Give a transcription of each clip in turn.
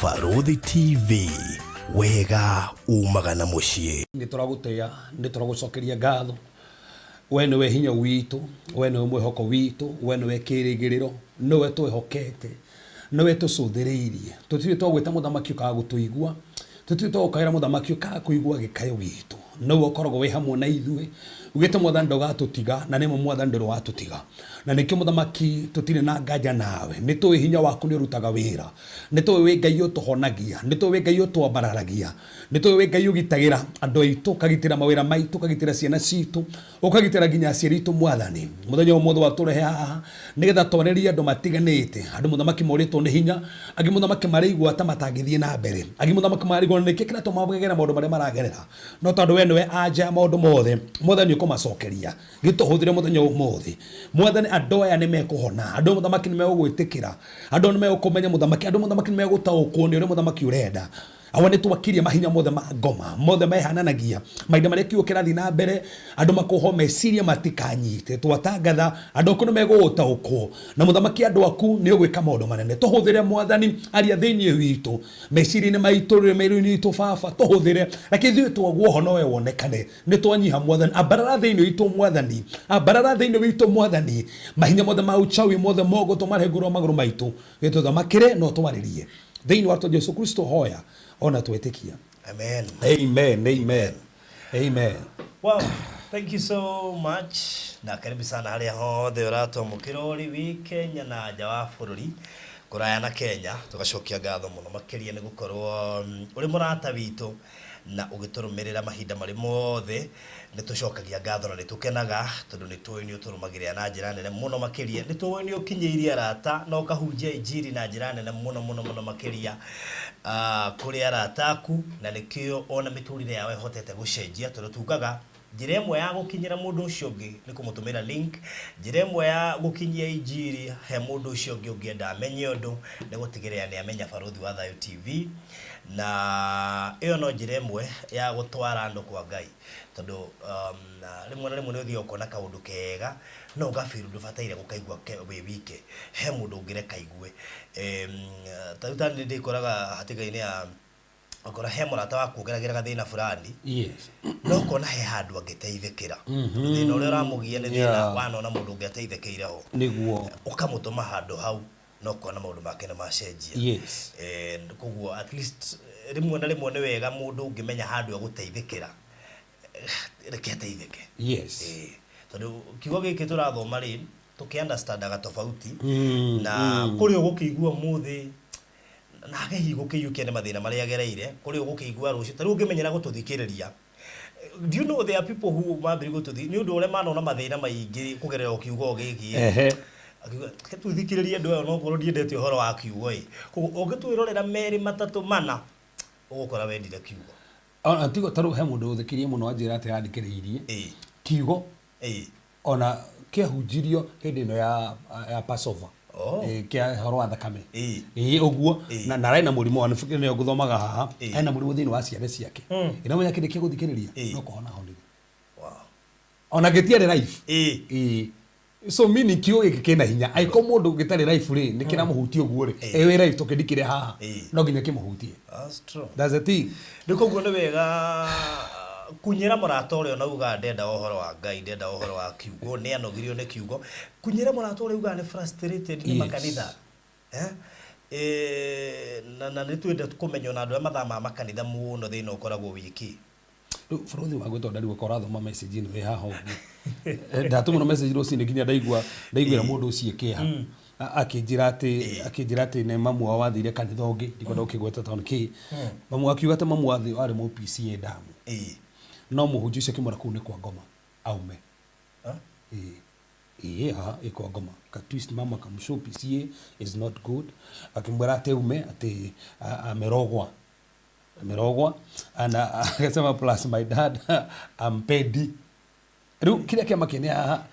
Barũthi TV, wega umaga na mũciĩ. Nĩ tũragũtĩa, nĩ tũragũcokeria ngatho. We nĩwe hinya witũ, we nĩwe mwĩhoko witũ, we nĩwe kĩrĩgĩrĩro, nĩwe twĩhokete, nĩwe tũcũthĩrĩirie. Tũtirĩ twagwĩta mũthamaki ũkaga gũtũigua, tũtirĩ twagũkaĩra mũthamaki ũkaga kũigua gĩkayo gitũ. Nĩwe ũkoragwo wĩ hamwe na ithuĩ. Ugĩte Mwathani ndũgatũtiga, na nĩma Mwathani ndũrĩ watũtiga. Na nĩkĩo mũthamaki tũtirĩ na nganja nawe. Nĩ tũĩ hinya waku nĩ ũrutaga wĩra. Nĩ tũĩ wĩ Ngai ũtũhonagia. Nĩ tũĩ wĩ Ngai ũtwambararagia. Nĩ tũĩ wĩ Ngai ũgitagĩra andũ aitũ, ũkagitĩra mawĩra maitũ, ũkagitĩra ciana citũ, ũkagitĩra nginya aciari aitũ Mwathani. Mũthenya wa ũmũthĩ watũrehe haha nĩgetha twarĩrie andũ matiganĩte, andũ mũthamaki morĩtwo nĩ hinya, angĩ mũthamaki maraigua ta matangĩthiĩ na mbere, angĩ mũthamaki marigwo nĩkĩ kĩratũma magere maũndũ marĩa maragerera. No tondũ we nĩwe anja ya maũndũ mothe, Mwathani ũkũmacokeria. Gĩtũhũthĩre mũthenya wa ũmũthĩ. Mwathani, andũ aya nĩ mekũhona, andũ aya mũthamaki nĩ megũgwĩtĩkĩra, andũ aya nĩ megũkũmenya mũthamaki, andũ mũthamaki nĩ megũtaũkwo nĩ ũrĩa mũthamaki ũrenda. Awa nĩ twakiria mahinya mothe ma ngoma mothe mehananagia mahinda marĩa kiugo kĩrathiĩ na mbere, andũ makũhwo meciria matikanyite. Twatangatha andũ aku nĩ megũgũtaũkwo, na mũthamaki andũ aku nĩ ũgwĩka maũndũ manene. Tũhũthĩre Mwathani, aria thĩinĩ witũ, meciria-inĩ maitũ, rũrĩmĩ-inĩ rwitũ, Baba tũhũthĩre, reke ithuĩ twagwo ho nowe wonekane. Nĩ twanyiha Mwathani, ambarara thĩinĩ witũ Mwathani, ambarara thĩinĩ witũ Mwathani. Mahinya mothe ma uchawi mothe mogo tũmarehe igũrũ wa magũrũ maitũ, gĩtũthamakĩre na ũtwarĩrie thĩinĩ wa Jesu Kristo hoya ona twetĩkia. Amen. Amen, amen, amen. Wow, thank you so much. Na karibu sana harĩa hothe ũratwamũkĩra ũrĩ wĩ Kenya na nja wa bũrũri, kũraya na Kenya. Tũgacokia ngatho mũno makĩria nĩ gũkorwo ũrĩ mũrata witũ na ũgĩtũrũmĩrĩra mahinda marĩ mothe. Nĩ tũcokagia ngatho na nĩ tũkenaga tondũ nĩ tũĩ nĩ ũtũrũmagĩrĩra na njĩra nene mũno makĩria. Nĩ tũĩ nĩ ũkinyĩirie arata na ũkahunjia injiri na njĩra nene mũno mũno mũno makĩria kũrĩ arata aku, na nĩkĩo ona mĩtũrĩre yao ĩhotete gũcenjia, tondũ tugaga njĩra ĩmwe ya gũkinyĩra mũndũ ũcio ũngĩ nĩ kũmũtũmĩra link, njĩra ĩmwe ya gũkinyia injiri he mũndũ ũcio ũngĩ ũngĩenda amenye ũndũ nĩ gũtigĩrĩra nĩ amenya Barũthi wa Thayũ TV, na ĩyo no njĩra ĩmwe ya gũtwara andũ kwa Ngai, tondũ rĩmwe na rĩmwe nĩ ũthiaga ũkona kaũndũ kega no ũga feel ndũbataire gũkaigua wĩ wike, he mũndũ ũngĩreka aigue. Ta rĩu ta niĩ ndĩkoraga hatĩka-inĩ ya ũkora he mũrata waku ũgeragĩra gathĩna fulani, no ũkona he handũ angĩteithĩkĩra. Tondũ thĩna ũrĩa ũramũgia nĩ thĩna wanona mũndũ ũngĩ ateithĩkĩire ho. Ũkamũtũma handũ hau na ũkona maũndũ make nĩ macenjia. Koguo at least rĩmwe na rĩmwe nĩ wega mũndũ ũngĩmenya handũ egũteithĩkĩra, reke ateithĩke. Tondũ kiugo gĩkĩ tũrathoma rĩ, tũkĩ understandaga tofauti, na kũrĩ ũgũkĩigua ũmũthĩ nake hihi gũkĩiyũkia nĩ mathĩna marĩa agereire, kũrĩ ũgũkĩigua rũciũ. Ta rĩu ũngĩmenyera gũtũthikĩrĩria, do you know there are people who mambĩrĩria gũtũthi nĩ ũndũ ũrĩa manona mathĩna maingĩ kũgerera o kiugo gĩkĩ. Akiuga reke tũthikĩrĩrie andũ aya onokorwo ndiendete ũhoro wa kiugo ĩ. Koguo ũngĩtwĩrorera merĩ matatũ mana, ũgũkora wendire kiugo. Ona tigo ta rĩu he mũndũ ũthikĩrĩirie mũno anjĩra atĩ athikĩrĩirie kiugo ona kĩahunjirio hĩndĩ ĩno ya Passover. Kĩa ũhoro wa thakame. Ĩĩ ũguo. Na arĩ na mũrimũ wa nĩyo ngũthomaga haha. Ena mũrimũ thĩinĩ wa ciana ciake. Ĩno menya kĩndũ kĩa gũthikĩrĩria no kũhona ahonire. Ona gĩtiarĩ life. Ĩĩ. So meaning kiugo gĩkĩ kĩna hinya. Angĩkorwo mũndũ gĩtarĩ life rĩ, nĩ kĩramũhutia ũguo rĩ, ĩ wĩ life tũkĩndikĩre haha. No nginya kĩmũhutie. That's true. That's the thing. Rĩu koguo nĩ wega kunyĩra mũrata ũrĩa ona ugaga ndenda ũhoro wa Ngai, ndenda ũhoro wa kiugo, nĩ anogirio nĩ kiugo. Kunyĩra mũrata ũrĩa ugaga nĩ frustrated nĩ makanitha. Na nĩ twende kũmenya ona andũ arĩa mathamaga makanitha mũno thĩna ũkoragwo wĩkĩ. Rĩu bũrũri wa gwĩtwo ndarigwo ko ũrathoma message ĩno ĩ haha ũguo. Ndatũmĩrwo message rũcinĩ nginya ndaigua ndaiguĩra mũndũ ũcio kĩeha. Akĩnjĩra atĩ nĩ mamu wao wathire kanitha ũngĩ, ndikwenda gũkĩgweta tondũ kĩ. Mamu akiuga atĩ mamu wathiĩ arĩ mũ PCEA Damu. No mũhunjia ũcio akĩmwĩra kũu nĩ kwa ngoma aume. Ĩĩ. Ĩĩ haha ĩ kwa ngoma. Ka twist mama akamshow PCEA is not good. Akĩmwĩra atĩ aume atĩ amerogwa. Amerogwa. Na akasema plus my dad ampendi. Rĩu kĩrĩa kĩamakia nĩ haha.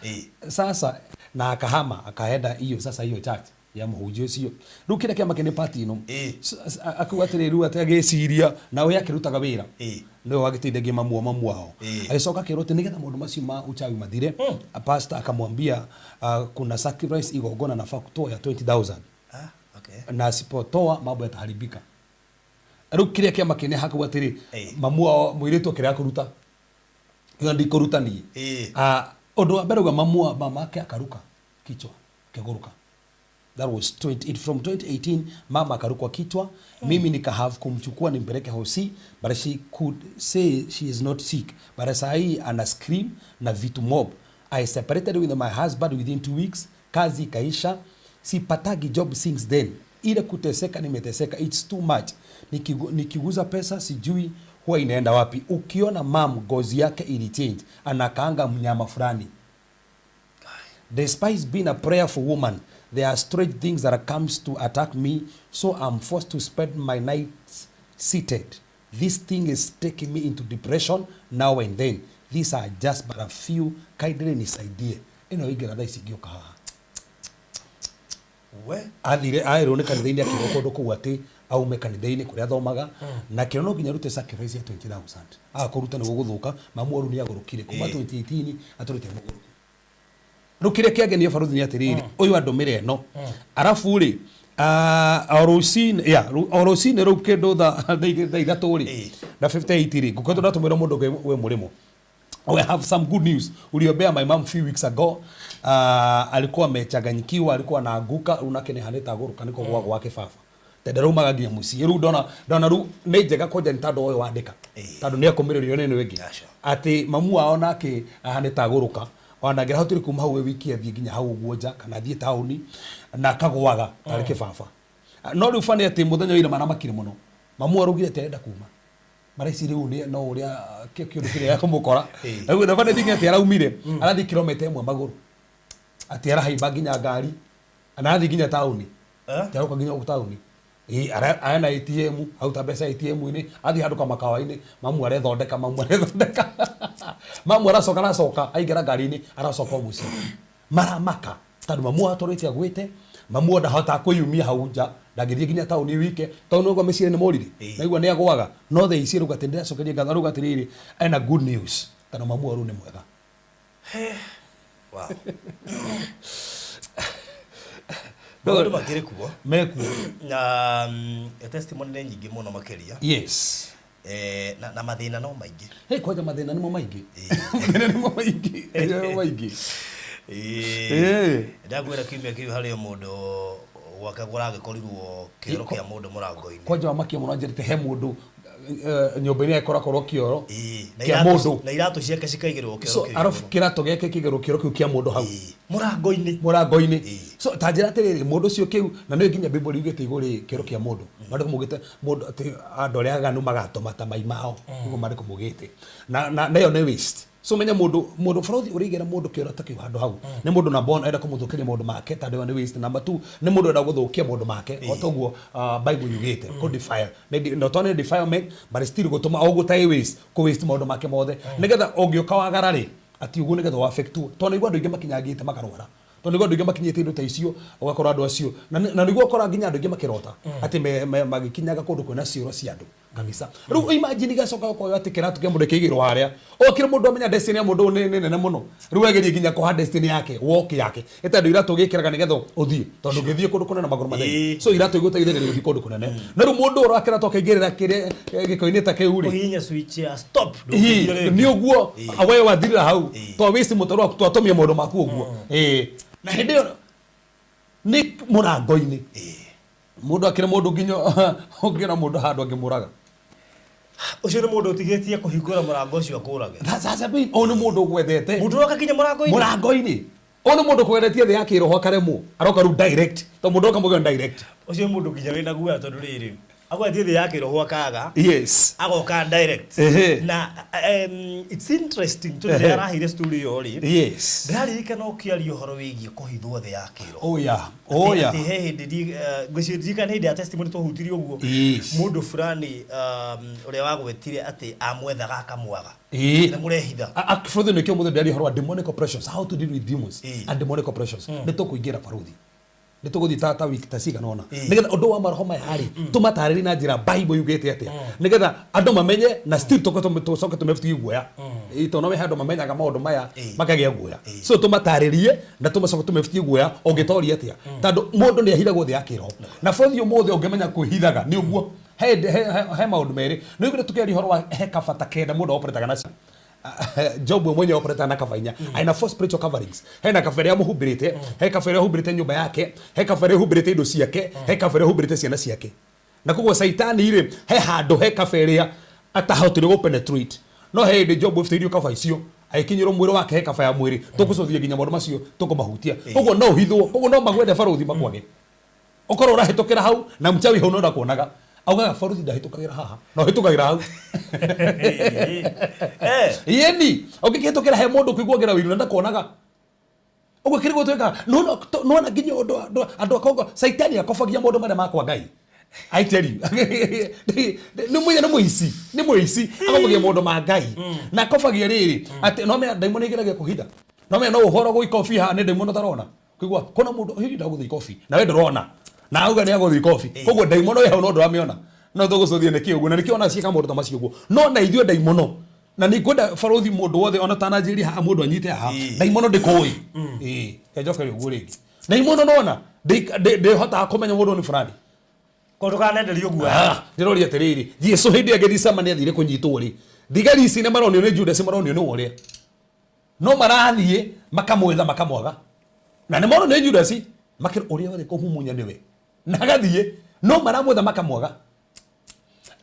Sasa na akahama akaenda hiyo sasa hiyo church ya mũhunjia ũcio. Rĩu kĩrĩa kĩamakia nĩ part ĩno. Akiuga atĩrĩrĩ, rĩu atĩ agĩciria na we akĩrutaga wĩra. Nĩwe wagĩteithagia mamu wao. Agĩcoka akĩrwo atĩ nĩgetha maũndũ macio ma uchawi mathire, pastor akamwambia kuna sacrifice, igongona nafaa kutoa ya 20,000. Ah, okay. Na asipotoa mambo yataharibika. Rĩu kĩrĩa kĩamakenia hakauga atĩrĩ, mamu wao mũirĩtu akĩrega kũruta, kiuga ndikũruta niĩ. Ah, ũndũ wa mbere uga mamu wa mamake akaruka kichwa kĩgũrũka. That was 20, from 2018 mama akarukwa kichwa. Mimi nika have kumchukua nimpeleke hosi, but she could say she is not sick, but saa hii ana scream na vitu mob. I separated with my husband within 2 weeks, kazi ikaisha, sipatagi job since then. Ile kuteseka nimeteseka, it's too much. Nikiguza pesa sijui huwa inaenda wapi. Ukiona mam ngozi yake ili change, anakaanga mnyama fulani. Despite being a prayerful woman, there are strange things that comes to attack me, so I'm forced to spend my nights seated. This thing is taking me into depression now and then. These are just but a few. Kindly nisaidie. Ĩno ĩingĩra thaa ici ngĩũka haha. We. Athire aerwo nĩ kanitha-inĩ, akĩrwo kũndũ kũu atĩ aume kanitha-inĩ kũrĩa athomaga, na kĩo no nginya arute sacrifice ya 20,000. Aga kũruta nĩguo gũthũka. Mamu waru nĩ agũrũkire kuma 2018, atũrĩte mũgũrũku. Rĩu kĩrĩa kĩangenia, baruthi, nĩ atĩrĩrĩ, ũyũ andũmĩre ĩno arabu rĩ, o rũcinĩ ya o rũcinĩ rũu kĩndũ thaa 3 rĩ na 58 rĩ, ngũkoretwo ndatũmĩrwo mũndũ ũngĩ wĩ mũrĩmo. We have some good news. Uliombea my mom few weeks ago. Alikuwa amechanganyikiwa, alikuwa anaanguka, rĩu nake nĩ hanĩte agũrũka nĩko gwa gwake baba. Tondũ raumaga nginya mũciĩ. Rĩu ndona rĩu nĩ njega kwanja nĩ tondũ ũyũ wandĩka. Tondũ nĩ akũmĩrĩrio nĩ ĩno ĩngĩ. Aca. Atĩ mamu wao nake ahanĩte agũrũka. Ona angĩrahotire kuma hau wĩ wiki athiĩ nginya hau ũguo nja kana athiĩ taũni na akagũaga tarĩ kĩbaba. No rĩu bani atĩ mũthenya wa ira maramakire mũno. Mamu araugire atĩ arenda kuma maraici rĩu nĩ no ũrĩa kĩũndũ kĩrĩa gĩkũmũkora. Rĩu na bani thingi atĩ araumire arathiĩ kilomita 1 magũrũ, atĩ arahaimba nginya ngari na arathiĩ nginya taũni. Eh? Atĩ aroka nginya gũkũ taũni. Ĩ, arena ATM, aruta mbeca ATM-inĩ, athiĩ handũ kamakawa-inĩ, mamu arethondeka, mamu arethondeka, mamu aracoka, aracoka aingĩra ngari-inĩ, aracoka o mũciĩ. Maramaka tondũ mamu atũrĩte agwĩte, mamu ndahotaga kwĩyumia hau nja, ndangĩthiĩ nginya taũni wike tondũ nĩguo meciria nĩ morire. Naigua nĩ agwaga no thaa ici rauga atĩ ndĩracokeria ngatho, arauga atĩrĩrĩ, ena good news tondũ mamu rĩu nĩ mwega. Wow. Maũndũ makĩrĩ kuo. Mekuo. Na testimony nĩ nyingĩ mũno makĩria. Na mathĩna no maingĩ. Hey, kwanja mathĩna nĩmo maingĩ, mathĩna nĩmo maingĩ, mathĩna nĩmo maingĩ. Ndakwĩra kiumia kĩu harĩ o mũndũ gwake kũragĩkorirwo kĩoro kĩa mũndũ mũrango-inĩ. Kwanja wamakia mũno, anjĩrĩte he mũndũ nyũmba-inĩ agĩkorakorwo kĩoro Na kĩa mũndũ. Na iratũ ciake cikaigĩrwo kĩoro so kĩu arabu igũrũ. Kĩratũ gĩake kĩigĩrwo kĩoro kĩu kĩa mũndũ hau. Mũrango-inĩ. Mũrango-inĩ. So ta njĩra atĩrĩrĩ, mũndũ ũcio kĩu na nĩ nginya Bible yugĩte igũrũ kĩoro kĩa mũndũ, maandĩko maugĩte mũndũ atĩ andũ arĩa aganu magatũma ta mai mao, nĩguo maandĩko maugĩte, na ĩyo nĩ waste. So menya mũndũ bũrũthi ũrĩigĩra mũndũ kĩoro ta kĩu handũ hau nĩ mũndũ number one enda kũmũthũkĩria maũndũ make, tondũ ĩyo nĩ waste. Number two, nĩ mũndũ enda gũthũkia maũndũ make o ta ũguo Bible yugĩte kũ defile. Not only defilement but still gũtũma o ũguo ta ĩ waste, kũ waste maũndũ make mothe, nĩgetha ũngĩũka wagara rĩ atĩ ũguo nĩgetha ũaffectwo, tondũ nĩguo andũ aingĩ makinyangĩte makarwara, tondũ nĩguo andũ aingĩ makinyĩte indo ta icio, ũgakora andũ acio na nĩguo ũkora nginya andũ aingĩ makĩrota atĩ magĩkinyaga kũndũ kwĩna ciũro cia andũ kabisa. Rĩu imagine igacoka gũkorwo atĩ kĩratũ kĩa mũndũ kĩigĩrwo harĩa o kĩrĩ mũndũ amenya destiny ya mũndũ ũyũ nĩ nene mũno. Rĩu agerie nginya kũha destiny yake, walk yake, ĩ tondũ iratũ gĩkĩraga nĩgetha ũthiĩ, tondũ ũngĩthiĩ kũndũ kũnene magũrũ matheri. So iratũ igũteithĩrĩria gũthiĩ kũndũ kũnene, na rĩu mũndũ ũrĩa kĩratũ akaingĩrĩra kĩrĩa gĩko-inĩ ta kĩu rĩ, Ũhihinye switch ya stop. Ii, Ndũngĩthiĩ rĩngĩ. Nĩ ũguo we wathirĩra hau twa wĩci mũtaro waku twatũmia maũndũ maku ũguo. Na hĩndĩ ĩyo nĩ mũrango-inĩ mũndũ akĩrĩ mũndũ nginya ũngĩona mũndũ handũ angĩmũraga. Ũcio nĩ mũndũ ũtigĩtie kũhingũra mũrango ũcio akũrage. Sasa bin ũyũ nĩ mũndũ ũgwethete. Mũndũ ũroka nginya mũrango-inĩ. Mũrango-inĩ. Ũyũ nĩ mũndũ ũkũgeretie thĩ ya kĩroho akaremwo, aroka rĩu direct, tondũ mũndũ oka mũgeni direct. Ũcio nĩ mũndũ nginya wĩna guoya, tondũ rĩrĩ agwetie thĩ ya kĩroho akaga agoka direct. Na it's interesting tondũ rĩrĩa araheire story ĩyo rĩ, ndĩraririkana ũkĩaria ũhoro wĩgiĩ kũhithwo thĩ ya kĩroho. Oh yeah, oh yeah. Atĩ he hĩndĩ ngwĩciria ndirikana hĩndĩ ya testimony twahutirie ũguo, mũndũ fulani ũrĩa wagwetire atĩ amwethaga akamwaga na mũrehitha. Bũrũthi nĩkĩo mũthĩ ndĩraria ũhoro wa demonic oppressions, how to deal with demons and demonic oppressions. Nĩ tũkũingĩra, baruthi, nĩ tũgũthiĩ ta wiki ta cigana ũna, nĩgetha ũndũ wa maroho maya rĩ tũmatarĩrie na njĩra Bible yugĩte atĩa, nĩgetha andũ mamenye na still tũcoke tũmebutie guoya. Tondũ no he andũ mamenyaga maũndũ maya makagĩa guoya, so tũmatarĩrie na tũmacoke tũmebutie guoya ũngĩtoria atĩa, tondũ mũndũ nĩ ahithagwo thĩ ya kĩroho. Na bũrũri ũmũthĩ ũngĩmenya kwĩhithaga nĩ ũguo He maũndũ merĩ nĩ ũiguire tũkĩaria ũhoro wa he kabata kenda mũndũ operataga nacio. Job we mwenyewe operataga na kaba inya, aina four spiritual coverings. Hena kaba ĩrĩa amũhumbĩrĩte, he kaba ĩrĩa ĩhumbĩrĩte nyũmba yake, he kaba ĩrĩa ĩhumbĩrĩte indo ciake, he kaba ĩrĩa ĩhumbĩrĩte ciana ciake. Na koguo caitani rĩ, he handũ he kaba ĩrĩa atahotire gũ penetrate. No he hĩndĩ Job aibutĩirio kaba icio, agĩkinyĩrwo mwĩrĩ wake he kaba ya mwĩrĩ. Tũkũcũthia nginya maũndũ macio tũkũmahutia. Koguo no ũhithwo, koguo no magwethe barũthi makwage. Ũkorwo ũrahĩtũkĩra hau na mchawi hau no ndakuonaga. Augaga barũthi ndahĩtũkagĩra haha, na ũhĩtũkagĩra hau. Yeni, ũngĩkĩhĩtũkĩra he mũndũ ũkũiguagĩra ũiru na ndakuonaga. Ũguo kĩrĩgwo twĩkaga, nĩwona nginya ũndũ andũ a Kongo, caitani akobagia maũndũ marĩa makwa Ngai. I tell you. Nĩ mũiya, nĩ mũici, nĩ mũici. Akobagia maũndũ ma Ngai. Na akobagia rĩrĩ, atĩ no menya ndaimono igeragia kũhitha. No menya no ũhoro gũ ikobi haha nĩ ndaimono ũtarona. Kũigua kũna mũndũ hihi ndagũthiĩ ikobi na we ndũrona. Na auga nĩ agũthiĩ ikobi. Koguo ndaimono ĩ hau no ndũramĩona. No tũgũcũthie nĩkĩ ũguo na nĩkĩo ona ciĩka maũndũ ta macio ũguo. No na ithuĩ ndaimono na nĩ ngwenda barũthi mũndũ wothe ona tananjĩria haha mũndũ anyite haha. Ndaimono ndĩkũĩ. Ĩĩ, reke njokerie ũguo rĩngĩ. Ndaimono nona ndĩhotaga kũmenya mũndũ nĩ fulani. Ko ndũkanenderio guoya. Ah, ndĩroria atĩrĩrĩ, Jesu hĩndĩ ĩrĩa Gethsemane athire kũnyitwo rĩ, thigari ici nĩ maronio nĩ Judas, maronio nĩ ũrĩa no marathiĩ makamwetha makamwaga, na nĩ maronio nĩ Judas makĩra ũrĩa warĩ kũmumunya nĩwe, na agathiĩ no maramwetha makamwaga.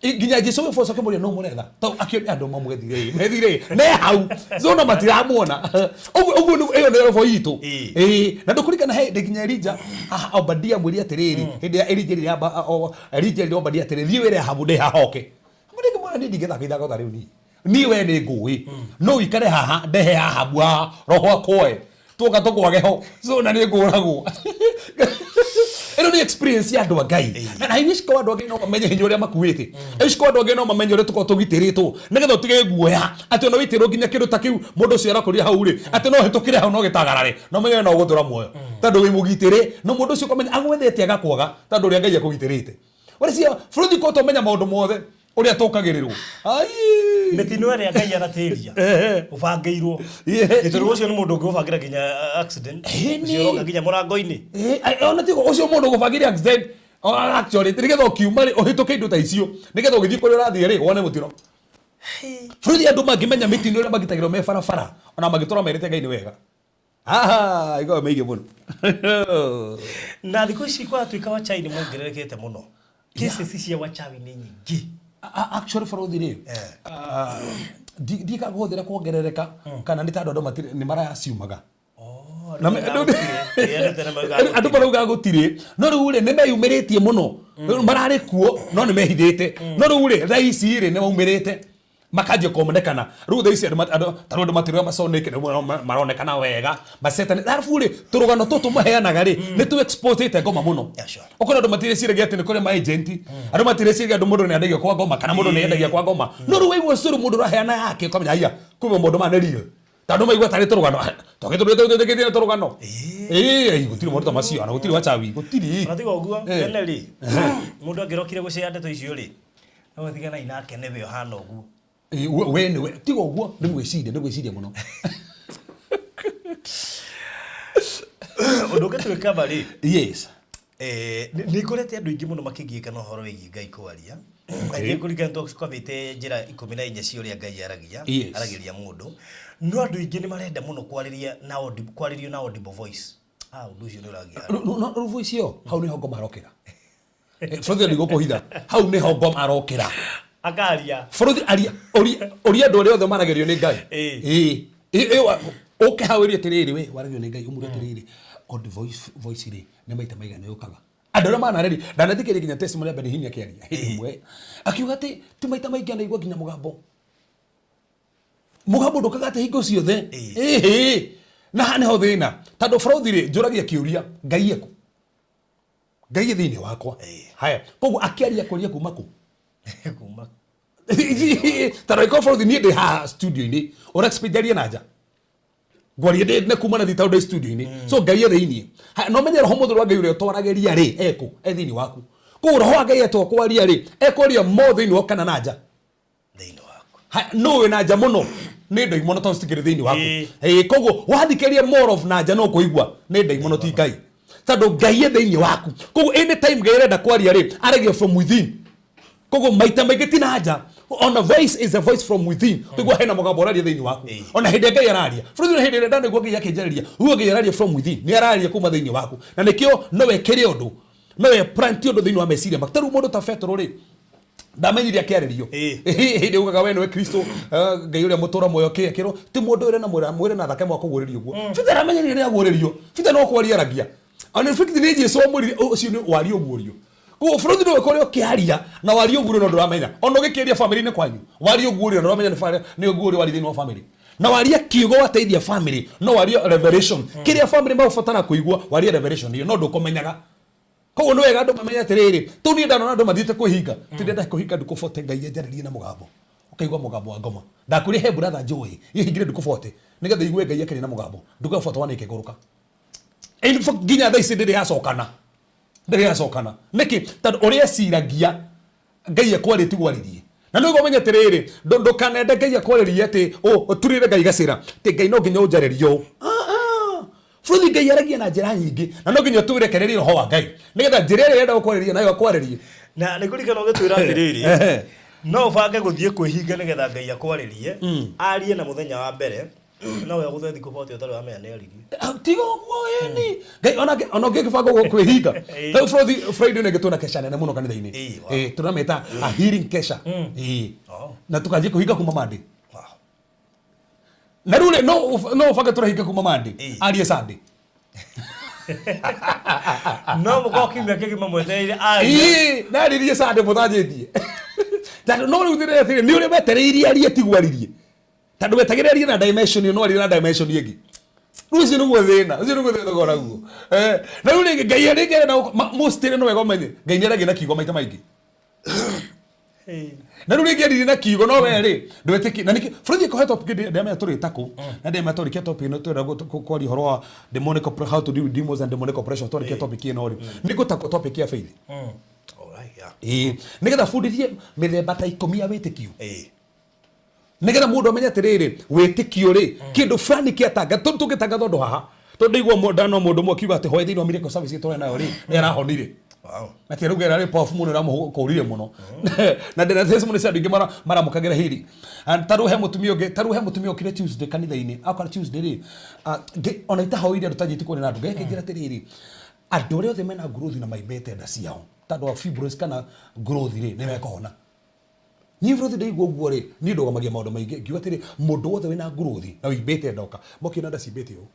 Nginya Jesu wĩ boco akĩmũria no mũretha to akĩonia andũ mamwethire ĩ methire ĩ ne hau so no matiramuona. Ũguo ũguo ĩyo nĩ robo itũ. Ĩĩ, na ndũkũririkana he hĩndĩ nginya Elija haha Obadia mwĩri atĩrĩrĩ, hĩndĩ ya Elija ĩrĩa Elija ĩrĩa Obadia atĩrĩrĩ, thiĩ wĩre Ahabu ndĩ haha oke. Mũndũ ngĩmwĩra niĩ ndingĩthaka ithako ta rĩu niĩ. Niĩ we nĩ ngũĩ no ũikare haha ndehe Ahabu haha roho akwoe tuoka tũkwage ho so na nĩ ngũragwo. Ĩno nĩ experience ya andũ a Ngai. Na I wish ko andũ a Ngai no mamenye hinya ũrĩa makuĩte. I wish ko andũ a Ngai no mamenye ũrĩa tũkoragwo tũgitĩrĩtwo nĩgetha ũtige guoya atĩ ona wĩitĩrwo nginya kĩndũ ta kĩu mũndũ ũcio arakũria hau rĩ, atĩ no ũhĩtũkĩre hau no gĩtagarare no menye no ũgũtũra muoyo tondũ wĩ mũgitĩre. No mũndũ ũcio ũkamenya agwethete agakwaga tondũ ũrĩa Ngai akũgitĩrĩte. Ũrĩa bũrũri ko tũmenya maũndũ mothe ũrĩa tũkagĩrĩrwo. Ai! Mĩtino ĩrĩa Ngai anatĩria ũbangĩirwo. Tondũ ũcio nĩ mũndũ ũngĩgũbangĩra nginya accident. Ũcio ũroka nginya mũrango-inĩ. Ona tigo ũcio mũndũ ũgũbangĩire accident actually nĩgetha ũkiuma rĩ ũhĩtũke indo ta icio nĩgetha ũgĩthiĩ kũrĩa ũrathiĩ rĩ wone mũtino. Bũrũri andũ mangĩmenya mĩtino ĩrĩa magitagĩrwo me barabara ona mangĩtũra merĩte Ngai nĩ wega. Haha, ĩkoragwo mĩingĩ mũno. Na thikũ ici kũratuĩka wachawi nĩ mongererekete mũno. Cases cia wachawi nĩ nyingĩ. Actually bũrũri rĩ, ndiĩkaga kũhũthĩra kuongerereka kana nĩ tondũ andũ matirĩ nĩ maraciumaga. Andũ marauga gũtirĩ no rĩu rĩ nĩ meyumĩrĩtie mũno. Mararĩ kuo no nĩ mehithĩte. No rĩu rĩ thaa ici rĩ nĩ maumĩrĩte makanjia kuonekana. Rĩu thaa ici andũ andũ ta rĩu andũ matirĩ masoneke rĩu maronekana wega macetani. Arabu rĩ tũrũgano tũtũ maheanaga rĩ nĩ tũ expose ngoma mũno. Ũkona andũ matireciria atĩ nĩ kũrĩ ma agent, andũ matireciria andũ mũndũ nĩ endagio kwa ngoma kana mũndũ nĩ endagia kwa ngoma. No rĩu waigua story mũndũ ũraheana yake ũkamenya haiya kumbe maũndũ maya nĩ real. Tondũ maigua tarĩ tũrũgano twagĩtũrĩte tũtĩkĩtie nĩ tũrũgano. Ĩĩ gũtirĩ maũndũ ta macio ona gũtirĩ wachawi gũtirĩ. Ona tiga ũguo tene rĩ mũndũ angĩrokire gũcea ndeto icio rĩ no tiganai nake nĩwe ũhana ũguo. We nĩwe tiga ũguo nĩ gwĩciria nĩ gwĩciria mũno. Ũndũ ũngĩ twĩkaba rĩ. Yes. Nĩ ngorete andũ aingĩ mũno makĩgiĩka na ũhoro wĩgiĩ Ngai kwaria. I think kũringana tũkabĩte njĩra 14 cia ũrĩa Ngai aragia, aragĩria mũndũ. No andũ aingĩ nĩ marenda mũno kwarĩria na audible, kwarĩrio na audible voice. Ah, ũndũ ũcio nĩ ũragia. No no voice ĩyo hau nĩho ngoma arokĩra. Bũrũthi ndigũkũhitha hau nĩho ngoma arokĩra. Akaria. Bũrũthi aria ũria andũ arĩa othe maragĩrio nĩ Ngai. Ĩĩ. Ũke hau ũrie atĩrĩrĩ we waragĩrio nĩ Ngai ũmũrie atĩrĩrĩ odd voice voice rĩ nĩ maita maigana yũkaga. Andũ arĩa manarĩria ndanathikĩrĩria nginya testimony ya Benny Hinn akĩaria hĩndĩ ĩmwe akiuga atĩ ti maita maingĩ anaigua nginya mũgambo. Mũgambo ndũkaga atĩ hingo ciothe. Ĩhĩ. Na haha nĩho thĩna tondũ bũrũthi rĩ njũragia kĩũria Ngai ekũ? Ngai e thĩinĩ wakwa. Haya koguo akĩaria kũria kuma kũ? Kuma tondũ angĩkorwo bũrũthi niĩ ndĩ haha studio-inĩ ũra expect njarie na nja ngwaria ndĩ na kuma na thita ndĩ studio-inĩ. So Ngai e thĩinĩ. Haya, no menye roho mũtheru wa Ngai ũrĩa ũtwaragĩria rĩ ekũ? E thĩinĩ waku. Koguo roho wa Ngai etwo kwaria rĩ ekwaria mo thĩinĩ waku kana na nja? Thĩinĩ waku. No wĩ na nja mũno nĩ ndaimono tondũ citikĩrĩ thĩinĩ waku. Ĩĩ, koguo wathikĩrĩria more of na nja no kũigua nĩ ndaimono ti Ngai tondũ Ngai e thĩinĩ waku. Koguo anytime Ngai arenda kwaria rĩ aragia from within. Koguo maita maingĩ ti na nja. Ona voice is a voice from within. Koguo hena mũgambo ũraria thĩinĩ waku. Ona hĩndĩ ĩrĩa Ngai araria, bũrũri na hĩndĩ ĩrĩa ndanaigua Ngai akĩnjarĩria, ũguo Ngai araria from within, nĩ araria kuma thĩinĩ waku. Na nĩkĩo no wekĩre ũndũ, no we plant ũndũ thĩinĩ wa meciria maku. Ta rĩu mũndũ ta Petero rĩ, ndamenyire akĩarĩrio. Hĩndĩ augaga we nĩwe Kristo, Ngai ũrĩa mũtũra muoyo kĩ akĩrwo ti mũndũ ũrĩ na mwĩrĩ na thakame wakũguũrĩrio ũguo. Peter ndamenyire nĩ aguũrĩrio. Peter no kwaria aragia. Ona in fact nĩ Jesu wamwĩrire ũcio nĩ waria ũguũrio. Koguo bũrũri nĩ ũkorwo ũkĩaria na waria ũguũrio no ndũramenya. Ona ũgĩkĩaria family-inĩ kwanyu, waria ũguũrio na ndũramenya nĩ ũguũrio waria thĩinĩ wa family. Na waria kiugo wateithia family, no waria revelation. Kĩrĩa family magũbatara kũigua, waria revelation ĩyo, no ndũkũmenyaga. Koguo nĩ wega andũ mamenye atĩrĩrĩ, tondũ niĩ ndanona andũ mathiĩte kwĩhinga, ti ndenda kwĩhinga ndukũ 40 Ngai anjarĩrie na mũgambo. Ũkaigua mũgambo wa ngoma. Ndakwĩrire he brother njũĩ, yehingire ndukũ 40 nĩgetha igue Ngai akĩaria na mũgambo. Ndukũ ya 41 ĩkĩgũrũka. In fact, nginya thaa ici ndĩrĩ yacokana. Ndĩrĩ yacokana. Nĩkĩ? Tondũ ũrĩa eciragia Ngai akwarĩtie tiguo arĩrie. Na nĩguo ũmenye atĩrĩrĩ, ndũkanende Ngai akwarĩrie atĩ ũturĩre Ngai gacĩra, atĩ Ngai no nginya ũnjarĩrie ũũ. Ah, ah. Bũrũri Ngai aragia na njĩra nyingĩ, na no nginya tũrekererie roho wa Ngai nĩgetha njĩra ĩrĩa ĩrenda gũkwarĩria nayo akwarĩrie. Na nĩ ngũririkana ũgĩtwĩra atĩrĩrĩ, no ũbange gũthiĩ kwĩhinga nĩgetha Ngai akwarĩrie, arie na mũthenya wa mbere, no we ũgũthe thikũ 40 ũtarĩ wamenya nĩ aririe. Ah, tiga ũguo ĩni Ngai ona ona ũngĩgĩbanga ũguo kwĩhinga. Rĩu Friday Friday nĩ twĩna kesha nene mũno kanitha-inĩ. Wow. Tũramĩta a healing kesha. Oh. Na tũkanjia kũhinga kuma Monday. Wow. Na rĩu rĩ, no ũbange tũrahinga kuma Monday, arie Sunday. No mũkorwo kiumia kĩgima mwetereire arie. Ĩĩ, na aririe Sunday mũtanjĩtie. Tondũ no rĩu thĩna atĩrĩ, nĩ ũrĩa wetereire arie tiguo aririe. Tondũ wetagĩrĩra arie na dimension ĩyo, no arie na dimension ĩngĩ. Rĩu ũcio nĩguo thĩna, ũcio nĩguo thĩna ũkoragwo naguo. Na rĩu rĩngĩ Ngai rĩngĩ arenda most rĩ, no wega ũmenye, Ngai nĩ aragia na kiugo maita maingĩ. Na rĩu rĩngĩ aririe na kiugo, no we rĩ, ndwĩtĩkĩ-, na nĩkĩ, bũrũri ĩkohe topic ndĩramenya tũrĩ ta kũ, na ndĩramenya twarĩkia topic ĩno twĩrenda kwaria ũhoro wa demonic how to deal with demons and demonic oppression, twarĩkia topic ĩno rĩ, nĩ ngũtakwo topic ya faith. Alright, yeah. Nĩgetha bundithie mĩthemba ta 10 ya wĩtĩkio. Nĩgetha mũndũ amenye atĩrĩrĩ, wĩtĩkio rĩ, kĩndũ fulani kĩatanga, tondũ tũngĩtangatha ũndũ haha, tondũ ndaigua ndano mũndũ ũmwe akiuga atĩ hoya thĩinĩ wa miracle service tũrĩ nayo rĩ, nĩ arahonire. Wow. Na ti rauga ĩrarĩ powerful mũno, ĩramũkũrire mũno. Na ndĩna testimony cia andũ aingĩ maramũkagĩra healing. And ta rĩu he mũtumia ũngĩ, ta rĩu he mũtumia ũkire Tuesday kanitha-inĩ, akora Tuesday rĩ, ona itahoire andũ tanjĩtie kũrĩ na andũ, Ngai akĩnjĩra atĩrĩrĩ, andũ arĩa othe mena growth na maimbĩte nda ciao, tondũ wa fibroids kana growth rĩ, nĩ mekũhona. Niĩ bũrũri ndaigua ũguo rĩ, niĩ ndũgamagia maũndũ maingĩ, ngiuga atĩrĩ, mũndũ wothe wĩna growth na ũimbĩte ndoka, mokĩona nda cimbĩte ũũ.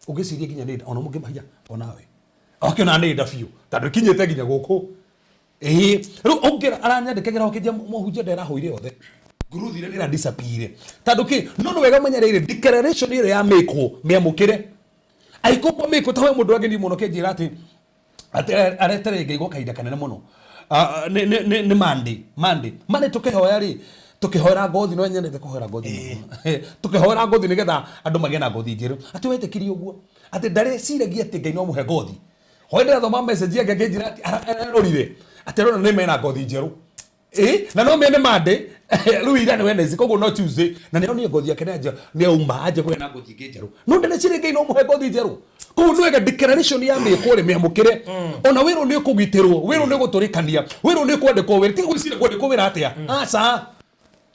Ũngĩciria nginya nĩ nda, ona mũngĩmahia, onawe. Wakĩona nĩ nda biũ, tondũ ĩkinyĩte nginya gũkũ. Ĩĩ, rĩu ũngĩra aranyandĩkagĩra okĩnjia mũhunjia nderahũire othe. Growth ĩrĩa ĩra disappear. Tondũ kĩ, no nĩ wega ũmenye rĩrĩ, declaration ĩrĩa ya mĩkwo, mĩamũkĩre. Angĩkorwo mĩkwo, ta we mũndũ wangĩ mũno kĩnjĩra atĩ, atĩ aretereire Ngai gwa kahinda kanene mũno. Nĩ Monday, Monday. Monday tũkĩhoya rĩ, tũkĩhoera ngothi, no nyendete kũhoera ngothi mũno. Tũkĩhoera ngothi nĩgetha andũ magĩe na ngothi njerũ. Atĩ wetĩkirie ũguo, atĩ ndareciragia atĩ Ngai no amũhe ngothi. Hwaĩ ndĩrathoma message yake akĩnjĩra atĩ arerorire, atĩ arona nĩ mena ngothi njerũ. Na no mene Monday, rĩu ira nĩ Wednesday, koguo no Tuesday, na nĩ onire ngothi yake nĩ auma, anjia kũgĩa na ngothi ĩngĩ njerũ. No ndĩreciria Ngai no mũhe ngothi njerũ. Koguo nĩ wega declaration ya mĩkwo rĩ, mĩamũkĩre. Ona wĩrwo nĩ ũkũgitĩrwo, wĩrwo nĩ ũgũtũrĩkania, wĩrwo nĩ ũkwandĩkwo wĩra, tiga gwĩciria kwandĩkwo wĩra atĩa. Aca.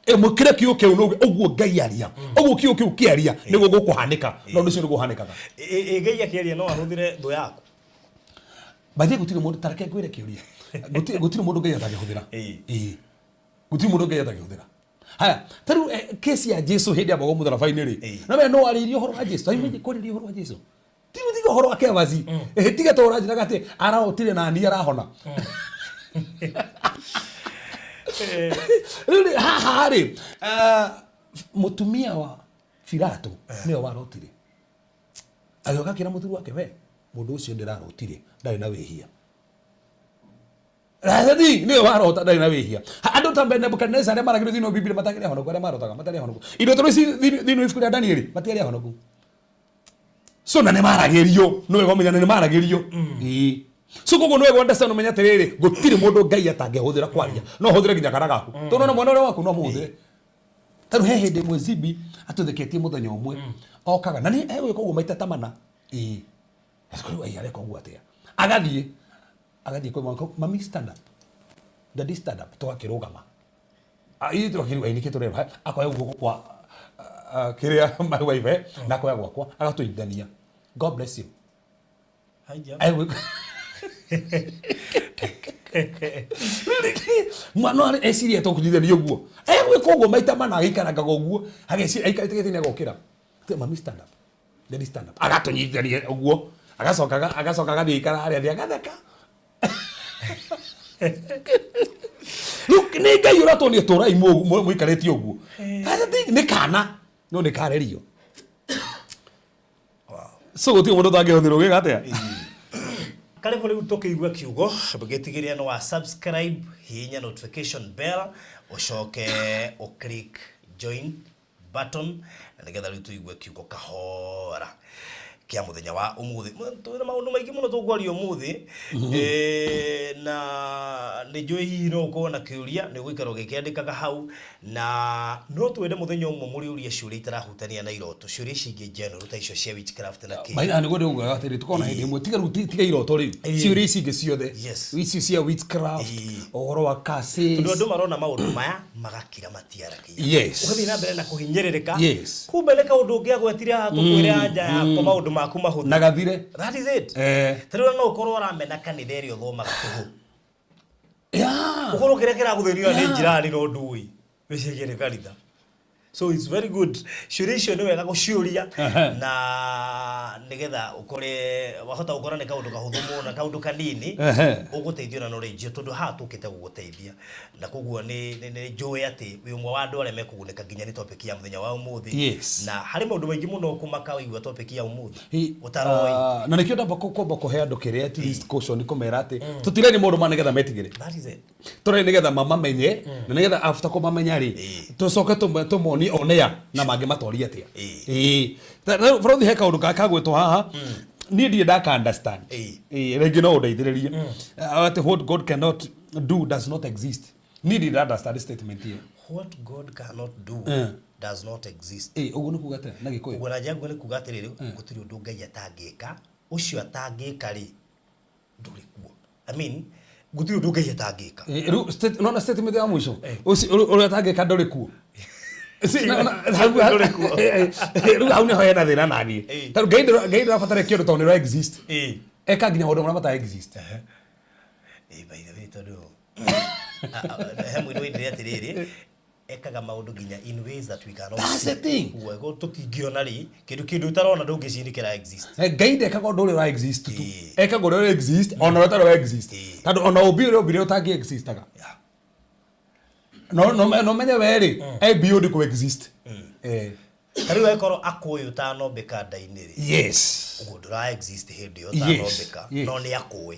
Mũkĩre kiugo kĩu nĩ ũguo Ngai aria. Ũguo kiugo kĩu kĩaria nĩguo gũkũhanĩka. No ũndũ ũcio nĩguo ũhanĩkaga. Ngai akĩaria no ahũthĩre thũ yaku. By the way, gũtirĩ mũndũ, ta reke ngwĩre kĩũria. Gũtirĩ mũndũ Ngai atangĩhũthĩra. Gũtirĩ mũndũ Ngai atangĩhũthĩra. Haya, ta rĩu kesi ya Jesu hĩndĩ yambagwo mũtharaba-inĩ rĩ, na we no arĩirie ũhoro wa Jesu. Tarĩu kwarĩria ũhoro wa Jesu. Ti rĩu tiga ũhoro wa Kebaci. Tiga to ũranjĩraga atĩ arahotire na niĩ arahona. Rĩu rĩ, haha rĩ, mũtumia wa Pilato nĩwe warotire. Agĩũka akĩra mũthuri wake, we mũndũ ũcio ndĩrarotire ndarĩ na wĩhia. Rathi nĩwe warota ndarĩ na wĩhia. Andũ ta Nebukadneza arĩa maragĩrio thĩinĩ wa Biblia matakĩrĩ ahonoku, arĩa marotaga matarĩ ahonoku. Indo tondũ ici thĩinĩ wa ibuku rĩa Danieli matiarĩ ahonoku. So na nĩ maragĩrio, nĩ wega ũmenya nĩ maragĩrio. Ĩĩ. So koguo nĩ wega understand ũmenye atĩrĩrĩ, gũtirĩ mũndũ Ngai atangĩhũthĩra kwaria. No ũhũthĩre nginya kana gaku. Tondũ ona mwana ũrĩa waku no mũhũthĩre. Tarĩu he hĩndĩ ĩmwe Zibi atũtheketie mũthenya ũmwe, okaga na nĩ egwĩka ũguo maita ta mana. Ĩĩ. Rĩu ai areka ũguo atĩa? Agathiĩ, agathiĩ kwĩ mami, mami stand up. Daddy, stand up. Tũgakĩrũgama. Ah, ithuĩ tũgakĩrũga nĩkĩ tũrerwo akoya guoko kwa kĩrĩa my wife na akoya gwakwa agatũnyitithania. God bless you. Haya. Mwana arĩ eciria tũkũnyitithania ũguo egwĩka ũguo maita mana agĩikarangaga ũguo ageciria aikarĩte gĩtĩ-inĩ agokĩra. Atĩ, "Mami, stand up. Daddy, stand up." Agatũnyitithania ũguo agacoka agacoka agathiĩ aikara harĩa thĩ agatheka. Rĩu nĩ Ngai ũratwonia tũrai mũikarĩte ũguo. That's the thing, nĩ kana no nĩ karerio. So gũtirĩ mũndũ ũtangĩhũthĩrwo gwĩka atĩa. Karibu rĩu tũkĩigua kiugo gĩtigĩrĩre nĩ wa subscribe, hihinya notification bell, ũcoke ũ click join button na nĩgetha rĩu tũigue kiugo kahora kĩa mũthenya wa ũmũthĩ. Twĩna maũndũ maingĩ mũno tũkwaria ũmũthĩ. Na nĩ njũĩ hihi no ũkorwo na kĩũria nĩ ũgũikara ũgĩkĩandĩkaga hau na no twende mũthenya ũmwe mũrĩũrie ciũria itarahutania na iroto, ciũria ici ingĩ general ta icio cia witchcraft na kĩ. Maitha nĩguo ndĩugaga atĩrĩ tukona hĩndĩ ĩmwe tiga rĩu tiga iroto rĩu ciũria ici ingĩ ciothe ici cia witchcraft, ũhoro wa curses. Tondũ andũ marona maũndũ maya magakira matiaragia. Ũgathiĩ na mbere na kũhinyĩrĩrĩka. Kumbe nĩ kaũndũ ũngĩagwetire haha tũkwĩre anja yakwa maũndũ maku mahũthũ. Na gathire. That is it. Ta rĩu no ũkorwo ũramena kanitha ĩrĩa ũthomaga tũhũ. Ũkorwo kĩrĩa kĩragũthĩnia nĩ njirani no ndũĩ. Wĩcirie nĩ kanitha. So it's very good. Ciũria icio nĩ wega gũciũria na nĩgetha ũkore wahota gũkora nĩ kaũndũ kahũthũ mũno, kaũndũ kanini ũgũteithio na knowledge ĩyo tondũ haha tũkĩte gũgũteithia. Na koguo nĩ nĩ njũĩ atĩ wĩ ũmwe wa andũ arĩa mekũgunĩka nginya nĩ topic ya mũthenya wa ũmũthĩ. Na harĩ maũndũ maingĩ mũno ũkũmaka waigua topic ya ũmũthĩ ũtaroĩ. Na nĩkĩo ndamba kwamba kũhe andũ kĩrĩa at least caution kũmera atĩ tũtireni maũndũ ma nĩgetha metigĩre. That is it. Tũrĩ nĩgetha mamamenye na nĩgetha after kũmamenya rĩ tũcoke tũmonie onea na mangĩmatoria atĩa. Ĩĩ. Bũrũthi he kaũndũ kagwĩtwo haha niĩ ndirĩ ndaka understand. Ĩĩ, rĩngĩ no ũndeithĩrĩrie. Atĩ what God cannot do does not exist. Niĩ ndirĩ nda understand statement ĩyo. What God cannot do does not exist. Ĩĩ, ũguo nĩ kuga atĩa na Gĩkũyũ? Ũguo na njĩra nĩ kuga atĩrĩrĩ, gũtirĩ ũndũ Ngai atangĩka, ũcio atangĩka rĩ ndũrĩ kuo. I mean, gũtirĩ ũndũ Ngai atangĩka. Rĩu nona statement ya mũico ũcio ũrĩa atangĩka ndũrĩ kuo. Rĩu hau nĩho hena thĩna naniĩ. Tondũ Ngai ndũrabatara kĩndũ tondũ nĩ exist. Eka nginya maũndũ marĩa mata exist. By the way, tondũ he mũini wainire atĩrĩrĩ, ekaga maũndũ nginya in ways that we cannot That's see. the thing. Ũguo tũtingĩona rĩ, kĩndũ ũtarona ndũngĩciria kĩra exist. Ngai ndekaga ũndũ ũrĩa ũra exist tu. Ekaga ũrĩa ũra exist, ona ũrĩa ũtarĩ ũra exist. Tondũ ona ũmbi ũrĩa ũmbire ũtangĩ existaga. No menye we rĩ, e beyond kũ exist. Ta rĩu angĩkorwo akũĩ ũtanombĩka nda-inĩ rĩ. Ũguo ndũra exist hĩndĩ ĩyo ũtanombĩka, no nĩ akũĩ.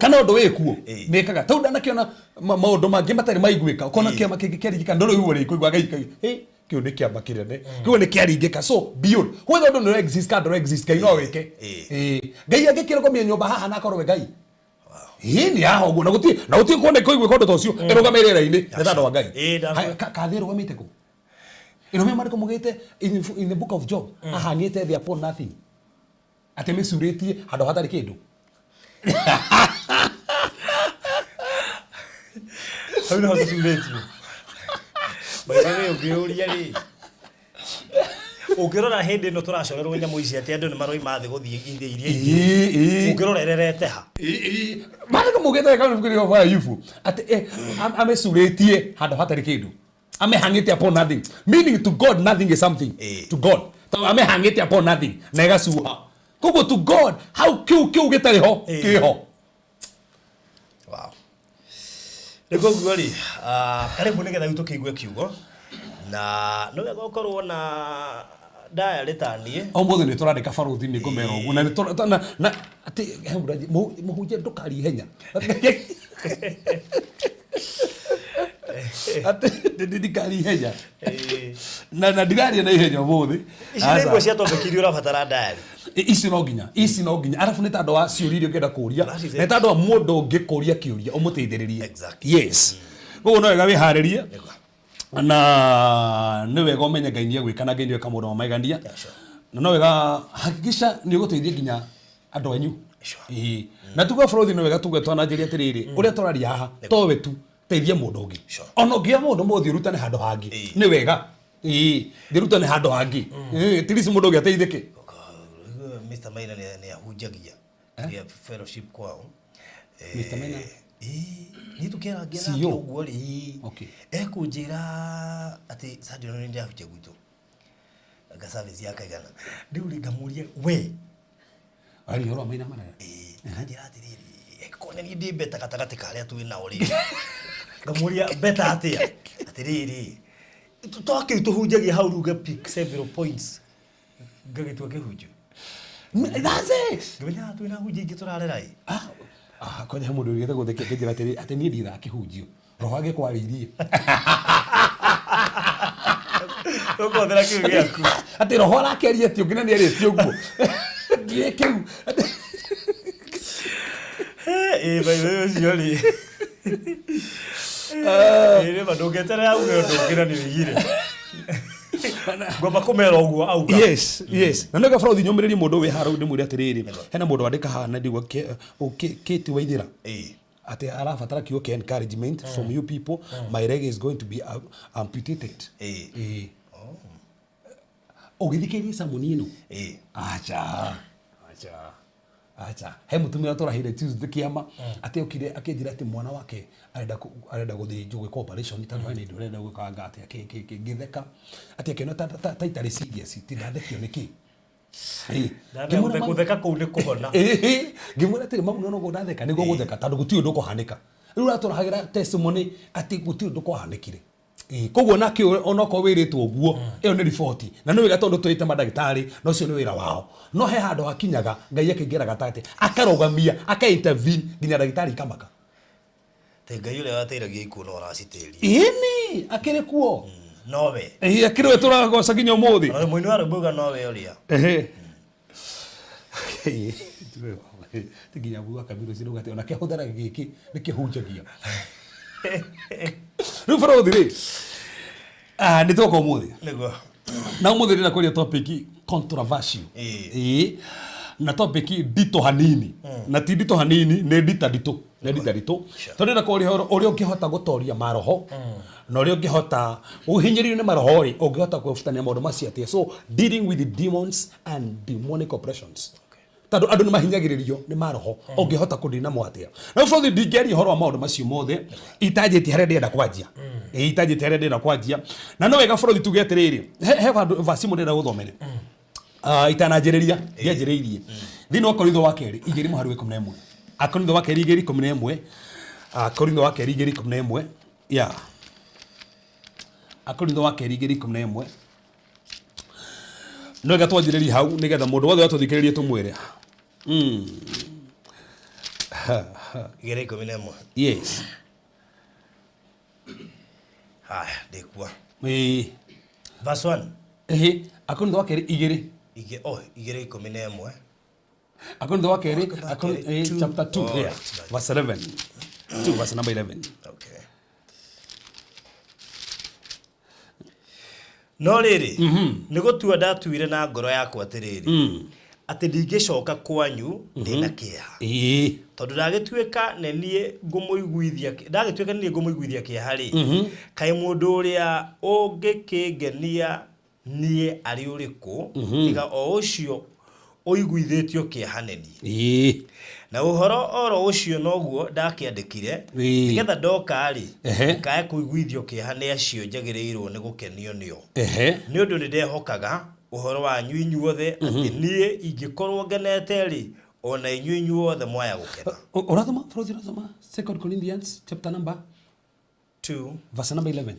Kana ũndũ wĩ kuo nĩkaga tondũ ndanakĩona maũndũ mangĩ matarĩ maiguĩka ũkona kĩama kĩngĩ kĩaringĩka ndũrĩ ũiguo rĩ kũigua gaika kĩu nĩ kĩama kĩnene kĩu nĩ kĩaringĩka. So beyond whether ũndũ nĩ exist kana ndũra exist, Ngai no wĩke. Ngai angĩkĩrũgamia nyũmba haha na akorwo we Ngai ĩĩ nĩ haha ũguo na gũtirĩ na gũtirĩ kuona kũiguĩka ũndũ ta ũcio ĩrũgame rĩera-inĩ nĩ tondũ wa Ngai. Kathĩ ĩrũgamĩte kũ? Ĩrũmĩte marĩkũ mũgĩte in the book of Job ahang'ĩte thĩ upon nothing atĩ mĩcurĩtie handũ hatarĩ kĩndũ. Hau nĩho tũcurĩtio. By the way, ũngĩũria rĩ, ũngĩrora hĩndĩ ĩno tũracorerwo nyamũ ici atĩ andũ nĩ maroima thĩ gũthiĩ ithĩ iria ingĩ. Ũngĩrora ĩrerete ha? Maandĩko maugĩte wega ibuku-inĩ rĩa Ayubu atĩ amĩcurĩtie handũ hatarĩ kĩndũ. Amehang'ĩte upon nothing. Meaning to God nothing is something. To God. Tondũ amehang'ĩte upon nothing na ĩgacuha. Koguo to God hau kĩu kĩu gĩtarĩ ho kĩho. Wow. Rĩu koguo rĩ, karibu nĩgetha rĩu tũkĩigue kiugo na nĩ wega ũkorwo na diary ta niĩ. Ũmũthĩ nĩ tũrandĩka barũthi nĩ ngũmera ũguo na nĩ tũra na na atĩ he mũndũ mũhunjia ndũkarie ihenya. Atĩ ndikarie ihenya. Na ndiraria na ihenya ũmũthĩ. Ici nĩ imwe cia topic iria ũrabatara diary. Ici no nginya, ici no nginya. Arabu nĩ tondũ wa ciũria iria ũngĩenda kũria, nĩ tondũ wa mũndũ ũngĩ kũria kĩũria ũmũteithĩrĩrie. Yes. Koguo no wega wĩharĩrie. Na nĩ wega ũmenye Ngai nĩ egwĩka na Ngai nĩ eka maũndũ ma magegania. Na no wega hakikisha nĩ ũgũteithia nginya Andũ anyu. Sure. Ĩĩ. Na tuge bũrũri nĩ wega tuge twananjĩria atĩrĩrĩ, ũrĩa tũraria haha towe tu, teithia mũndũ ũngĩ. Sure. Ona ũngĩoya mũndũ mũthĩ ũrutane handũ hangĩ Ĩĩ. nĩ wega. Ĩĩ, thĩ rutane handũ hangĩ. Ĩĩ, at least mũndũ ũngĩ ateithĩke. Mr. Maina nĩ ahunjagia yeah, fellowship kwao. Mr. Maina? Ĩĩ, niĩ tũkĩarangia CEO? nake ũguo rĩ, ĩĩ. Okay. Ekũnjĩra atĩ Sunday ĩno nĩ ndĩrahunjia gwitũ anga service ya kaigana. Rĩu rĩ ngamũria we. Aria ũhoro wa Maina Marara. Ĩĩ, akanjĩra atĩrĩrĩ, angĩkorwo nĩ niĩ ndĩ beta gatagatĩ ka arĩa twĩ nao rĩ, ngamũria beta atĩa? Atĩrĩrĩ, twakĩu tũhunjagia hau rĩu nga pick several points ngagĩtua kĩhunjio. That's it. Ngĩmenya twĩna hunjia ingĩ tũrarera ĩ. Ah, ah, kwanja he mũndũ ũrĩgĩte gũthekia akĩnjĩra atĩrĩ atĩ niĩ ndithaga kĩhunjio roho angĩkwarĩirie. Ũkũhũthĩra kĩu gĩaku. Atĩ roho arakĩaria atĩ ũngĩ na nĩ arĩtie ũguo. Ndiũĩ kĩu. Ĩĩ by the way ũcio rĩ. Ĩĩ nĩma ndũngĩeterera auge ũndũ ũngĩ na nĩ ũigire. Ngwamba kũmera ũguo auga. Yes, na nĩga bũrũthi nyũmĩrĩrie mũndũ wĩ haha rĩu ndĩmwĩre atĩrĩrĩ, hena mũndũ wandĩka haha na ndigua Kate Waithĩra Ĩĩ. atĩ arabatara kiugo kĩa encouragement from you people. My leg is going to be amputated. Ĩĩ. Ĩĩ. Ũgĩthikĩrĩria sermon ĩno. Ĩĩ. Acha, acha, acha, he mũtumia tũrahire Tuesday kĩama atĩ okire akĩnjĩra atĩ mwana wake arenda gũthĩnjwo, gwĩkwo operation, tondũ hena indo arenda gwĩkanga atĩ kĩ ngĩtheka atĩ akĩona ta itarĩ serious, ti ndathekio nĩkĩ. Ĩĩ. Ndamenya gũtheka kũu nĩ kũhona. Ĩĩ, ngĩmwĩra atĩrĩ, mamu, nĩwona ũguo ndatheka nĩguo gũtheka, tondũ gũtirĩ ũndũ ũkũhanĩka. Rĩu ũratũrahagĩra testimony atĩ gũtirĩ ũndũ kwahanĩkire. Ĩĩ, koguo nake onokorwo wĩrĩtwo ũguo, ĩyo nĩ riboti na nĩ wega tondũ twĩte mandagĩtarĩ na ũcio nĩ wĩra wao, no he handũ hakinyaga Ngai akĩingĩra gatagatĩ akarũgamia, aka intervene nginya ndagĩtarĩ ikamaka. Atĩ Ngai ũrĩa wateiragia ikuũ no aracitĩria. Ĩni akĩrĩ kuo. Nowe. Ĩĩ, akĩrĩ we tũragoca nginya ũmũthĩ. Ona mũini wa rwĩmbo uga nowe ũrĩa. Ehe. Ti nginya buga kabiro cira ugati ona kĩhũthĩra gĩkĩ nĩ kĩhunjagia. Rĩu bũrũthi rĩ, ah, nĩ twoka ũmũthĩ. Nĩguo. Na ũmũthĩ ndĩrenda kwaria topic controversial. Ĩĩ. Ĩĩ. Na topic nditũ hanini. Na ti nditũ hanini, nĩ ndita nditũ. Nĩ ndita nditũ. Sure. Tondũ ndĩrenda kwaria ũhoro ũrĩa ũngĩhota gũtoria maroho. Na ũrĩa ũngĩhota ũhinyĩrĩrio nĩ maroho rĩ, ũngĩhota kwĩbutania maũndũ macio atĩa. So dealing with the demons and demonic oppressions. Tondũ andũ nĩ mahinyagĩrĩrio nĩ maroho, ũngĩhota kũdeal namo atĩa? Na bũrũri ndingĩaria ũhoro wa maũndũ macio mothe itanjĩtie harĩa ndĩrenda kwanjia. Ĩĩ, itanjĩtie harĩa ndĩrenda kwanjia. Na no wega bũrũri tuge atĩrĩrĩ, he handũ verse imwe ndĩrenda gũthomere. Ah, itananjĩrĩria, ndianjĩrĩirie. Thĩinĩ wa Korintho wa kerĩ 2 mũhari wa 11. Akorintho wa kerĩ 2:11. Akorintho wa kerĩ 2:11. Yeah. Akorintho wa kerĩ 2:11. No wega twanjĩrĩrie hau nĩgetha mũndũ wothe watũthikĩrĩria tũmwĩre. 2:11. Yes. Haya, ndĩkua. Ĩĩ. Verse 1. Ĩhĩ, Akorintho wa kerĩ 2. Oh, 2:11. Akorintho wa kerĩ, Akorintho wa Akorintho, kerĩ, eh, two. chapter 2, Oh, yeah. right. Verse 11. 2 verse number 11. Okay. No rĩrĩ, nĩ gũtua ndatuire na ngoro yakwa atĩrĩrĩ, atĩ ndingĩcoka kwanyu ndĩna kĩeha. Ĩĩ. Tondũ ndagĩtuĩka nĩ niĩ ngũmũiguithia, ndagĩtuĩka nĩ niĩ ngũmũiguithia kĩeha rĩ, kaĩ mũndũ ũrĩa ũngĩkĩngenia niĩ arĩ ũrĩkũ, tiga o ũcio ũiguithĩtio kĩeha nĩ niĩ. Ĩĩ. Na ũhoro oro ũcio noguo ndakĩandĩkire, Ĩĩ. nĩgetha ndoka rĩ, ndikae kũiguithio kĩeha nĩ acio njagĩrĩirwo nĩ gũkenio nĩo. Nĩ ũndũ nĩ ndehokaga ũhoro wanyu inyuothe atĩ niĩ ingĩkorwo ngenete rĩ, ona inyuĩ inyuothe mwaya gũkena. Ũrathoma, bũrũthi ũrathoma 2 Corinthians chapter number 2 verse number 11.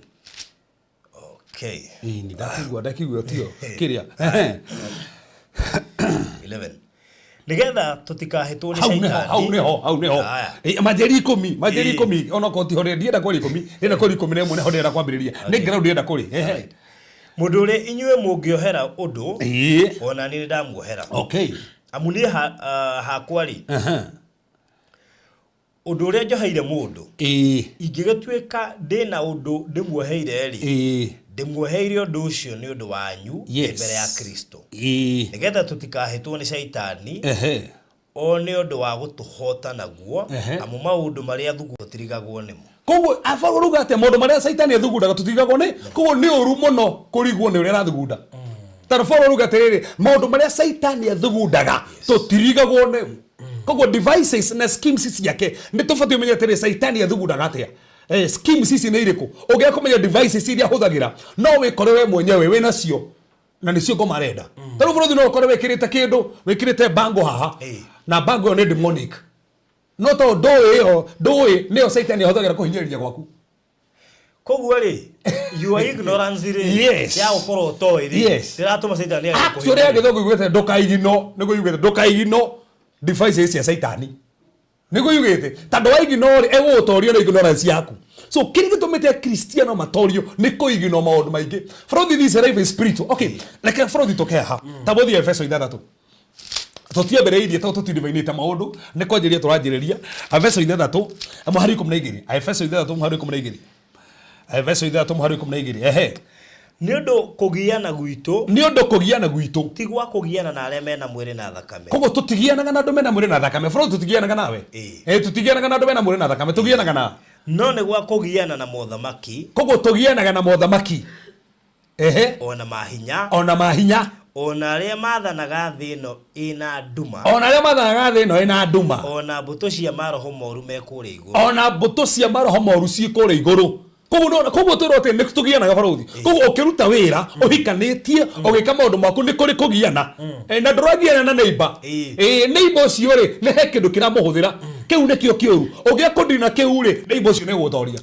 Okay. Ĩĩ, nĩ ndakĩigua tio kĩrĩa. 11. Nĩgetha tũtikahĩtwo nĩ Hau nĩho, Shaitani. hau nĩho, hau nĩho. Haya. Ĩ, manjĩri 10, manjĩri Ĩĩ. 10, onokorwo tiho ndienda kũrĩ 10, ndĩrenda kũrĩ 11 nĩho ndĩrenda kwambĩrĩria. Nĩ ground ndĩrenda kũrĩ. Ehe. Mũndũ ũrĩa inyuĩ mũngĩohera ũndũ, Ĩĩ. ona niĩ nĩndamuohera. Okay. Amu niĩ hakwa rĩ, ũndũ ũrĩa njoheire mũndũ, Ĩĩ. ingĩgĩtuĩka ndĩna ũndũ ndĩmuoheire rĩ, Ĩĩ. ndĩmuoheire ũndũ ũcio nĩ ũndũ wanyu Yes. mbere ya Kristo. Ĩĩ. Nĩgetha tũtikahĩtwo nĩ Shaitani, Ehe. O nĩ ũndũ wa gũtũhoota naguo, amu maũndũ marĩa tũtirigagwo nĩmo. Koguo aba ũrauga atĩa? Maũndũ marĩa caitani athugundaga tũtirigagwo nĩ, koguo nĩ ũru mũno kũrigwo nĩ ũrĩa arathugunda. Tondũ Paul arauga atĩrĩrĩ, maũndũ marĩa caitani athugundaga tũtirigagwo nĩmo. Koguo devices na schemes ciake nĩ tũbatiĩ ũmenye atĩrĩrĩ, caitani athugundaga atĩa. Schemes ici nĩ irĩkũ? Ũngĩaga kũmenya devices iria ahũthagĩra, no wĩkore we mwenyewe wĩnacio na nĩcio ngoma arenda. Ta rĩu bũrũri no ũkore wĩkĩrĩte kĩndũ, wĩkĩrĩte bango haha, na bango ĩyo nĩ demonic, no tondũ ndũĩ ĩyo, ndũĩ nĩyo caitani ahũthagĩra kũhinyĩrĩria gwaku. Koguo rĩ, your ignorance rĩ, ya gũkorwo ũtoĩ rĩ, ndĩratũma caitani age Actually ya kũhinyĩrĩria. Gĩthũngũ yugĩte ndũkaigino, nĩguo yugĩte ndũkaigino devices cia caitani, nĩguo yugĩte tondũ waigino rĩ, egũgũtoria na ignorance yaku. So kĩrĩa gĩtũmĩte Akristiano matorio nĩ kũigino maũndũ maingĩ. Bũrũthi, this life is spiritual. Okay, reke bũrũthi tũke haha ta bũthi Efeso 6. Tũtiambĩrĩirie tondũ tũtidivainĩte maũndũ, nĩ kwanjĩrĩria tũranjĩrĩria. Efeso 6 mũhari 12, Efeso 6 mũhari 12, Efeso 6 mũhari 12, ehe. Nĩ ũndũ kũgiana gwitũ Nĩ ũndũ kũgiana gwitũ ti gwa kũgiana na arĩa mena mwĩrĩ na thakame. Koguo tũtigianaga na andũ mena mwĩrĩ na thakame. Bro, tũtigianaga nawe. Eh, tũtigianaga na andũ mena mwĩrĩ na thakame, tũgianaga na No nĩ gwa kũgiana na mothamaki, Koguo tũgianaga na mothamaki, ehe, ona mahinya, ona mahinya, ona arĩa mathanaga thĩ ĩno ĩna nduma, ona arĩa mathanaga thĩ ĩno ĩna nduma, ona mbũtũ cia maroho moru me kũrĩa igũrũ. Ona mbũtũ cia maroho moru ciĩ kũrĩa igũrũ. Koguo koguo twĩrwo atĩ nĩ tũgianaga, barũthi. Koguo ũkĩruta wĩra, ũhikanĩtie, ũgĩka maũndũ maku, nĩ kũrĩ kũgiana. Na ndũragiana na neighbor. Neighbor ũcio rĩ, nĩ he kĩndũ kĩramũhũthĩra, kĩu nĩkĩo kĩũru. Ũngĩaga kũndina kĩu rĩ, neighbor ũcio nĩ gũgũtoria.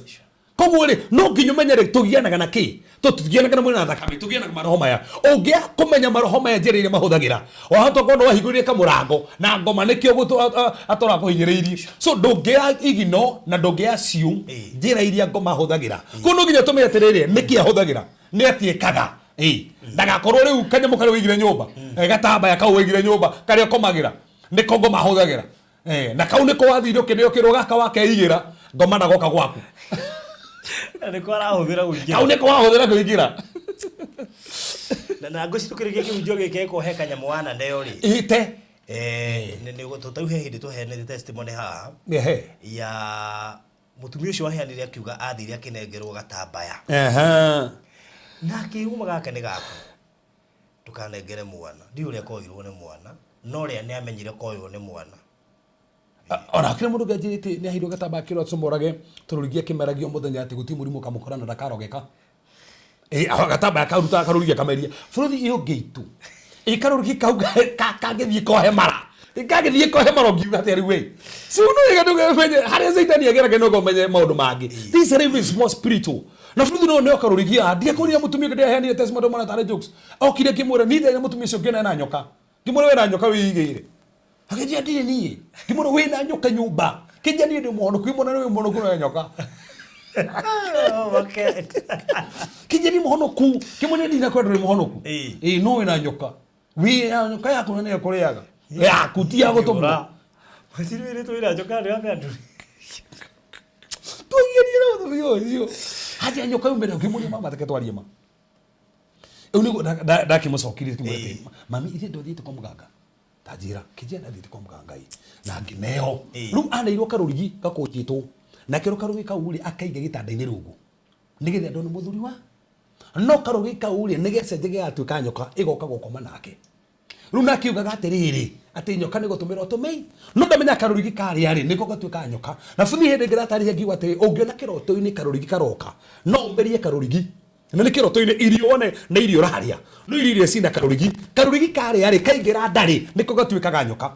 Koguo rĩ, no nginya ũmenye rĩ, tũgianaga na kĩ? Tũtigianaga na mwĩrĩ na thakame, tũgianaga maroho maya. Ũngĩaga kũmenya maroho maya, njĩra iria mahũthagĩra, wahota gũkorwo nĩ wahingũrire kamũrango na ngoma nĩkĩo atũraga kũhinyĩrĩirie. So ndũngĩa igino na ndũngĩa assume njĩra iria ngoma ahũthagĩra. Koguo no nginya tũmenye atĩrĩrĩ, nĩkĩ ahũthagĩra, nĩ atĩ ĩkaga. Ndagakorwo rĩu kanyamũ karĩa ũigire nyũmba, gatambaya kau ũigire nyũmba karĩa ũkomagĩra, nĩko ngoma ahũthagĩra. Na kau nĩko wathire ũkĩneo kĩrwo gaka wakeigĩra, ngoma ndagoka gwaku. Na nĩko arahũthĩra kũingĩra. Kau nĩko wahũthĩra kũingĩra. Na ngwĩciria tũkĩrĩkia kĩhunjio gĩkĩ gĩkorwo he kanyamũ wananeo rĩ, Ite. Tondũ he hĩndĩ tũheanĩte testimony haha ya mũtumia ũcio waheanire akiuga athire akĩnengerwo gatambaya na akĩuma gaka nĩ gaku, ndũkanengere mwana. Ndiũĩ ũrĩa koirwo nĩ mwana, no ũrĩa nĩ amenyire koywo nĩ mwana. Ona hakĩrĩ mũndũ ũngĩ anjĩrĩte nĩ aheirwo gatambaya akĩrwo acomorage tũrũrigi akĩmeragio mũthenya atĩ gũtirĩ mũrimũ ũkamũkora na ndakarogeka. Gatambaya karutaga karũrigi akameria. Bũrũri ĩyo ngĩitũ ĩ karũrigi kau kangĩthiĩ kohe mara, kangĩthiĩ kohe mara, ũngiuga atĩa rĩu? Ĩ si ũndũ ndũmenye harĩa caitani agerage no ũmenye maũndũ mangĩ. This life is more spiritual. Na bũrũri no nĩo karũrigi haha ndiakũrire mũtumia ũngĩ ndĩraheanire testimony mwana tarĩ jokes. Okire ngĩmwĩra niĩ ndĩrĩ mũtumia ũcio ngĩona ena nyoka, ngĩmwĩra wĩna nyoka wĩigĩire. Akĩnjĩra ndirĩ niĩ. Ngĩmwĩra wĩna nyoka nyũmba. Kĩnjĩra niĩ ndĩ mũhonoku. Ngĩmwĩra nĩ wĩ mũhonoku no nyoka. Kĩnjĩra niĩ mũhonoku. Ngĩmwĩra ndinakwenda ndũrĩ mũhonoku. Ĩĩ, no wĩna nyoka, wĩna nyoka yaku na nĩyo ĩkũrĩaga, yaku ti ya gũtũmwo. Macini wĩrĩtwo wĩna njoka nĩ wambe andũ. Twagianire na mũtumia ũcio hatia nyoka yumĩre. Ngĩmũria mama, reke twarie ma. Rĩu nĩguo ndakĩmũcokirie ngĩmwĩra atĩ, mami, ithuĩ ndwathiĩte kwa mũganga, ta njĩra. Kĩnjĩra ndathiĩte kwa mũganga ĩ na ngĩneo. Rĩu aneirwo karũrigi gakũnjĩtwo, nakĩo karũrigi kau rĩ, akaiga gĩtanda-inĩ rungu nĩgetha ndone mũthuri wa no karũrigi kau rĩ, nĩgecenjia gĩgatuĩka nyoka ĩgoka gũkoma nake. Rĩu nake ugaga atĩrĩrĩ, atĩ nyoka nĩ gũtũmĩra ũtũmĩi, no ndamenya karũrigi karĩa rĩ, nĩko gatuĩka nyoka. Na buthi hĩndĩ ĩngĩ ndatarĩria ngiuga atĩrĩ, ũngĩona kĩroto-inĩ karũrigi karoka, no ũmerie karũrigi na nĩ kĩroto-inĩ, irio wone nĩ irio ũrarĩa, no irio iria cina karũrigi, karũrigi karĩa rĩ, kaingĩra ndarĩ, nĩko gatuĩkaga nyoka.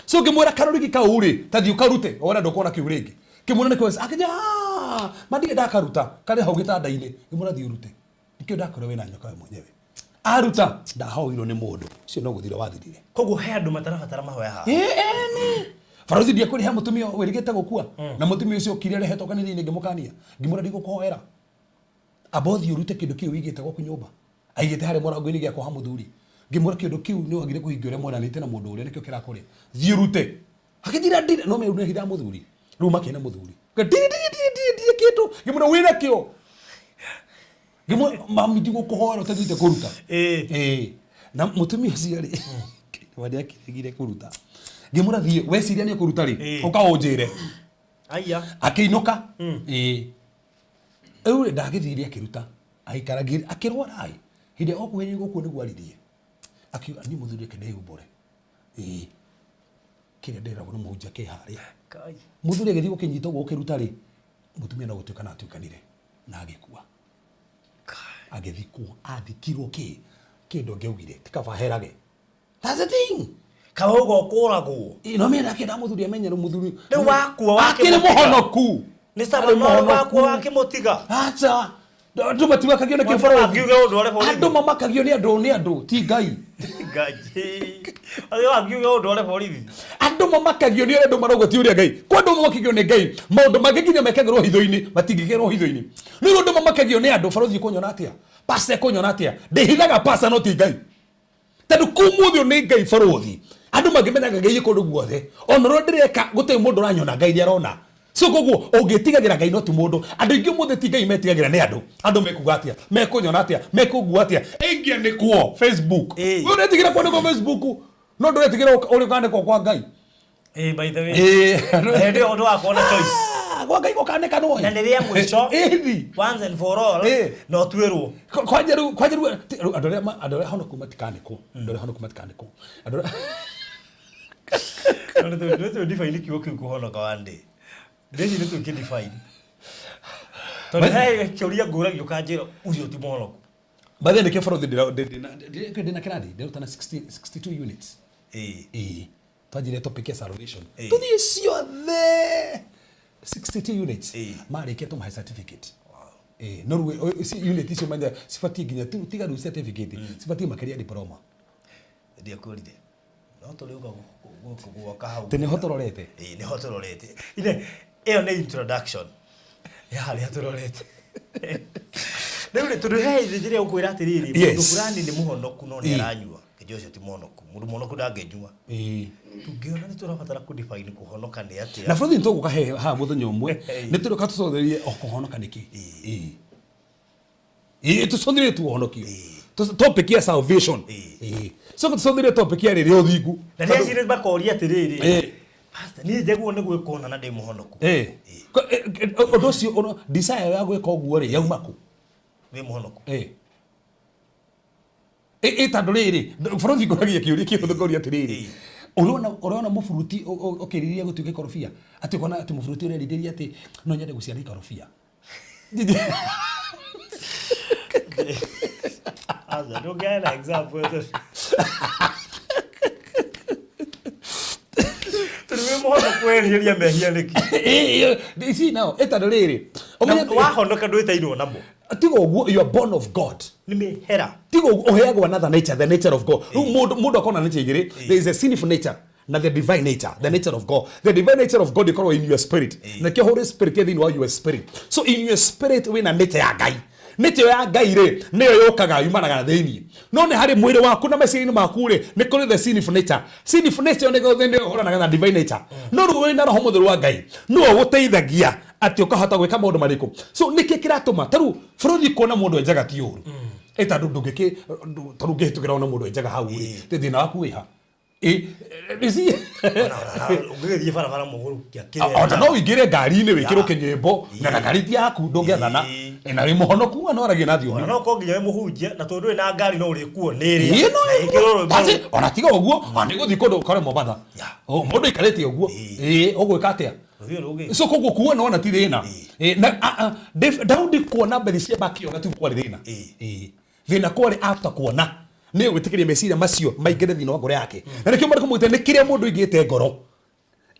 So ngĩmwĩra karũrigi kau rĩ, ta thiĩ ũkarute wona ndũkuona kĩu rĩngĩ. Kĩmwĩra nĩkĩo akĩnjĩra, "Ah, ma ndirĩ ndakaruta, karĩ hau gĩtanda-inĩ." Ngĩmwĩra thiĩ ũrute, nĩkĩo ndakwĩra wĩna nyoka we mwenyewe. Aruta ndahoirwo nĩ mũndũ ũcio no gũthira wathirire. Koguo he andũ matarabatara mahoya haha. Ĩĩ, barothi ndiakwĩrĩ he mũtumia wĩrĩgĩte gũkua, na mũtumia ũcio okire arehetwo kanitha-inĩ, ngĩmũkania ngĩmwĩra ndigũkũhoera, amba ũthiĩ ũrute kĩndũ kĩu wĩigĩte gwaku nyũmba. Aigĩte harĩa mũrango-inĩ gĩa kuoha mũthuri. Ngĩmwĩra kĩndũ kĩu nĩ wagire kũhingia ũrĩa mweranĩte na mũndũ ũrĩa, nĩkĩo kĩrakũrĩa, thiĩ ũrute. Akĩnjĩra ndirĩ no mĩrũ nĩhithaga mũthuri. Rĩu makĩna mũthuri, ndirĩ ndirĩ ndirĩ ndirĩ ndirĩ kĩndũ. Ngĩmwĩra wĩna kĩo. Ngĩmwĩra mami, ndigũkũhoera ũtathiĩte kũruta. Ĩĩ. Na mũtumia ũcio rĩ, Wani akĩregire kũruta. Ngĩmwĩra thiĩ weciria nĩ ũkũruta rĩ, ũka ũnjĩre. Aya. Akĩinũka. Ĩĩ. Rĩu rĩ ndagĩthire akĩruta. Agĩikara akĩrwara ĩ. Hĩndĩ ĩrĩa okuhĩrĩirie gũkua nĩguo aririe. Akiuga niĩ mũthuri reke ndĩyumbũre. Ĩĩ. Kĩrĩa ndĩragwo nĩ mũhunjia kĩ harĩa. Kai. Mũthuri agĩthiĩ gũkĩnyita ũguo gũkĩruta rĩ, mũtumia no gũtuĩkana atuĩkanire na agĩkua. Agĩthikwo, athikirwo kĩ? Kĩndũ angĩaugire, ti kaba aherage. That's the thing. Kaba uga ũkũragwo. Ĩ, no mena kĩenda mũthuri amenye rĩu mũthuri. Rĩu wakua Akĩrĩ wakĩmũtiga. mũhonoku. Nĩ sawa Arĩ no mũhonoku. wakua wakĩmũtiga. Acha. Andũ matimakagio nĩ Mwana kĩbũrũri. akiuga ũndũ arĩ borithi. Andũ mamakagio nĩ andũ nĩ andũ ti Ngai. Ngai. Acio akiuga ũndũ arĩ borithi. Andũ mamakagio nĩ andũ marauga ti ũrĩa Ngai. Kwa andũ mamakagio nĩ Ngai. Maũndũ mangĩ nginya mekagĩrwo hitho-inĩ matingĩkĩrwo hitho-inĩ. Nĩ ũndũ mamakagio nĩ andũ barothi kũnyona atĩa? Pastor ekũnyona atĩa? Ndĩhithaga pastor no ti Ngai. Tondũ kũu mũthĩ ũyũ nĩ Ngai barothi. Andũ mangĩmenyaga Ngai e kũndũ guothe. Ona ũrĩa ndĩreka gũtirĩ mũndũ ũranyona Ngai nĩ arona. So koguo ũngĩtigagĩra Ngai no ti mũndũ. Andũ aingĩ ũmũthĩ ti Ngai metigagĩra nĩ andũ. Andũ mekuga atĩa? Mekũnyona atĩa? Mekũngua atĩa? Ĩngĩanĩkwo Facebook. Ĩĩ. Wewe ũretigĩra kwandĩkwo Facebook no ndũretigĩra ũrĩa ũkandĩkwo kwa Ngai. Ĩĩ, by the way. Ĩĩ. Hĩndĩ ĩyo ũndũ wa kuona choice. Ah, Kwa Ngai gũkanĩkanwo. Na nĩ rĩa mũico. Ĩthi. Once and for all. Ĩĩ. Na ũtuĩrwo. Kwanja rĩu kwanja rĩu rĩu andũ arĩa andũ arĩa honoku matikanĩkwo. Andũ arĩa honoku matikanĩkwo. Andũ arĩa Nĩ tũ define kiugo kĩu kũhonoka one day. Ndĩci nĩ tũkĩ define. Tondũ he kĩũria ngũragio ũkanjĩra ũcio ti mũhonoku. By the way, nĩkĩo barothi ndĩna kĩrathi ndĩrutana 60 62 units. Ĩĩ. Ĩĩ. Twanjirie topic ya salvation. Ĩĩ. Tũthiĩ ciothe 62 units. Ĩĩ. Marĩkia tũmahe certificate. Ĩĩ, no rĩu unit icio manya cibatiĩ nginya tiga rĩu certificate, cibatiĩ makĩria diploma. Ndiakwĩrire. No tũrĩũka gwaka hau. Tĩ nĩho tũrorete? Ĩĩ, nĩho tũrorete. Ine, ĩyo nĩ introduction ya harĩa tũrorete. Rĩu rĩ, tondũ he njĩra ya gũkwĩra atĩrĩrĩ, Yes. mũndũ fulani nĩ mũhonoku no nĩ Ĩĩ. aranyua. Kĩnjũ ũcio ti mũhonoku. Mũndũ mũhonoku ndangĩnyua. Ĩĩ. Tũngĩona nĩ tũrabatara kũ define kũhonoka nĩ atĩa. Na bũrũri nĩ tũgũka he haha mũthenya ũmwe Ĩĩ. nĩ tũrĩũka tũcotherie o kũhonoka nĩkĩ. Ĩĩ. Ĩĩ tũcotherie tu ũhonokio. Topic ya salvation. Ĩĩ. Ĩĩ. So tũcotherie topic ya rĩrĩa ũthingu. Na nĩ acirĩ makoria atĩrĩrĩ. Ĩĩ. Pastor, niĩ njagĩrĩirwo nĩ gwĩka ũna na ndĩ mũhonoku. Ĩĩ. Ũndũ ũcio desire ya gwĩka ũguo rĩ yauma kũ? Wĩ mũhonoku. Ĩĩ. Ĩ tondũ rĩrĩ bũrũri ngũragia kĩũria kĩhũthũ ngũria atĩrĩrĩ ũrona ũrona mũburuti ũkĩrirĩria gũtuĩka ikorobia atĩ ũkona atĩ mũburuti ũrerirĩria atĩ no nyende gũciara ikorobia. Aca, ndũngĩheana example ĩyo. Tondũ wĩ mũhonoku werirĩria mehia nĩkĩ? Ĩ ici nao ĩ tondũ rĩrĩ Na wahonoka ndwĩtairwo namo. Tiga ũguo you are born of God. Nĩ mĩhera. Tiga ũguo ũheagwo another nature, the nature of God. Rĩu mũndũ mũndũ akoragwo na nature igĩrĩ. There is a sinful nature na the divine nature, the nature of God. The divine nature of God ĩkoragwo in your spirit. Nakĩo Holy Spirit ĩ thĩinĩ wa your spirit. So in your spirit wĩna nature ya Ngai. Nature ya Ngai rĩ nĩyo yũkaga yumanaga na thĩinĩ. No nĩ harĩ mwĩrĩ waku na meciria-inĩ maku rĩ nĩ kũrĩ the sinful nature. Sinful nature nĩyo nĩyo ĩhũranaga na divine nature. No rĩu wĩna Roho Mũtheru wa Ngai nĩwe ũgũteithagia atĩ ũkahota gwĩka maũndũ marĩkũ. So nĩkĩ kĩratũma ta rĩu bũrũri kuona mũndũ e njaga ti ũru. Ĩ tondũ ndũngĩkĩ ta rĩu ũngĩhĩtũkĩra wone mũndũ e njaga hau rĩ thĩna waku wĩ ha? Ĩ, you see? Ũngĩgĩthiĩ barabara mũgũrũkia kĩrĩa. Ona no ũingĩre ngari-inĩ wĩkĩrwo kĩnyĩmbo na ngari ti yaku ndũngĩathana na wĩ mũhonoku no waragia na thiomi. Ona no ũkorwo nginya wĩ mũhunjia na tondũ ndũrĩ na ngari no ũrĩkuo nĩ ĩrĩa. Ĩĩ, no Na ĩkĩrwo rwĩmbo. Basi, ona tiga ũguo ona nĩ gũthiĩ kũndũ ũkore Mombatha. Yeah. Mũndũ aikarĩte ũguo. Ĩĩ, ũgwĩka atĩa? Rũthiĩ rũngĩ. So koguo kuona ona ti thĩna. Ĩĩ, na Daudi kuona Bathsheba akĩona ti kwarĩ thĩna. Ĩĩ. Thĩna kwarĩ after kuona nĩ gwĩtĩkĩria meciria macio maingĩre thĩinĩ wa ngoro yake. Na nĩkĩo marĩkũ mũgĩte nĩ kĩrĩa mũndũ aigĩte ngoro.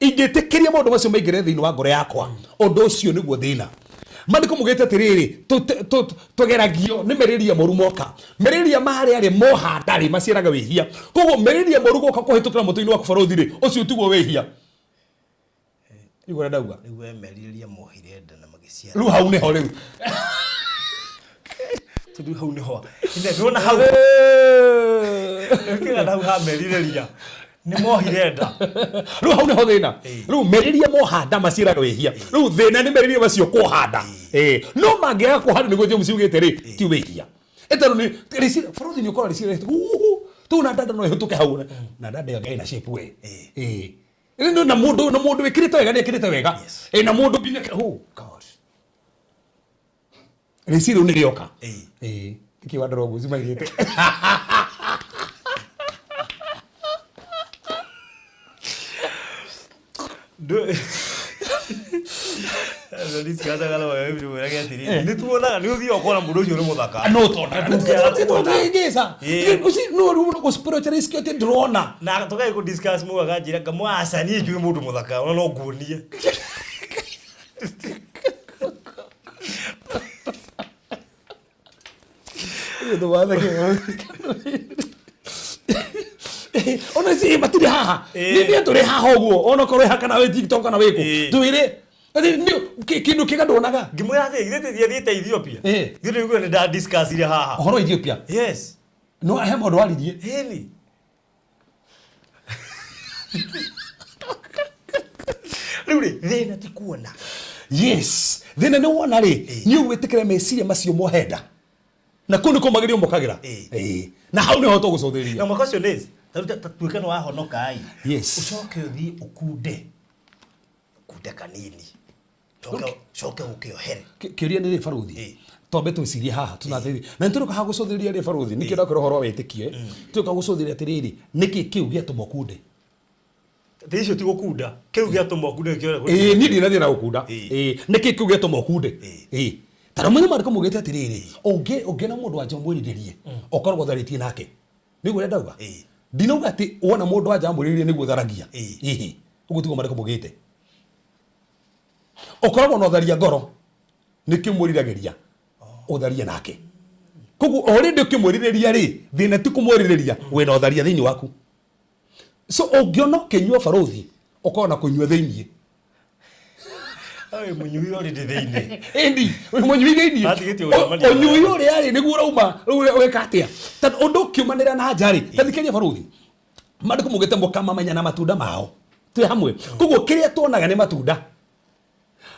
Ingĩtĩkĩria maũndũ macio maingĩre thĩinĩ wa ngoro yakwa, ũndũ ũcio nĩguo thĩna. Maandĩko maugĩte atĩrĩrĩ, tũgeragio nĩ merirĩria moru moka. Merirĩria marĩa rĩ mohanda rĩ maciaraga wĩhia. Koguo merirĩria moru goka kũhĩtũkĩra mũtwe-inĩ waku barũthi rĩ, ũcio tiguo wĩhia. Igua ũrĩa ndauga. Rĩu we merirĩria mohire nda na magĩciara. Rĩu hau nĩho rĩu. Tondũ hau nĩho. Ine ndona hau. Kĩra hau ha merirĩria. Nĩ mohire nda. Rĩu hau nĩho thĩna. Rĩu merirĩria mohanda maciaraga wĩhia. Rĩu thĩna nĩ merirĩria macio kũhanda. No mangĩaga kũhanda nĩguo James yugĩte rĩ, ti wĩhia. Ĩtondũ nĩ bũrũri nĩ ũkoragwo rĩciria uhu. Tu na dada no ĩhĩtũke hau na dada ĩyo ĩna shape we. Ĩĩ. Ĩĩ na mũndũ wĩkĩrĩte wega nĩ ekĩrĩte wega. Ĩĩ na mũndũ nginya, oh God. Rĩciria rĩu nĩ rĩoka. Ĩĩ. Nĩkĩ wandora ũguo cimairĩte? Nĩ tuonaga nĩ ũthiaga ũkona mũndũ ũcio nĩ mũthaka. No tonaga. Ndũngĩaga kuona. Ngĩca. No rĩu gũ spiritualist atĩ ndĩrona. Na tũgai kũ discuss mũndũ akanjĩra ngamwaca niĩ njũĩ mũndũ mũthaka ona no nguonie. Ona ci matirĩ haha. Nĩ tũrĩ haha ũguo ona korwo haha kana wĩ TikTok kana wĩ kũ. Twĩrĩ kĩndũ kĩga nduonaga. Ngĩmwĩra atĩrĩ, githĩ tũthiĩ thiĩte Ethiopia? Githĩ ndũiguire nĩ nda discussire haha? Ũhoro wa Ethiopia. Yes. No he maũndũ waririe. Ĩni. Rĩu rĩ, thĩna ti kuona. Yes. Thĩna nĩ wona rĩ, nĩ ũgwĩtĩkĩra meciria macio mohenda. Na kũu nĩkuo magerio mokagĩra. Ĩĩ. Na hau nĩho tũgũcũthĩrĩria. Na mwaka ũcio nĩ ta rĩu ta tuĩke nĩ wahonoka ĩ. Ũcoke ũthiĩ ũkunde. Ũkunde kanini. Coke coke ũke ũhere. Kĩũria nĩ rĩ baruthi? Twambe twĩcirie haha tũnathĩrĩ. Na nĩ tũrĩũka haha gũcũthĩrĩria rĩ baruthi, nĩkĩo ndakwĩra ũhoro wa wĩtĩkio. Tũrĩũka gũcũthĩrĩria atĩrĩrĩ, nĩkĩ kĩu gĩatũma ũkunde? Thĩ icio ti gũkunda. Kĩu gĩatũma ũkunde nĩkĩo Ĩĩ niĩ ndinathiĩ na gũkunda. Ĩĩ nĩkĩ kĩu gĩatũma ũkunde? Ĩĩ. Ta rĩu maandĩko maugĩte atĩrĩrĩ, ũngĩona mũndũ wa nja ũmwĩrirĩrie, ũkoragwo ũtharĩtie nake. Nĩguo ũrĩa ndauga? Ndinauga atĩ wona mũndũ wa nja amwĩrirĩrie nĩguo ũtharagia. Ĩhĩ. Ũguo tiguo maandĩko maugĩte. Ũkoragwo na ũtharia ngoro, nĩkĩo mwĩriragĩria ũtharie nake. Koguo o rĩndĩ ũkĩmwĩrirĩria rĩ, thĩna ti kũmwĩrirĩria, wĩna ũtharia thĩinĩ waku. So ũngĩona ũkĩnyua barũthi, ũkoragwo na kũnyua thĩinĩ. Oi, mũnyui already thĩinĩ. Ĩndi, wĩ mũnyui thĩinĩ. Atigĩtie gũcemania Ũnyui ũrĩa rĩ, nĩguo ũrauma, rĩu weka atĩa? Tondũ ũndũ ũkiumanĩra na nja rĩ, ta thikĩrĩria barũthi. Maandĩko maugĩte mũkamamenya na matunda mao. Twĩ hamwe. Koguo kĩrĩa tuonaga nĩ matunda.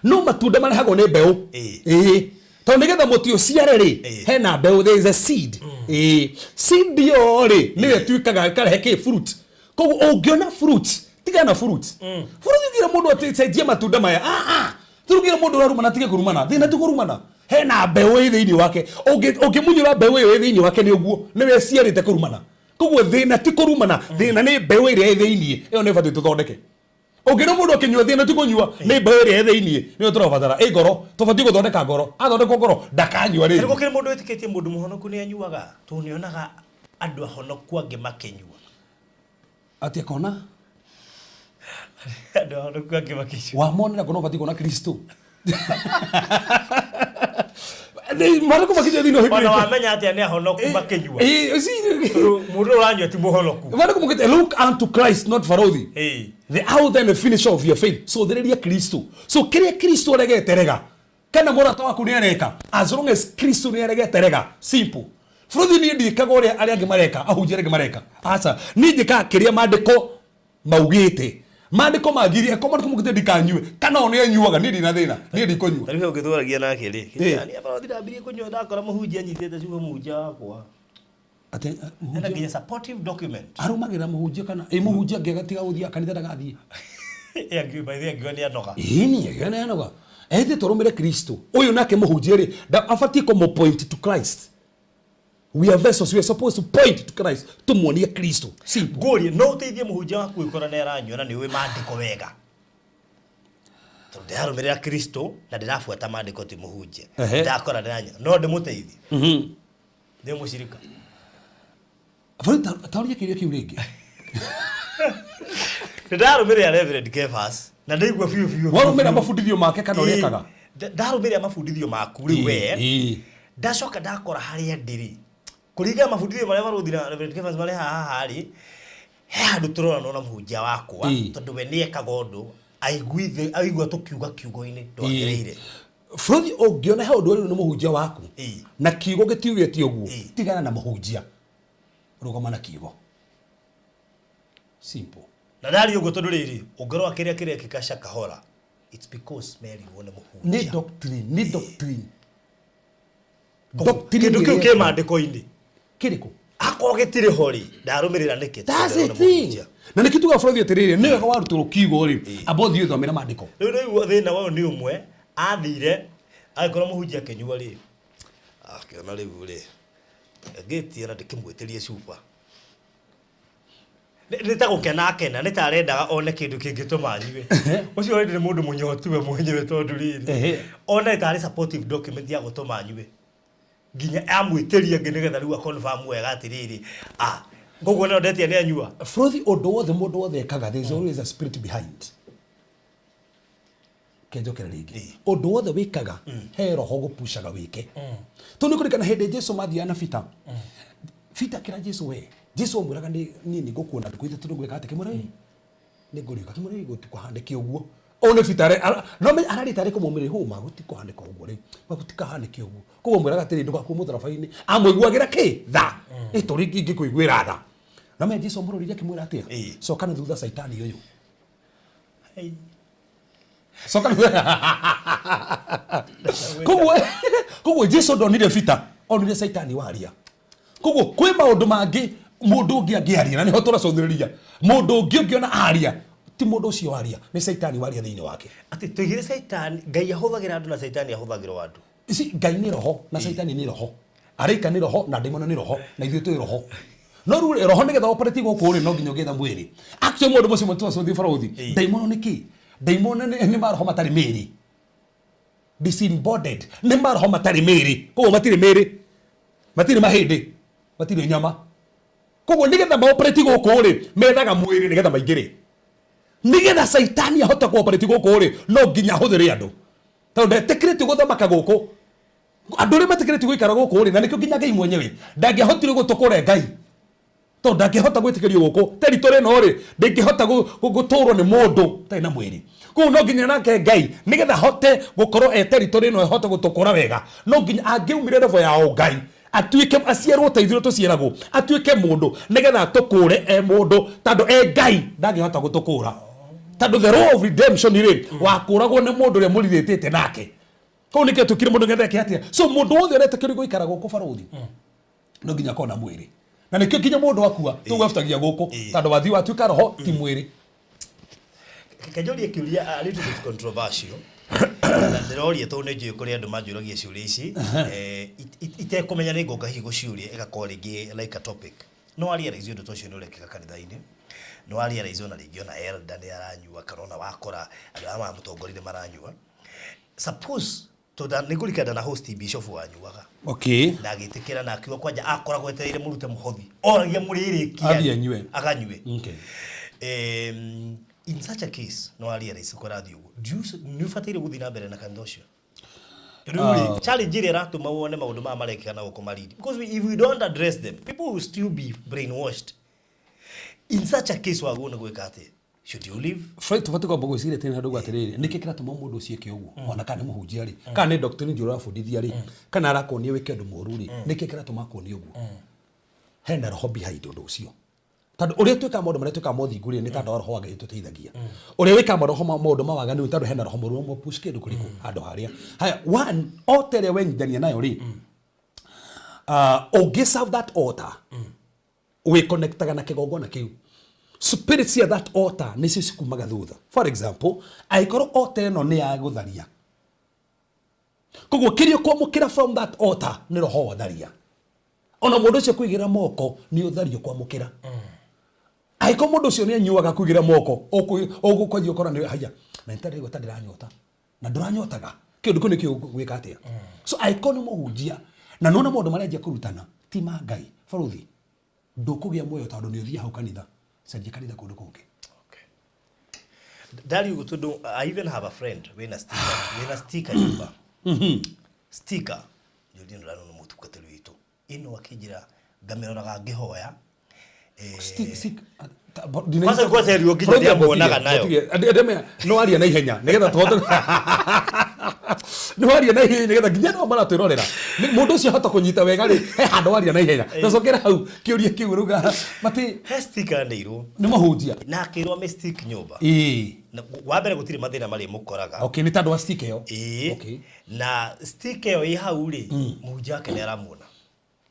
No matunda marehagwo nĩ mbeũ. Ĩĩ. Tondũ nĩgetha mũtĩ ũciare rĩ, hena mbeũ, there is a seed. Ĩĩ. Seed ĩyo rĩ, nĩyo ĩtuĩkaga ĩkarehe kĩ fruit. Koguo ũngĩona fruit, tigana na fruit. Fruit ũngĩra mũndũ atĩ cenjia matunda maya. Ah ah. Tũrugĩra mũndũ ũrarumana atige kũrumana. Thĩna ti kũrumana. Hena mbeũ ĩ thĩinĩ wake. Ũngĩmunyũra mbeũ ĩyo ĩ thĩinĩ wake nĩ ũguo, nĩwe ĩciarĩte kũrumana. Koguo thĩna ti kũrumana, thĩna nĩ mbeũ ĩrĩa ĩ thĩinĩ. Ĩyo nĩ ĩbatiĩ tũthondeke. Ũngĩona mũndũ akĩnyua thĩna ti kũnyua, nĩ mbeũ ĩrĩa ĩ thĩinĩ nĩyo tũrabatara. Ĩ ngoro, tũbatiĩ gũthondeka ngoro. Athondekwo ngoro, ndakanyua Rĩu rĩngĩ. Gũkĩrĩ mũndũ wĩtĩkĩtie mũndũ mũhonoku nĩ anyuaga? Tondũ nĩ onaga andũ ahonoku angĩ makĩnyua. Atĩ akona? Andũ ahonoku angĩ makĩnyua. Wamonera kuona ũbatiĩ kuona Kristo. Maandĩko makinya thĩinĩ wa Ona Bibilia. wamenya atĩa nĩ ahonoku makĩnyua? Ĩĩ, ũci- Tondũ mũndũ ũrĩa ũranyua ti mũhonoku. Maandĩko maugĩte look unto Christ not Farodi. The author and the finisher of your faith. Cũthĩrĩria Kristo. So kĩrĩa Kristo aregete rega. Kana mũrata waku nĩ areka. As long as Kristo nĩ aregete rega. Simple. Bũrũthi niĩ ndiĩkaga ũrĩa arĩa angĩ mareka, ahunjia arĩa angĩ mareka. Aca, niĩ njĩkaga kĩrĩa maandĩko maugĩte. Maandĩko mangirie, angĩkorwo maandĩko maugĩte ndikanyue, kana o nĩ anyuaga, niĩ ndina thĩna, niĩ ndikũnyua. Ta rĩu he ũngĩ twaragia nake rĩ, niĩ barothi ndambirie kũnyua ndakora mũhunjia anyitĩte cuba mũhunjia wakwa. Atĩ, Hena mũhunjia nginya supportive document. Arũmagĩrĩra mũhunjia kana ĩ mũhunjia angĩaga tiga gũthiĩ kanitha ndagathiĩ. Ĩ angiuga by the way angiuga nĩ anoga. Ĩni angiuga nĩ anoga. Ethĩ tũrũmĩre Kristo. Ũyũ nake mũhunjia rĩ, abatiĩ kũmũ point to Christ. We are vessels, we are supposed to point to Christ. Tũmuonie Kristo. Simple. Ngũrie, no ũteithie mũhunjia waku ũgĩkora nĩ aranyua na nĩ ũĩ maandĩko wega. Tondũ ndĩrarũmĩrĩra Kristo na ndĩrabuata maandĩko ti mũhunjia. Ndakora ndĩranyua. No ndĩmũteithie. Ndĩ mũcirika. Bũrũri taũria kĩũria kĩu rĩngĩ. Nĩ ndarũmĩrĩra Reverend Kefas na ndaigua biũ biũ. Warũmĩrĩra mabundithio make kana ũrĩa ekaga? Ndarũmĩrĩra mabundithio maku rĩu we. Ndacoka ndakora harĩa ndĩrĩ. Kũringana mabundithio marĩa barũthi na Reverend Kefas marĩ haha rĩ, he handũ tũroranwo na mũhunjia wakwa tondũ we nĩ ekaga ũndũ aiguithe aigua tũkiuga kiugo-inĩ ndwagĩrĩire. Bũrũri ũngĩona he ũndũ ũrĩ nĩ mũhunjia waku na kiugo gĩtiugĩte ũguo, tigana na mũhunjia, rũgama na kiugo. Simple. Na ndaria ũguo tondũ rĩrĩ, ũngĩrora kĩrĩa kĩrekĩka Shakahola, it's because merirwo nĩ mũhunjia. Nĩ doctrine, nĩ doctrine. Doctrine Kĩndũ kĩu kĩ maandĩko-inĩ. Kĩrĩkũ? Akorwo gĩtirĩ ho rĩ, ndarũmĩrĩra nĩkĩ? That's Tondũ the nĩ thing. mũhunjia. Na nĩkĩo tugaga bũrũri atĩrĩrĩ, nĩ wega warutĩrwo kiugo rĩ, amba ũthiĩ ũthomere maandĩko. Rĩu thĩna wao nĩ ũmwe, athire agĩkora mũhunjia akĩnyua rĩ, akĩona rĩu rĩ, ngĩtie na ndĩkĩmwĩtĩrie cuba. Nĩ ta gũkena akena, nĩ ta arendaga one kĩndũ kĩngĩtũma anyue. Ũcio already nĩ mũndũ mũnyotu we mwenyewe tondũ rĩrĩ, one tarĩ supportive document ya gũtũma anyue. Nginya amwĩtĩrie ĩngĩ nĩgetha rĩu a-confirm wega atĩrĩrĩ, ah, koguo no ndetia nĩ anyua. Frothi, ũndũ wothe mũndũ wothe ekaga, there is always a spirit behind. Kenjokera rĩngĩ, ũndũ wothe wĩkaga he roho gũpucaga wĩke. Tondũ nĩ kũririkana hĩndĩ Jesu mathiaga na Peter, Peter akĩra Jesu, we Jesu amwĩraga nĩ niĩ nĩ ngũkuona thikũ ithatũ nĩ ngwĩka atĩ kĩmwĩra ĩ nĩ ngũriũka, kĩmwĩra ĩ gũtikũhanĩke ũguo. Ũyũ nĩ Peter no ararĩ tarĩ kũmũmĩrĩria hũma gũtikũhanĩka ũguo rĩu, gũtikahanĩke ũguo. Koguo amwĩraga atĩrĩ, ndũgakue mũtharaba-inĩ. Amũiguagĩra kĩ tha, ĩ tũrĩ ingĩkũiguĩra tha. Na me Jesu amũroririe akĩmwĩra atĩa, coka na thutha Caitani ũyũ. Coka na thutha. Koguo Jesu ndonire Peter, onire Caitani waria. Koguo kwĩ maũndũ mangĩ mũndũ ũngĩ angĩaria, na nĩho tũracũthĩrĩria. Mũndũ ũngĩ ũngĩona aria, ti mũndũ ũcio waria, nĩ Caitani waria thĩinĩ wake. Atĩ tũigire Caitani, Ngai ahũthagĩra andũ na Caitani ahũthagĩrwo andũ. Ici Ngai nĩ roho na Caitani nĩ roho. Araika nĩ roho na ndaimono nĩ roho na ithuĩ twĩ roho. No rĩu rĩ, roho nĩgetha operate gũkũ rĩ, no nginya ũngĩetha mwĩrĩ. Actually mũndũ mũcio mũtũcũthi barũthi. Ndaimono nĩ kĩ? Ndaimono nĩ maroho matarĩ mĩĩrĩ. Disembodied. Nĩ maroho matarĩ mĩĩrĩ. Koguo matirĩ mĩĩrĩ. Matirĩ mahĩndĩ. Matirĩ nyama. Koguo nĩgetha maoperate gũkũ rĩ, methaga mwĩrĩ nĩgetha maingĩre. Nĩgetha Caitani ahote kũoperate gũkũ rĩ, no nginya ahũthĩre andũ. Tondũ ndetĩkĩrĩtio gũthamaka gũkũ. Andũ arĩa metĩkĩrĩtio gũikara gũkũ rĩ, na nĩkĩo nginya Ngai mwenyewe ndangĩahotire gũtũkũre Ngai. Tondũ ndangĩhota gwĩtĩkĩrio gũkũ. Territory ĩno rĩ, ndĩngĩhota gũtũrwo nĩ mũndũ ũtarĩ na mwĩrĩ. Koguo no nginya nake Ngai nĩgetha ahote gũkorwo e territory ĩno ĩhote gũtũkũra wega, no nginya angĩumire level ya ũngai, atuĩke aciarwo ta ithuĩ tũciaragwo, atuĩke mũndũ nĩgetha atũkũre e mũndũ, tondũ e Ngai ndangĩhota gũtũkũra. Tondũ the law of redemption rĩ, wakũragwo nĩ mũndũ ũrĩa mũrirĩtĩte nake. Koguo nĩkĩo atuĩkire mũndũ nĩgetha eke atĩa? So mũndũ wothe ũretĩkĩrio gũikara gũkũ barũthi, no nginya akorwo na mwĩrĩ. Na nĩkĩo nginya mũndũ akua tũgwebutagia gũkũ, tondũ wathiĩ watuĩka roho ti mwĩrĩ. Kenjorie kĩũria a little bit controversial. Na ndĩroria tondũ nĩ njũĩ kũrĩ andũ manjũragia ciũria ici, itekũmenya nĩ ngũka hihi gũciũria ĩgakorwo rĩngĩ like a topic. No wa realize ũndũ ta ũcio nĩ ũrekĩka kanitha-inĩ. Nĩ wa realize ona rĩngĩ ona elder nĩ aranyua kana ona wakora andũ arĩa maramũtongoria nĩ maranyua. Suppose tondũ nĩ ngũririkana na host bishop wanyuaga. Na agĩtĩkĩra na akiuga kwanja akoragwo etereire mũrute mũhothi. Oragia mũrĩrĩkia. Athiĩ anyue. Aganyue. In such a case, no wa realize kũrathiĩ ũguo. Do you nĩ ũbataire gũthiĩ na mbere na kanitha ũcio? Rĩu rĩ, challenge ĩrĩa ĩratũma wone maũndũ maya marekĩka na gũkũ marindi. Because if we don't address them, people will still be brainwashed. In such a case wagwo nĩ gwĩka atĩa? Should you leave? Fred, tũbatiĩ kwamba gwĩciria tene handũ atĩrĩrĩ, nĩkĩ kĩratũma mũndũ ũcio eke ũguo? Ona kana nĩ mũhunjia rĩ, kana nĩ doctrine njũru arabundithia rĩ, kana arakuonia wĩke ũndũ mũru rĩ, nĩkĩ kĩratũma akuonie ũguo? Hena roho behind ũndũ ũcio. Tondũ ũrĩa twĩkaga maũndũ marĩa twĩkaga mothingu rĩ, nĩ tondũ wa roho wa Ngai ũtũteithagia. Ũrĩa wĩkaga maroho maũndũ ma waganu nĩ tondũ hena roho mũru ũmwe push kĩndũ kũrĩkũ handũ harĩa. Haya, one, altar ĩrĩa wenyitithania nayo rĩ, ũngĩ serve that altar, wĩconnectaga na kĩgongona kĩu. Spirit cia that altar nĩcio cikumaga thutha. For example, angĩkorwo altar ĩno nĩ ya gũtharia, koguo kĩrĩa ũkwamũkĩra from that altar nĩ roho wa tharia. Ona mũndũ ũcio kũigĩrĩra moko nĩ ũthario kwamũkĩra. Angĩkorwo mũndũ ũcio nĩ anyuaga kũigĩrĩra moko, ũgũkwanjia ũkora nĩ haya, na nĩ ta ndĩraigua ta ndĩranyota. Na ndũranyotaga. Kĩũndũ kĩu nĩkĩo gwĩka atĩa? So angĩkorwo nĩ mũhunjia na nĩwona maũndũ marĩa anjia kũrutana ti ma Ngai, barũthi, ndũkũgĩa muoyo tondũ nĩ ũthiĩ hau kanitha, caria kanitha kũndũ kũngĩ. Ndari ũguo tondũ I even have a friend wĩna sticker, wĩna sticker nyũmba. Sticker. Njũria nĩ nĩ mũtungatĩri witũ. Ĩno akĩnjĩra ngamĩroraga ngĩhoya. Kwanza kwanza erirwo nginya ndiamuonaga nayo. No aria na ihenya nĩgetha tũhote nĩ waria na ihenya nĩgetha nginya andũ maratwĩrorera mũndũ ũcio ahota kũnyita wega rĩ, he handũ waria na ihenya. Tũcokere hau kĩũria kĩu rauga mati He sticker ndeirwo. Nĩ mũhunjia. Na akĩrwo ame stick nyũmba. Na wa mbere gũtirĩ mathĩna marĩ mũkoraga. Okay, nĩ tondũ wa stick ĩyo. Na stick ĩyo ĩ hau rĩ, mũhunjia wake nĩ aramuona.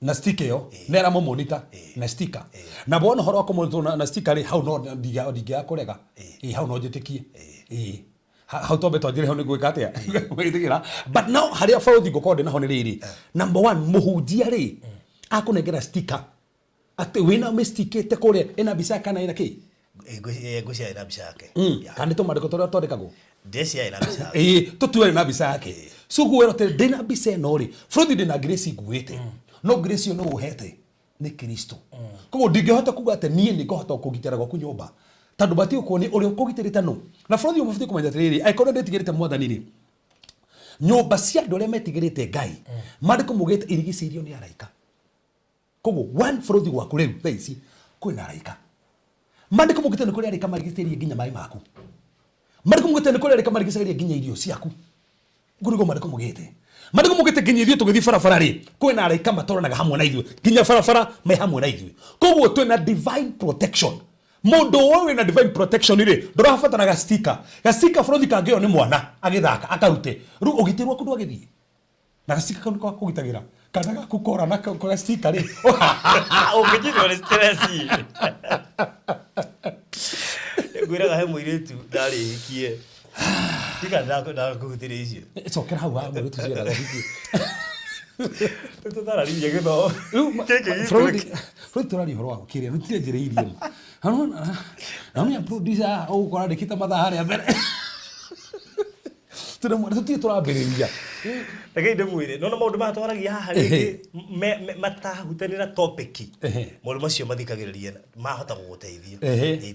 Na sticker ĩyo nĩ aramũmonita na sticker na wona ũhoro wa kũmonitor na sticker rĩ, hau no ndingĩaga kũrega. Ĩ, hau no njĩtĩkie. Ĩ, hau twambe twanjĩre hau nĩ gwĩka atĩa gwĩtĩkĩra. But now harĩa bũrũthi ngũkorwo ndĩ naho nĩ rĩrĩ, number one, mũhunjia rĩ akũnengera sticker atĩ wĩna mĩstikĩte kũrĩa ĩna mbica kana ĩna kĩ? Ngwĩciria ĩna mbica yake. Kana nĩ tũmandĩko tũrĩa twandĩkagwo? Ndĩciria ĩna mbica yake. Ĩĩ, tũtue na mbica yake. So guo atĩ ndĩna mbica ĩno rĩ, bũrũthi, ndĩna grace nguĩte, no grace ĩyo no ũhete nĩ Kristo. Koguo ndingĩhota kuga atĩ niĩ nĩ ngũhota kũgitĩra gwaku nyũmba, tondũ batiĩ gũkorwo nĩ ũrĩa ũkũgitĩrĩte no na bũrũthi ũmwe. Batiĩ kũmenya atĩrĩrĩ, angĩkorwo ndĩtigĩrĩte Mwathani rĩ, nyũmba cia andũ arĩa metigĩrĩte Ngai, maandĩko maugĩte irigicĩirio nĩ araika. Koguo one, bũrũthi, gwaku rĩu thaa ici kwĩna araika. Maandĩko maugĩte nĩ kũrĩ araika marigicĩirie nginya maĩ maku. Maandĩko maugĩte nĩ kũrĩ araika marigicagĩria nginya irio ciaku. Ũguo nĩguo maandĩko maugĩte. Maandĩko maugĩte nginya ithuĩ tũgĩthiĩ barabara rĩ, kwĩna araika matwaranaga hamwe na ithuĩ nginya barabara, me hamwe na ithuĩ. Koguo twĩna divine protection. Mũndũ ũyũ wĩna divine protection rĩ, ndũrabatara gastika. Gastika, bũrũthi, kangĩo nĩ mwana agĩthaka akarute rĩu ũgitĩri waku ndwagĩthiĩ na gastika kau nĩko gakũgitagĩra. Kana gaku kora na gastika rĩ, Ũngĩnyitwo nĩ stress, ngwĩraga he mũirĩtu ndarĩ hikie tika ndakũhutĩria icio. Cokera hau ha mũirĩtu ũcio endaga ũhikie. Tũtararirie gĩthomo Rĩu gĩkĩ gitũ. Bũrũri tũraria ũhoro wa kĩrĩa tũtianjĩrĩirie ma na producer ũgũkora andĩkĩte mathaa harĩa mbere. Tũtirĩ tũrambĩrĩria. Rekei ndĩmwĩre, nona maũndũ maya twaragia haha rĩngĩ matahutanĩra na topic, maũndũ macio mathikagĩrĩria mahota gũgũteithia.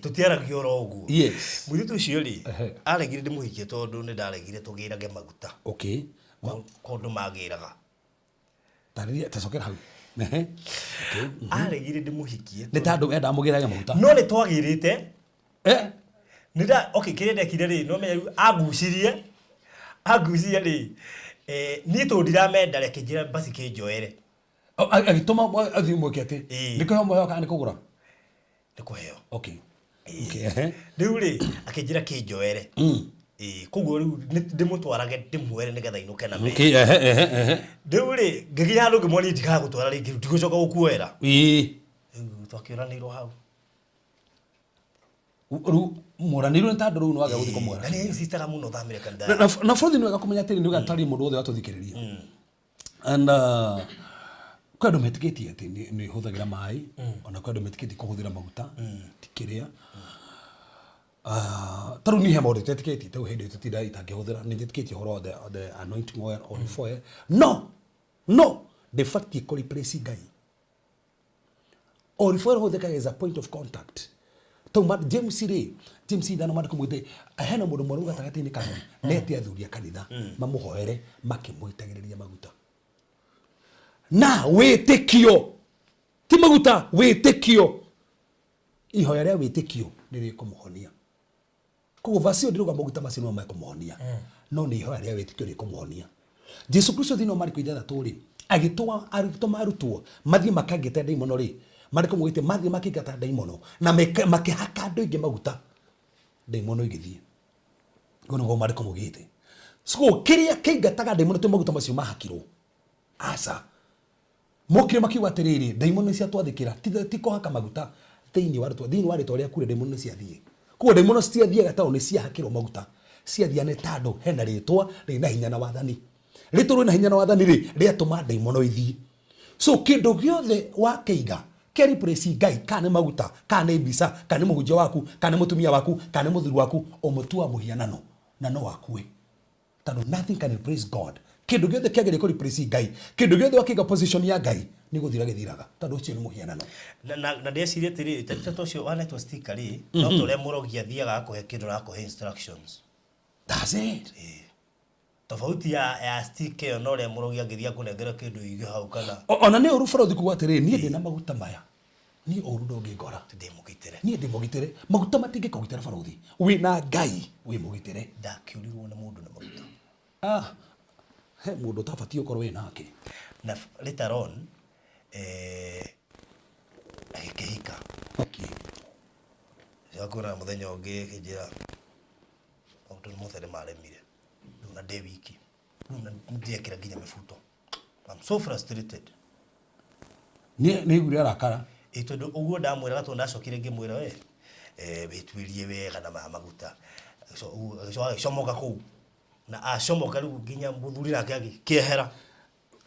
Tũtiaragia oro ũguo. Mũirĩtu ũcio rĩ, aregire ndĩmũhikie tondũ nĩ ndaregire tũgĩrage maguta kũndũ magĩraga. Tarĩria, tacokera hau. Aregire ndĩmũhikie. Nĩ tondũ endaga mũgĩrage maguta. No nĩ twagĩrĩte. Nĩ okay, kĩrĩa ndekire rĩ, no menya rĩu angucirie rĩ, niĩ tondũ ndiramenda, reke njĩra basi kĩnjoere. Agĩtũma athiĩ mweke atĩ nĩ kũheo mũheo kana nĩ kũgũra? Nĩ kũheo. Okay, ehe. Rĩu rĩ, akĩnjĩra kĩnjoere. Ĩĩ, koguo rĩu ndĩmũtwarage ndĩmuoere nĩgetha inũke na me. Okay, ehe ehe ehe Rĩu rĩ, ngĩkinya handũ ngĩmuonia ndigagũtwara rĩngĩ, rĩu ndigũcoka gũkuoera. Rĩu twakĩũranĩirwo hau. Rĩu mũranĩirwo nĩ tondũ rĩu nĩ wagĩa gũthiĩ kũmwĩra. Na nĩ insistaga mũno thamĩre kanitha. Na bũrũri, nĩ wega kũmenya atĩrĩ, nĩ wega tarĩ mũndũ wothe watũthikĩrĩria and kwĩ andũ metĩkĩtie atĩ nĩ hũthagĩra maĩ, ona kwĩ andũ metĩkĩtie kũhũthĩra maguta ti kĩrĩa. Ta rĩu niĩ he maũndũ itetĩkĩtie. Ta rĩu hĩndĩ tũtinda itangĩhũthĩra, nĩ njĩtĩkĩtie ũhoro wa the anointing oil, olive oil, no ndĩbatiĩ kũ replace Ngai. Olive oil hũthĩkaga as a point of contact. Tau James rĩ, James 5, maandĩko maugĩte hena mũndũ mwerũ gatagatĩ-inĩ kanyu, nete athuri a kanitha mamũhoere makĩmũitagĩrĩria maguta na wĩtĩkio, ti maguta, wĩtĩkio. Ihoya rĩa wĩtĩkio nĩ rĩkũmũhonia. Koguo verse ĩyo ndĩrauga maguta macio nĩmo mekũmũhonia, no nĩ ihoya rĩa wĩtĩkio rĩkũmũhonia. Jesu Kristo thĩinĩ wa Mariko 6 rĩ, agĩtũma arutwo mathiĩ makangĩte ndaimono rĩ, maandĩko maugĩte mathiĩ makĩingata ndaimono na makĩhaka andũ aingĩ maguta, ndaimono igĩthiĩ. Ũguo nĩguo maandĩko maugĩte. So kĩrĩa kĩingataga ndaimono ti maguta macio mahakirwo, aca. Mokire makiuga atĩrĩrĩ, ndaimono nĩ ciatwathĩkĩra, ti kũhaka maguta thĩinĩ wa rĩtwa, thĩinĩ wa rĩtwa rĩaku rĩ, ndaimono nĩ ciathiĩ. Koguo ndaimono citiathiaga tondũ nĩ ciahakĩrwo maguta, ciathia nĩ tondũ hena rĩtwa rĩna hinya na wathani. Rĩtwa rĩna hinya na wathani rĩ, rĩatũma ndaimono ithiĩ. So kĩndũ gĩothe wakĩiga kĩa replace Ngai, kana nĩ maguta, kana nĩ mbica, kana nĩ mũhunjia waku, kana nĩ mũtumia waku, kana nĩ mũthuri waku, ũmũtua mũhianano na no akue, tondũ nothing can replace God. Kĩndũ gĩothe kĩagĩrĩire kũ replace Ngai, kĩndũ gĩothe wakĩiga position ya Ngai, nĩ gũthira gĩthiraga, tondũ ũcio nĩ mũhianano. Na ndĩreciria atĩrĩrĩ, ta ũcio wanetwo sticker rĩ, no ta ũrĩa mũrogi athiaga akũhe kĩndũ na akũhe instructions. That's it. Tofauti ya sticker ĩyo na ũrĩa mũrogi angĩthiĩ akũnengere kĩndũ ige hau kana Ona nĩ ũru bũrũri kuga atĩrĩrĩ, niĩ ndĩna maguta maya, niĩ ũru ndũngĩngora. Ndĩ mũgitĩre. Niĩ ndĩ mũgitĩre. Maguta matingĩkũgitĩra, barũthi. Wĩna Ngai, wĩ mũgitĩre. Ndakĩũrirwo nĩ mũndũ na maguta. Ah, he mũndũ ũtabatiĩ ũkorwo wĩ nake. Na later on agĩkĩhika. Coka kuona mũthenya ũngĩ akĩnjĩra maũndũ mothe nĩ maremire, rĩu na ndĩ wiki, rĩu na ndĩrekĩra nginya mĩbuto. I'm so frustrated. Nĩ nĩaiguire arakara. Ĩ tondũ ũguo ndamwĩraga tondũ ndacokire ngĩmwĩra we wĩtuĩrie wega na ma maguta. Agĩcoka agĩcomoka kũu na acomoka rĩu nginya mũthuri nake agĩkĩehera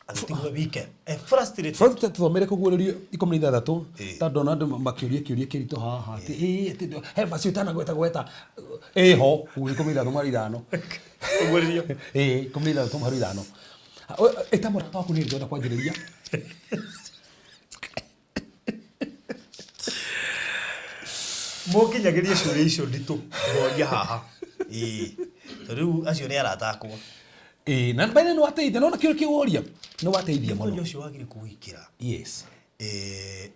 agĩtigwo wike frustrated. Bũrũri tũthomere kũguũrĩrio 16 Ĩĩ. tondũ ndona andũ makĩũria kĩũria kĩritũ haha atĩ ĩĩ atĩ he verse ũtanagweta gweta ĩho 16 mweri 5. Kũguũrĩrio. Ĩĩ 16 mweri 5. Ĩta mũrata waku nĩ ndĩrenda kwanjĩrĩria. Mũnginyagĩrie ciũria icio nditũ ngoria haha. Ĩĩ. Tondũ rĩu acio nĩ arata akwa. Ĩĩ na by the way nĩ wateithia nĩwona kĩũria kĩu woria nĩ wateithia Mũno mũno. ũcio wagire kũwĩkĩra. Yes.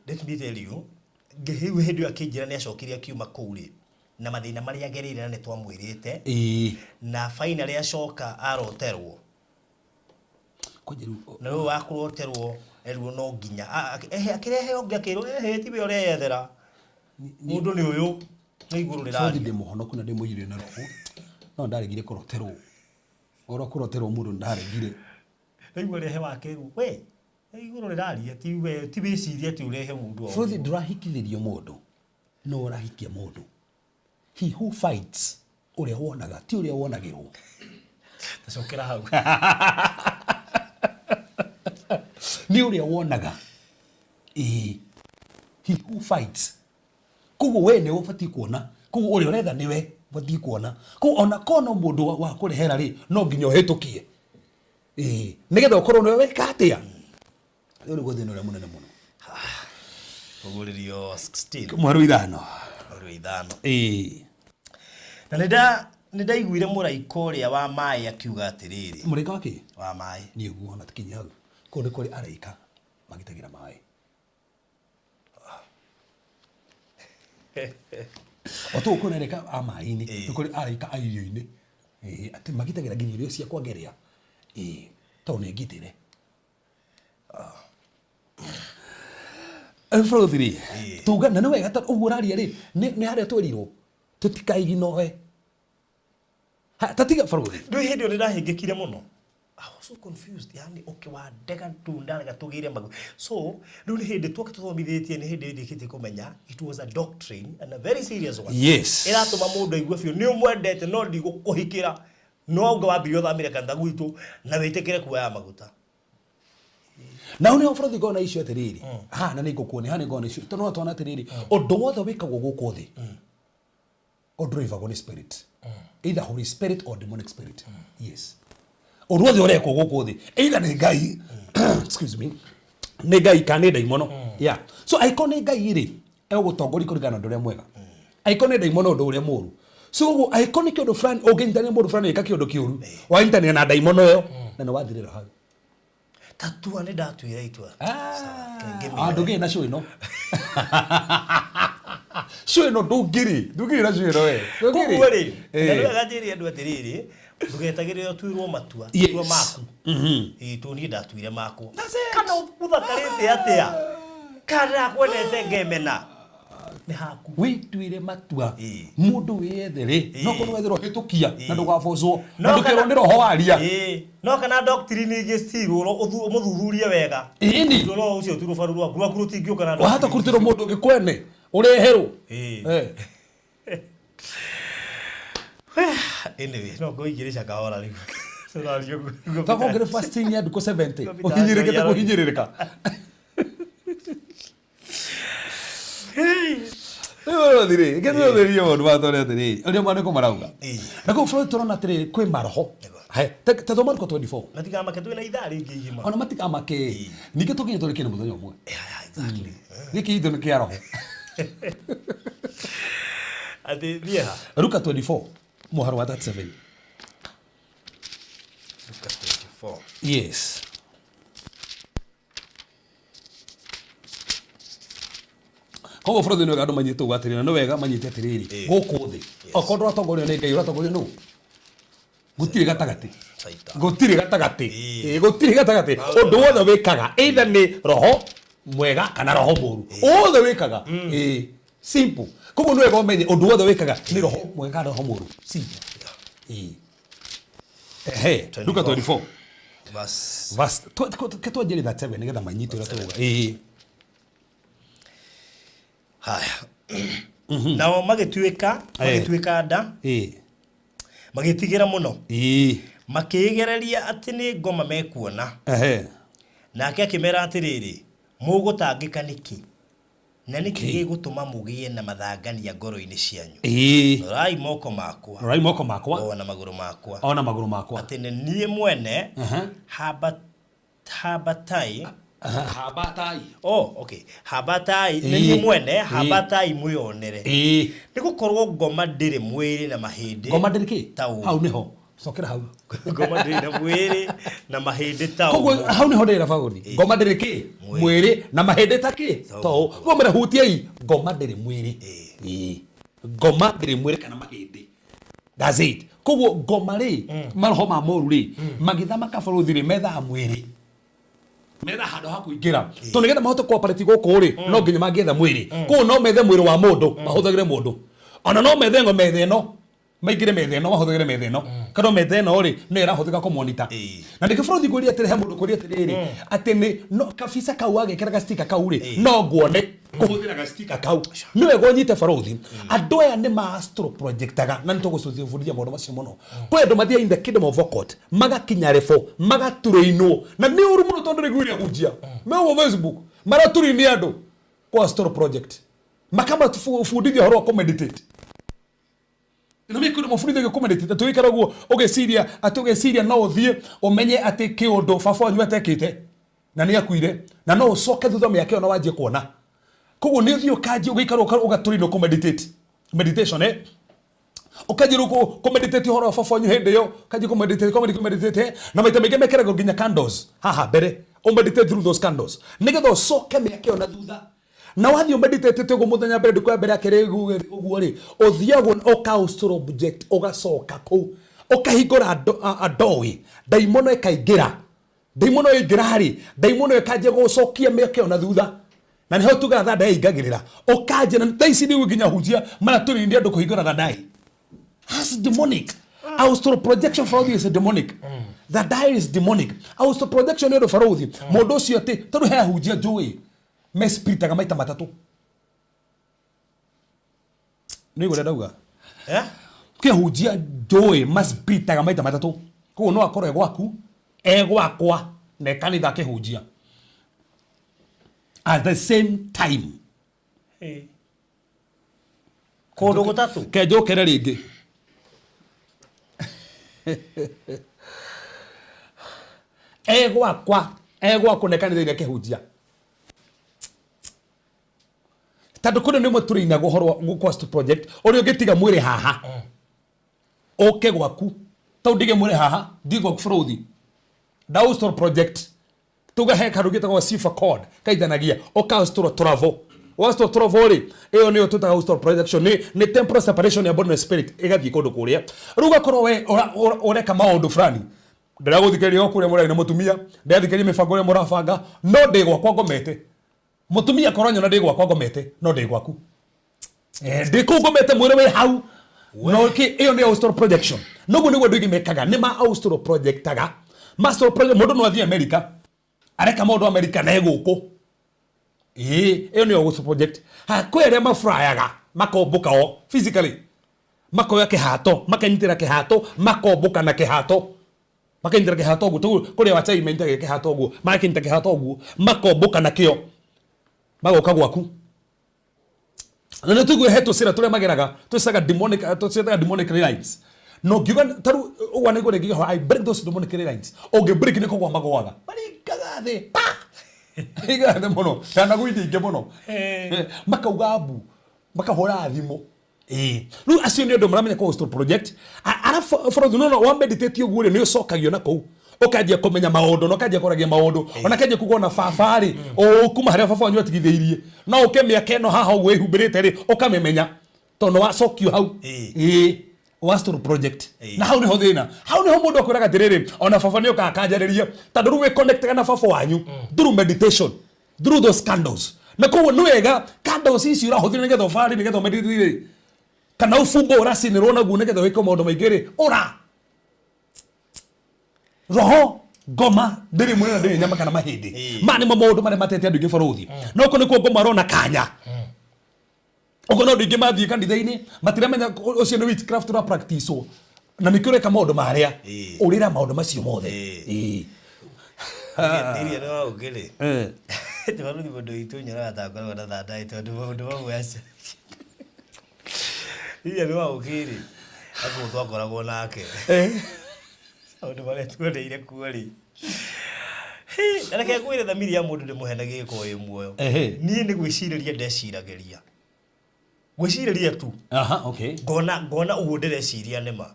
Let me tell you, rĩu hĩndĩ ĩyo akĩnjĩra nĩ acokire akiuma kũu rĩ, na mathĩna marĩa agereire na nĩ twamwĩrĩte, Ĩĩ. na finally acoka aroterwo. Kwanja rĩu Na rĩu wa kũroterwo erirwo no nginya akĩrehe ũngĩ akĩrwo ehe tiwe ũreyethera. Mũndũ nĩ ũyũ nĩ igũrũ Bũrũri rĩraria. ndĩ mũhonoku na ndĩ mũiyũrie na roho no ndaregire kũroterwo. Ũhoro wa kũroterwo mũndũ ndaregire. Rĩu arehe wakerwo we nĩ igũrũ rĩraria ti we ti wĩcirie atĩ ũrehe mũndũ o Bũrũri ũguo. ndũrahikithĩrio mũndũ no ũrahikia mũndũ. He who fights ũrĩa wonaga ti ũrĩa wonagĩrwo. Tacokera hau. Nĩ ũrĩa wonaga. Ĩĩ. He who fights. Koguo we nĩwe ũbatiĩ kuona. Koguo ũrĩa ũretha nĩwe ũbatiĩ kuona. Koguo ona korwo no mũndũ wa kũrehera rĩ, no nginya ũhĩtũkie. Ĩĩ. Nĩgetha ũkorwo nĩwe weka atĩa. Ũyũ nĩguo thĩna ũrĩa mũnene mũno. Kũguũrĩrio 16. Mweri wa 5. Mweri wa 5. Ĩĩ. Na nĩ ndaiguire mũraika ũrĩa wa maĩ akiuga atĩrĩrĩ. Mũraika wa kĩ? Wa maĩ. Nĩ ũguo ona tikinya hau. Kũu nĩ kũrĩ araika magitagĩra maĩ. O tũũ kwĩna araika a maĩ-inĩ, nĩ kũrĩ araika a irio-inĩ. Ĩĩ, atĩ magitagĩra nginya irio ciakwa ngĩrĩa. Ĩĩ, tondũ nĩ ngitĩre. Bũrũri rĩ, tuga na nĩ wega tondũ ũguo ũraria rĩ, nĩ harĩa twerirwo tũtikaiginoe. Ta tiga bũrũri. Ndũĩ hĩndĩ ĩyo nĩ ndahĩngĩkire mũno. I was so confused, yani okay wandega tu ndarega tũgĩre magu. So, rĩu nĩ hĩndĩ twoka tũthomithĩtie nĩ hĩndĩ ndĩkĩtie kũmenya it was a doctrine and a very serious one. Yes. Ĩratũma mũndũ aigue biũ nĩ ũmwendete no ndigũkũhikĩra. No auga wambirie ũthamĩre kanitha gwitũ na wĩtĩkĩre kuoya maguta. Na hau nĩho bũrũri ngona icio atĩrĩrĩ. Haha na nĩngũkuonia, haha nĩngona icio. Tondũ no tuona atĩrĩrĩ, ũndũ wothe wĩkagwo gũkũ thĩ, ũndrivagwo nĩ spirit. Either Holy Spirit or demonic spirit. Yes. Ũndũ wothe ũrekwo gũkũ thĩ, either nĩ Ngai, excuse me, nĩ Ngai kana nĩ ndaimono. Yeah. So angĩkorwo nĩ Ngai rĩ, egũgũtongoria kũringana na ũndũ ũrĩa mwega. Angĩkorwo nĩ ndaimono ũndũ ũrĩa mũũru. So ũguo angĩkorwo nĩ kĩũndũ fulani ũngĩnyitanĩra mũndũ fulani ĩka kĩũndũ kĩũru, wanyitanĩra na ndaimono ĩyo na nĩ wathirĩra hau. Tatua nĩ ndatuire itua. Ah, ndũngĩrĩ na show ĩno. Show ĩno ndũngĩrĩ, ndũngĩrĩ na show ĩno we. Ndũngĩrĩ. Koguo rĩ, na Eh. nĩ wega njĩre andũ atĩrĩrĩ, ndũgetagĩrĩre ũtuĩrwo matua, Yes. matua maku. Ĩĩ tondũ niĩ ndatuire makwa. Kana ũthakarĩte atĩa? Kana ndakwendete ngemena. Nĩ haku. Wĩtuĩre matua Ĩĩ. mũndũ wĩyethere no korwo wetherwo hĩtũkia na ndũgabocwo na No ndũkerwo kana- nĩ roho waria. Ĩĩ. No kana doctrine ingĩ cirwo ũmũthuthurie wega. Ĩni. Tondũ no ũcio ti rũbaru rwaku, rwaku rũtingĩũka na Wahota doctrine. kũrutĩrwo mũndũ ũngĩ kwene ũreherwo. Ĩĩ. Eh. Anyway, no ngũingĩrĩca kahora rĩu. Tũraria ũguo. Takongerera fasting ya ndukũ 70 Ngũbita ũhinyĩrĩrĩkĩte njohi. kũhinyĩrĩrĩka. Rĩu rĩ, ngĩthuthuria maũndũ maya tondũ atĩrĩrĩ, ũrĩa maandĩko marauga. Ĩĩ. Na kũu bũrũri tũrona atĩrĩrĩ, kwĩ maroho. He, ta thoma Mariko 24. Matikamake twĩna ithaa rĩngĩ igima. Ona matikamake. Ningĩ tũkinye tũrĩkie nĩ mũthenya ũmwe. Yeah, exactly. Gĩkĩ itũ nĩ kĩa roho. Atĩ thiĩ ha? Luka 24, mũharo wa 37. Luka 24. Yes. Koguo bũrũri nĩ wega andũ manyite ũguo atĩrĩrĩ, na nĩ wega manyite atĩrĩrĩ, Ĩĩ. gũkũ thĩ okorwo ndũratongorio nĩ Ngai ũratongorio nũ? Gũtirĩ gatagatĩ. Saitani. Gũtirĩ gatagatĩ. Ĩĩ. Ĩĩ, gũtirĩ gatagatĩ. Ũndũ wothe wĩkaga either nĩ roho mwega kana roho mũũru. Wothe wĩkaga. Ĩĩ. Simple. Koguo nĩ wega ũmenye ũndũ wothe wĩkaga nĩ roho mwega kana roho mũũru. Simple. Ĩĩ. Ehe, Luka 24. Verse Verse ke twanjĩrĩ 37 nĩgetha manyite ũrĩa tũrauga. Ĩĩ. Haya, nao magĩtuĩka magĩtuĩka nda, magĩtigĩra mũno, makĩĩgereria atĩ nĩ ngoma mekuona. Nake akĩmera atĩrĩrĩ, mũgũtangĩka nĩkĩ, na nĩkĩ gĩgũtũma mũgĩe na mathangania ngoro-inĩ cianyu? Rorai moko makwa, Rorai moko makwa o na magũrũ makwa, ona magũrũ makwa, atĩ nĩ niĩ mwene. Hambatai. Hambatai. Oh, okay, hambatai, nĩ niĩ mwene, hambatai mwĩonere, nĩ gũkorwo ngoma ndĩrĩ mwĩrĩ na mahĩndĩ Ngoma ndĩrĩ kĩ? Ta ũũ. Hau nĩho cokera hau. Ngoma ndĩrĩ na mwĩrĩ na mahĩndĩ ta Koguo ũũ. Hau nĩho ndĩra baũri, ngoma ndĩrĩ kĩ? Mwĩrĩ na mahĩndĩ ta kĩ? Ta Ta ũũ. Ngomera hutiai, ngoma ndĩrĩ mwĩrĩ. Ngoma ndĩrĩ mwĩrĩ kana mahĩndĩ. That's it. Koguo ngoma rĩ, maroho ma moru rĩ, magĩthamaka bũrũri rĩ, methaga mwĩrĩ, metha handũ ha kũingĩra, tondũ nĩgetha mahote kũoperate gũkũ rĩ, no nginya mangĩetha mwĩrĩ. Koguo no methe mwĩrĩ wa mũndũ mahũthagĩre mũndũ, ona no methe ngo metha ĩno maingĩre metha ĩno, mahũthagĩre metha ĩno, kana metha ĩno rĩ, nĩyo ĩrahũthĩka kũmonita. Na nĩkĩo bũrũri ngwĩria atĩrĩ, he mũndũ kwĩria atĩrĩrĩ, atĩ nĩ no kabisa kau wagĩkĩra gastika kau rĩ, no nguone kũhũthĩra gastika kau nĩ wega ũnyite barũthi. Andũ aya nĩ ma astro projectaga, na nĩ tũgũcibundithia maũndũ macio mũno. Kwĩ andũ mathiaga in the kingdom of occult, magakinya level magaturainwo, na nĩ ũru mũno, tondũ rĩu iria hunjia me ũguo Facebook maraturaini andũ kwa astro project, makamabundithia ũhoro wa kũmeditate, na mĩ kũndũ mabundithagio kũmeditate, atĩ ũgĩikara ũguo ũgĩciria, atĩ ũgĩciria no ũthiĩ ũmenye atĩ kĩũndũ baba wanyu atekĩte na nĩ akuire, na no ũcoke thutha mĩaka ĩyo na wanjie kuona. Koguo nĩ ũthiĩ ũkanjia ũgĩikara ũgatũrinwo kũmeditate, meditation, ũkanjia rĩu kũmeditate ũhoro wa baba wanyu hĩndĩ ĩyo, ũkanjia kũmeditate, kũmeditate, na maita maingĩ mekĩragwo nginya candles haha mbere, ũmeditate through those candles nĩgetha ũcoke mĩaka ĩyo na thutha. Na wathiĩ ũmeditate ũguo mũthenya mbere, ndukũ ya mbere ya kerĩ ũguo rĩ, ũthiagwo ũka astral project, ũgacoka kũu ũkahingũra a doorway, ndaimono ĩkaingĩra. Ndaimono ĩingĩra rĩ, ndaimono ĩkanjia gũcokia mĩaka ĩyo na thutha, na nĩho tugaga thanda ĩingagĩrĩra, ũkanjia. Na thaa ici rĩu nginya hunjia maratũrĩria andũ kũhingũra thandai. That's demonic. Astral projection for is demonic. The die is demonic. Astral projection nĩ ũndũ barũthi. Mũndũ ũcio atĩ tondũ he ahunjia njũĩ me spiritaga maita matatũ. Nĩ ũrĩa ndauga? Eh? Kĩhunjia njũĩ maspiritaga maita matatũ. Koguo no akorwo e gwaku, e gwakwa na e kanitha akĩhunjia at the same time. Kũndũ gũtatũ. Ke njũkere rĩngĩ. E gwakwa, e gwaku na e kanitha-inĩ akĩhunjia, tondũ kũrĩ nĩmwe tũrĩinagwo ũhoro wa kwa Astral project, ũrĩa ũngĩtiga mwĩrĩ haha ũke gwaku, tau ndige mwĩrĩ haha thiĩ gwaku bũrũthi na Astral project, tuga he kandu gĩtagwo cipher code kaithanagia ũka astral travel. Astral travel rĩ, ĩyo nĩyo twĩtaga astral projection, nĩ temporal separation ya body na spirit, ĩgathiĩ kũndũ kũrĩa. Rĩu ũgakorwo we ũreka maũndũ fulani, ndĩragũthikĩrĩria o kũrĩa mũrarĩ na mũtumia, ndĩrathikĩrĩria mĩbango ĩrĩa mũrabanga, no ndĩ gwakwa ngomete. Mũtumia korwo nyona ndĩ gwakwa ngomete, no ndĩ gwaku. Ndĩ kũu ngomete, mwĩrĩ wĩ hau, no ĩyo nĩ astral projection. Noguo nĩguo andũ aingĩ mekaga, nĩ ma astral projectaga, ma astral project. Mũndũ no athiĩ America, areka maũndũ America na e gũkũ. Ĩĩ, ĩyo nĩyo astral project. Ha kwĩ arĩa mafryaga, makombũka o physically, makoya kĩhato, makanyitĩra kĩhato, makombũka na kĩhato, makanyitĩra kĩhato ũguo. Tũguo kũrĩa wachai menyitaga kĩhato ũguo, magakĩnyita kĩhato ũguo, makombũka nakĩo, magoka gwaku. Na nĩ tũigue he tũcĩra tũrĩa mageraga, twĩcaga demonic, tũciĩtaga demonic lines. No ngiuga tarĩu ũguo nĩguo rĩngĩ, I break those demonic lines, ũngĩ break nĩ kũgwa magwaga, maringaga thĩ pa, maringaga thĩ mũno, ndanagũithia ingĩ mũno, makauga mbu, makahũra thimũ. Ĩĩ, rĩu acio nĩ andũ maramenya kwa astral project. Arabu bũrũri no wa meditate ũguo rĩ, nĩ ũcokagio na kũu, ũkanjia kũmenya maũndũ na ũkanjia kũragia maũndũ, ona kanjia kuga ona baba rĩ, kuma harĩa baba wanyu atigithĩirie, no ũke mĩaka ĩno haha ũguo ĩhumbĩrĩte rĩ, ũkamĩmenya tondũ nĩ wacokio hau. Ĩĩ, wa astral project. Na hau nĩho thĩna, hau nĩho mũndũ akwĩraga atĩrĩrĩ, ona baba nĩ okaga akanjarĩria, tondũ rĩu wĩ connected na baba wanyu through meditation, through those candles. Na koguo nĩ wega candles ici ũrahũthĩra nĩgetha ũbarĩ, nĩgetha ũmeditate rĩ, kana ũbumba ũracinĩrwo naguo nĩgetha wĩke maũndũ maingĩ rĩ, ũra roho ngoma ndĩrĩ mwĩrĩ na ndĩrĩ nyama kana mahĩndĩ. Maya nĩmo maũndũ marĩa matete andũ aingĩ barũthi, no kũ nĩkuo ngoma arona kanya. Ũkona andũ aingĩ mathiĩ kanitha-inĩ matiramenya ũcio nĩ witchcraft ũra practice na nĩkĩo ũreka maũndũ marĩa. Ũrĩra maũndũ macio mothe. Iria nĩ wa ũngĩ rĩ. Tũbarũthi mũndũ witũ nyonaga ta akoragwo na thandaĩ tondũ maũndũ mamwe acio. Iria nĩ wa ũngĩ rĩ. Akũũ twakoragwo nake. Maũndũ marĩa tuoneire kuo rĩ. Na reke ngwĩre thamiri ya mũndũ ndĩmũhenagia ĩkorwo ĩ muoyo. Niĩ nĩ gwĩcirĩria ndeciragĩria. Gwĩcirĩria tu. Aha, okay. Ngona ũguo ndĩreciria nĩma.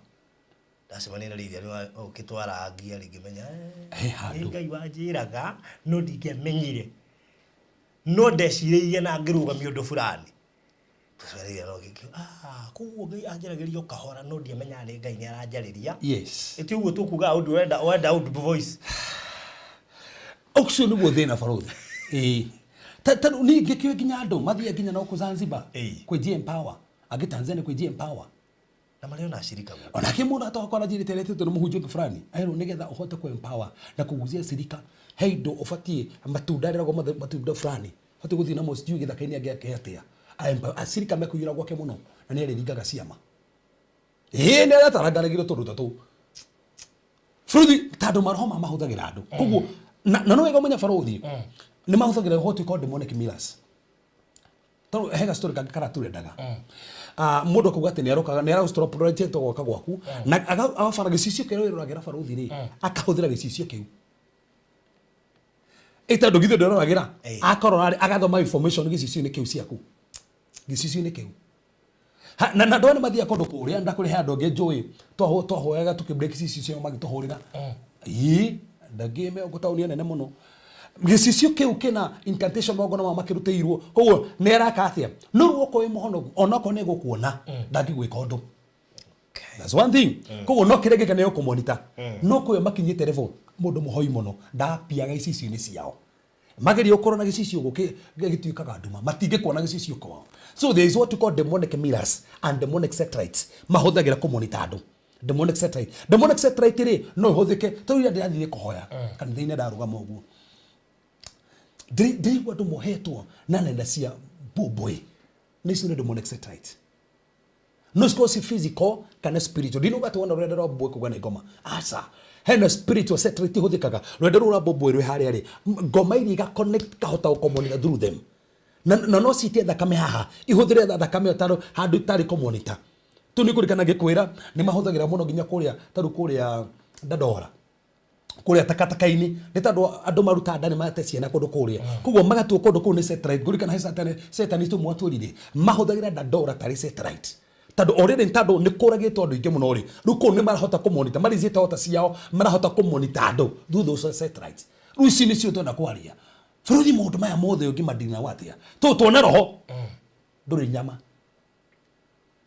Ndacemania na rĩrĩa nĩ ũkĩtwarangia rĩ ngĩmenya He handũ. nĩ Ngai wanjĩraga no ndingĩamenyire. No ndecirĩirie na ngĩrũgamia ũndũ fulani. Twacemania na rĩrĩa ah, koguo Ngai anjaragĩria o kahora no ndiamenyaga nĩ Ngai nĩ aranjarĩria. Yes. Ĩti ũguo tũkuga ũndũ ũrenda ũndũ voice. Ũcio nĩguo thĩna barũthi. Ĩĩ. Ta ta niĩ ngĩkĩũĩ nginya andũ mathiĩ nginya no kũ Zanzibar. Kwĩ Empower. Angĩ Tanzania kwĩ Empower. Na marĩ ona acirika guo. Onake mũndũ atoka aranjĩrĩte aretĩtwo nĩ mũhunjia ũngĩ fulani erwo nĩgetha ũhote kũ empower na kũguzia cirika he indo ũbatiĩ matunda rĩragwo matunda fulani ũbatiĩ gũthiĩ namo sijui gĩthaka-inĩ angĩ ake atĩa acirika mekũiyũra gwake mũno na nĩ arĩringaga ciama. Ĩĩ nĩ aratarangaragĩrio tũndũ ta tũu bũrũthi tondũ maroho ma mahũthagĩra andũ koguo na no wega ũmenye barũthi nĩ mahũthagĩra what we call demonic mirrors. Tondũ he gastori kangĩ karaturendaga. Mũndũ akauga atĩ nĩ arokaga nĩ arastop project goka gwaku na agabara gĩcicio kĩrĩa wĩroragĩra barũthi rĩ akahũthĩra gĩcicio kĩu. Ĩ tondũ githĩ ndwĩroragĩra akorora rĩ agathoma information gĩcicio-inĩ kĩu ciaku gĩcicio-inĩ kĩu. Na andũ aya nĩ mathiaga kũndũ kũrĩa ndakũrĩ he andũ angĩ njũĩ twahoyaga tũkĩ break icicio ciao magĩtũhũrĩra. Ĩĩ ndangĩ me gũkũ taũni nene mũno. Gĩcicio kĩu kĩna incantation magongona mao makĩrutĩirwo koguo nĩ araka atĩa no rĩu okorwo wĩ mũhonoku onokorwo nĩ egũkuona ndangĩgwĩka ũndũ. That's one thing. Koguo no kĩrĩa gĩka nĩ ũkũmonita no kũyo makinyĩte level mũndũ mũhoi mũno ndapiaga icicio-inĩ ciao. Mageria gũkorwo na gĩcicio gũkĩ gĩtuĩkaga nduma matingĩkuona gĩcicio kwao. So there is what you call demonic mirrors and demonic satellites mahũthagĩra kũmonita andũ. Demonic satellite. Demonic satellite rĩ no ĩhũthĩke tondũ rĩrĩa ndĩrathire kũhoya kanitha-inĩ ndarũgama ũguo ndĩraigua andũ mohetwo na nenda cia mbũmbũĩ na icio nĩ demonic satellite. No cikorwo ci physical kana spiritual. Ndinauga atĩ wona rũrenda rwa mbũmbũĩ kuga nĩ ngoma. Aca. Hena spiritual satellite ihũthĩkaga. Rũrenda rũu rwa mbũmbũĩ rwĩ harĩa rĩ ngoma iria iga connect kahota gũkomonita through them. Na no citie thakame haha ihũthĩre thakame ĩyo tarũ handũ itarĩ kũmonita. Tu nĩ kũririkana ngĩkwĩra nĩ mahũthagĩra mũno nginya kũrĩa tarĩu kũrĩa Dandora kũrĩa takataka-inĩ nĩ tondũ andũ maruta nda nĩ mate ciana kũndũ kũrĩa koguo magatua kũndũ kũu nĩ satellite. Ngũririkana he satanist ũmwe atwĩrire mahũthagĩra Dandora tarĩ satellite tondũ already nĩ tondũ nĩ kũragĩtwo andũ aingĩ mũno rĩ rĩu kũu nĩ marahota kũmonita maricĩte hota ciao marahota kũmonita andũ through those satellites. Rĩu ici nĩcio twenda kwaria bũrũri maũndũ maya mothe ũngĩmadili nao atĩa tondũ tuone roho ndũrĩ nyama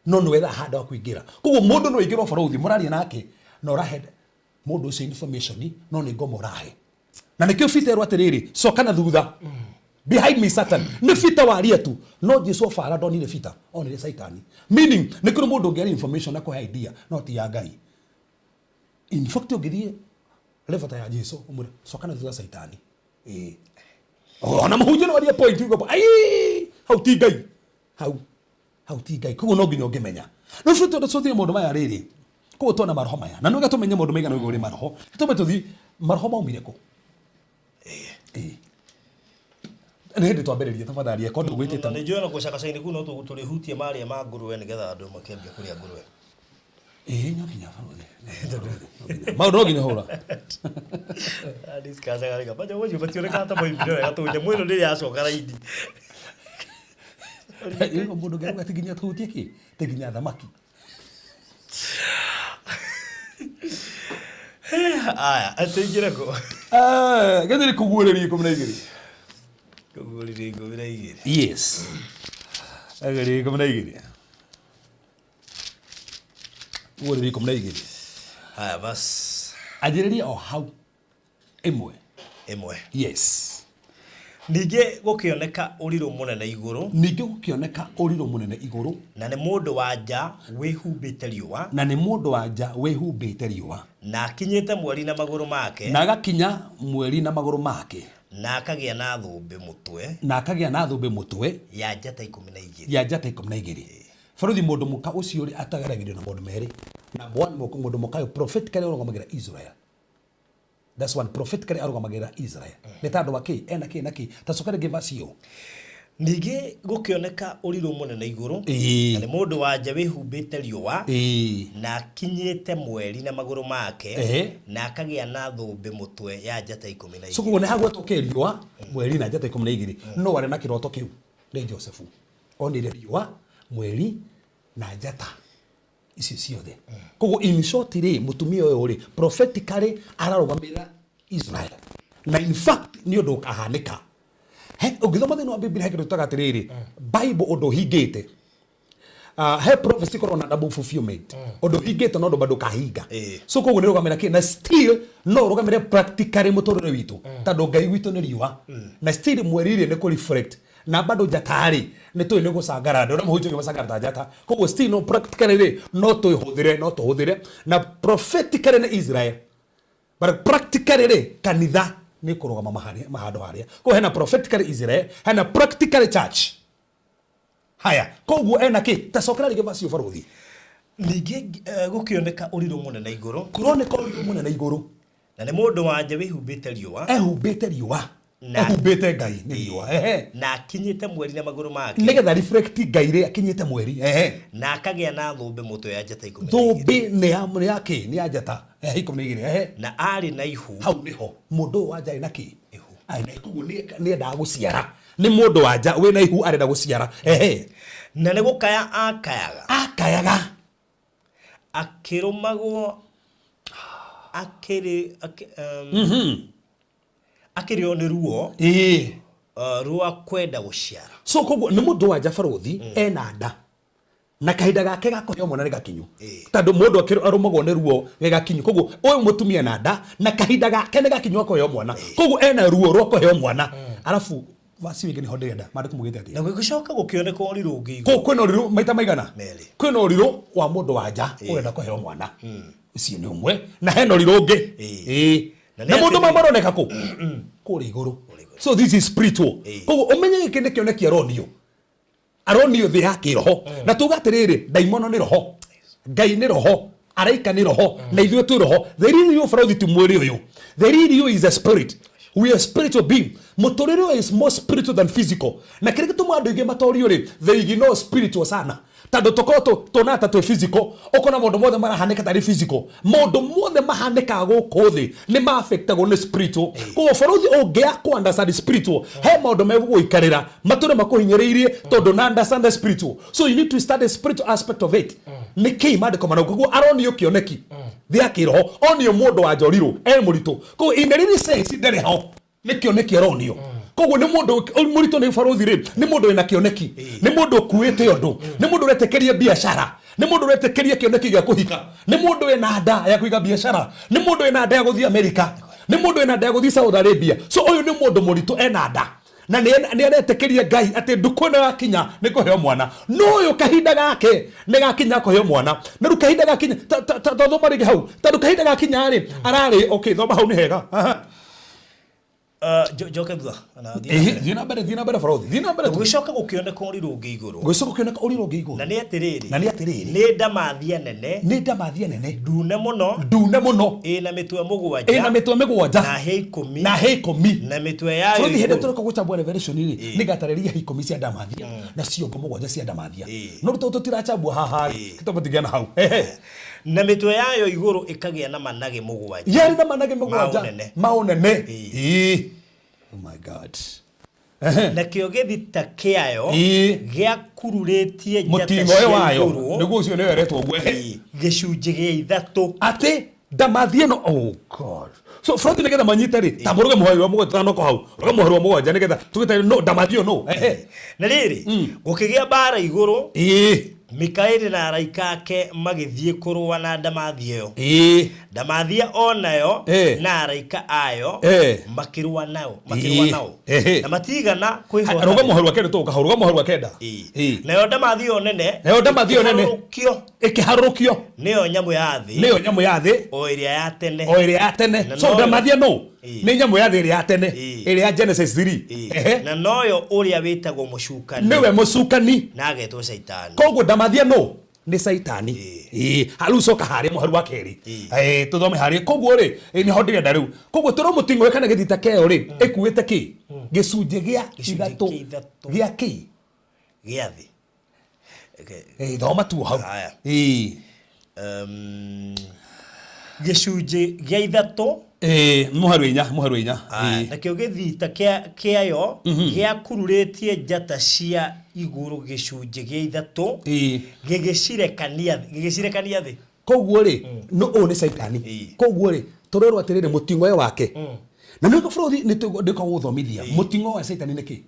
no nĩ wethaga handũ ha kũingĩra koguo mũndũ no aingĩrwo barũthi mũraria nake na ũrahe mũndũ ũcio information no nĩ ngoma ũrahe na nĩkĩo Peter erwo atĩrĩrĩ coka na thutha behind me Satan nĩ Peter waria tu no Jesu obara ndonire Peter onire Saitani meaning nĩ kũrĩ mũndũ ũngĩaria information na kũhe idea no ti ya Ngai. In fact ũngĩthiĩ level ta ya Jesu ũmwĩre coka na thutha Saitani. Ĩĩ ona mũhunjia no arie point ugo ai hau ti Ngai hau hau ti Ngai koguo no nginya ũngĩmenya rĩu bũrũri tondũ tũthiĩ maũndũ maya rĩrĩ koguo tuona maroho maya na nĩwega tũmenye maũndũ maigana ũguo ũrĩ maroho tũmbe tũthiĩ maroho maumire kũ. Ĩĩ nĩ hĩndĩ twambĩrĩria tafadhali eko ndũgwĩtĩte. Na nĩ njũĩ ona gũcakacainĩ kũu no tũrĩhutie marĩa ma ngũrwe nĩgetha andũ makĩambia kũrĩa ngũrwe. Ĩĩ no nginya barũthi maũndũ no nginya hũra. Discuss rĩga banja ũcio mationekaga ta moimire wega tondũ nyamũ ĩno nĩ yacoka raini. Ĩyo mũndũ ũngĩauga ti nginya tũhutie kĩ ti nginya thamaki. Aya, tũingĩre kũ? Gĩthĩri kũguũrĩrio 12. Kũguũrĩrio 12. Yes. Gĩthĩri 12. Kũguũrĩrio 12. Haya bas. Anjĩrĩria o hau ĩmwe. Ĩmwe. Yes. Ningĩ gũkĩoneka ũrirũ mũnene igũrũ. Ningĩ gũkĩoneka ũrirũ mũnene igũrũ. Na nĩ mũndũ wa nja wĩhumbĩte riũa. Na nĩ mũndũ wa nja wĩhumbĩte riũa. Na akinyĩte mweri na magũrũ make. Na agakinya mweri na magũrũ make. Na akagĩa na thũmbĩ mũtwe Na akagĩa na thũmbĩ mũtwe ya njata 12. Ya njata 12. Barothi, mũndũ mũka ũcio rĩ, atageragĩrio na maũndũ merĩ. Number one, mũndũ mũka ũyũ prophetically arũgamagĩrĩra Israel. That's one. Prophetically arũgamagĩrĩra Israel. Nĩ tondũ wa kĩ ena kĩ na kĩ tacoka rĩngĩ verse ĩyo. Ningĩ gũkĩoneka ũrirũ mũnene igũrũ, na nĩ mũndũ wa nja wĩhumbĩte riũa, na akinyĩte mweri na magũrũ make, na akagĩa na thũmbĩ mũtwe ya njata ikũmi na So igĩrĩ. Koguo nĩ hagwetwo kĩ? Riũa, mweri na njata 12. No arĩ na kĩroto kĩu nĩ Josefu. Onire riũa, mweri na njata icio ciothe. Koguo in short rĩ, mũtumia ũyũ rĩ, prophetically ararũgamĩrĩra Israel, na in fact nĩ ũndũ ũkahanĩka. Ũngĩthoma thĩinĩ wa Biblia, he kĩndũ tũtaga atĩrĩrĩ, Bible ũndũ ũhingĩte. He prophecy korwo na double fulfillment, ũndũ ũhingĩte no ũndũ bado ũkahinga. So koguo nĩ rũgamĩra kĩ na still no ũrũgamĩre practically mũtũrĩre witũ, tondũ Ngai witũ nĩ riũa, na still mweri rĩ, nĩ kũ reflect, na bado njata rĩ, nĩ tũĩ nĩ gũcangarara, ndĩrona mũhunjia macangara ta njata. Koguo still no practically rĩ, no twĩhũthĩre, no tũhũthĩre na prophetically nĩ Israel, but practically rĩ, kanitha nĩ kũrũgama mahandũ harĩa. Koguo hena prophetically Israel, hena practically church. Haya, koguo ena kĩ? Tacokera rĩngĩ vacio, barothi. Ningĩ gũkĩoneka ũrirũ mũnene igũrũ, Kũroneka ũrirũ mũnene igũrũ, na nĩ mũndũ wa nja wĩhumbĩte riũa, ehumbĩte riũa, ehumbĩte Ngai nĩ riũa, ehe. Na akinyĩte mweri na magũrũ make, nĩgetha reflect Ngai rĩ, akinyĩte mweri, ehe. Na akagĩa na thũmbĩ mũtwe ya njata 12. Thũmbĩ nĩ ya kĩ? Nĩ ya njata, ehe, 12, ehe. Na arĩ na ihu. Hau nĩho mũndũ ũyũ wa nja ena kĩ? Ihu. Arĩ na ihu. Koguo nĩ endaga gũciara. Nĩ mũndũ wa nja wĩna ihu, arenda gũciara, ehe. Na nĩ gũkaya akayaga, akayaga, akĩrũmagwo akĩrĩo nĩ ruo rwa kwenda gũciara. So koguo nĩ mũndũ wa nja, barothi, ena nda na kahinda gake ga kũheo mwana nĩ gakinyu, tondũ mũndũ arũmagwo nĩ ruo gĩ gakinyu. Koguo ũyũ mũtumia na nda na kahinda gake nĩ gakinyu ga kũheo mwana, koguo ena ruo rwa kũheo mwana. Arabu vaci ĩngĩ nĩho ndĩrenda, maandĩko mugĩte atĩa? Na gũgĩcoka gũkĩoneka ũrirũ ũngĩ Kũ igũrũ. Kwĩna ũrirũ maita maigana? Merĩ. Kwĩna ũrirũ wa mũndũ wa nja ũrenda kũheo mwana, ũcio nĩ ũmwe, na hena ũrirũ ũngĩ. Na nĩ Na mũndũ atĩrĩrĩ. maroneka kũ kũrĩa igũrũ. So this is spiritual. Koguo ũmenye gĩkĩ nĩ kĩoneki aronio, aronio thĩ ya kĩroho. Na tuga atĩrĩrĩ, ndaimono nĩ roho, Ngai nĩ roho, araika nĩ roho, na ithuĩ twĩ roho. The real you, barothi, ti mwĩrĩ ũyũ. The real you is a spirit. We are spiritual being. Mũtũrĩre ũyũ is more spiritual than physical, na kĩrĩa gĩtũmaga andũ aingĩ matorio rĩ, they ignore spiritual sana, tondũ tũkorwo tuonaga ta twĩ physical. Ũkona maũndũ mothe marahanĩka tarĩ physical. Maũndũ mothe mahanĩkaga gũkũ thĩ nĩ ma-affectagwo nĩ spiritual. Koguo barothi, ũngĩaga kũ understand spiritual, he maũndũ megũgũikarĩra matũre makũhinyĩrĩirie, tondũ na understand the spiritual. So you need to study the spiritual aspect of it. Nĩ kĩĩ maandĩko marauga? Koguo aronio kĩoneki thĩ ya kĩroho, onio mũndũ wa njorirũ e mũritũ. Koguo in a really sense ndarĩ ho, nĩ kĩoneki aronio. Koguo nĩ mũndũ mũritũ, nĩ barothi rĩ, nĩ mũndũ wĩna kĩoneki, nĩ mũndũ ũkuĩte ũndũ, nĩ mũndũ ũretĩkĩria biacara, nĩ mũndũ ũretĩkĩria kĩoneki gĩa kũhika, nĩ mũndũ wĩna nda ya kũiga biacara, nĩ mũndũ wĩna nda ya gũthiĩ America, nĩ mũndũ wĩna nda ya gũthiĩ Saudi Arabia. So ũyũ nĩ mũndũ mũritũ, ena nda na nĩ aretĩkĩria Ngai atĩ ndukũ ĩno yakinya nĩ kũheo mwana. No ũyũ kahinda gake nĩ gakinya kũheo mwana, na rĩu kahinda gakinya, ta thoma rĩngĩ hau, tondũ kahinda gakinya rĩ, ararĩ okay. Thoma hau, nĩ hega. Aha. Njoke thutha kana thiĩ na Ĩhĩ, mbere? Thiĩ na mbere, thiĩ na mbere, barothi, thiĩ na mbere tu. Gũgĩcoka gũkĩoneka ũrirũ ũngĩ igũrũ, Gũgĩcoka gũkĩoneka ũrirũ ũngĩ igũrũ, na nĩ atĩrĩrĩ, na nĩ atĩrĩrĩ, nĩ ndamathia nene, nĩ ndamathia nene, ndune mũno, ndune mũno, ĩna mĩtwe 7, ĩna mĩtwe 7, na hĩa 10, na hĩa 10. Na mĩtwe yayo Bũrũri hĩndĩ igũrũ. tũreka gũchambua Revelation rĩ, nĩngatarĩria hĩa 10 cia ndamathia na ciongo 7 cia ndamathia. No rĩu tondũ tũtirachambua haha rĩ, tũtigana hau. Ehe. Na mĩtwe yayo igũrũ ĩkagĩa na managĩ 7 yarĩ na managĩ 7 ma ũnene. Ma ũnene. Ĩĩ. Oh my God. Ehe. Nakĩo gĩthita kĩayo gĩakururĩtie njata mũting'oe cia wayo igũrũ nĩguo ũcio nĩwe eretwo ũguo. Ehe. Gĩcunjĩ gĩa ithatũ. Atĩ ndamathia ĩno, oh God. So front nĩgetha manyite rĩ, ta mũrũge mũhari wa 7, tanoko hau rũge mũhari wa 7, nĩgetha tũgĩte no ndamathia ĩyo no. Ehe. Na rĩrĩ, gũkĩgĩa mbara igũrũ. Mikaeli na araika ake magĩthiĩ kũrũa na ndamathia ĩyo. Ndamathia o nayo na araika ayo makĩrũa nao, makĩrũa nao. Na matiigana kwĩhoota. Rũga mũhari wa kenda tũgũka hau, rũga mũhari wa kenda. Nayo ndamathia ĩyo nene Nayo ndamathia ĩyo nene ĩkĩharũrũkio ĩkĩharũrũkio nĩyo nyamũ ya thĩ nĩyo nyamũ ya thĩ o ĩrĩa ya tene. O ĩrĩa ya tene. Na So noyo ndamathia nũ? Nĩ nyamũ ya thĩ ĩrĩa ya tene, ĩrĩa ya Genesis 3. Na noyo ũrĩa wĩtagwo mũcukani. Nĩwe mũcukani. Na agetwo Caitani. Koguo ndamathia nũ? Nĩ Caitani. Rĩu coka harĩa mũhari wa kerĩ. Tũthome harĩa. Koguo rĩ, nĩho ndĩrenda rĩu. Koguo tũrĩ mũting'oe kana gĩthita keo rĩ, ĩkuĩte kĩ? Gĩcunjĩ gĩa Gĩcunjĩ ithatũ kĩa ithatũ. Gĩa kĩ? Gĩa thĩ. Thoma tu hau. Haya. Gĩcunjĩ gĩa ithatũ. Mũhari wa inya, mũhari wa inya. Haya, nakĩo gĩthita kĩayo gĩakururĩtie njata cia igũrũ gĩcunjĩ gĩa ithatũ, gĩgĩcirekania thĩ. Koguo rĩ, no ũyũ nĩ Caitani. Koguo rĩ, tũrerwo atĩrĩrĩ, mũting'oe wake. Na nĩ bũrũri nĩ ndĩkagũthomithia. Mũting'oe wa Caitani nĩ kĩ?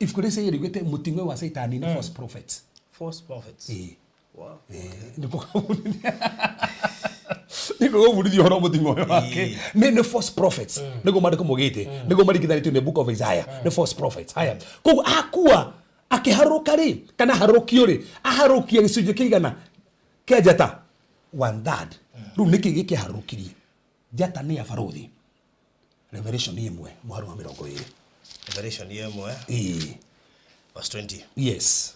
Ibuku rĩa Isaia riugĩte mũting'oe wa Caitani nĩ false prophets. False prophets. Wow. Nĩguo gũbundithia ũhoro mũting'oe wake. Nĩ false prophets. Nĩguo maandĩko maugĩte. Nĩguo maringithanĩtio nĩ book of Isaiah. Nĩ false prophets. Haya. Koguo akua akĩharũrũka rĩ, kana aharũrũkio rĩ, aharũrũkia gĩcunjĩ kĩigana kĩa njata? One third. Rĩu nĩkĩ gĩkĩharũrũkirie? Njata nĩ ya barũthi. Revelation 1 mũhari wa 20. Revelation 1. Verse 20. Yes.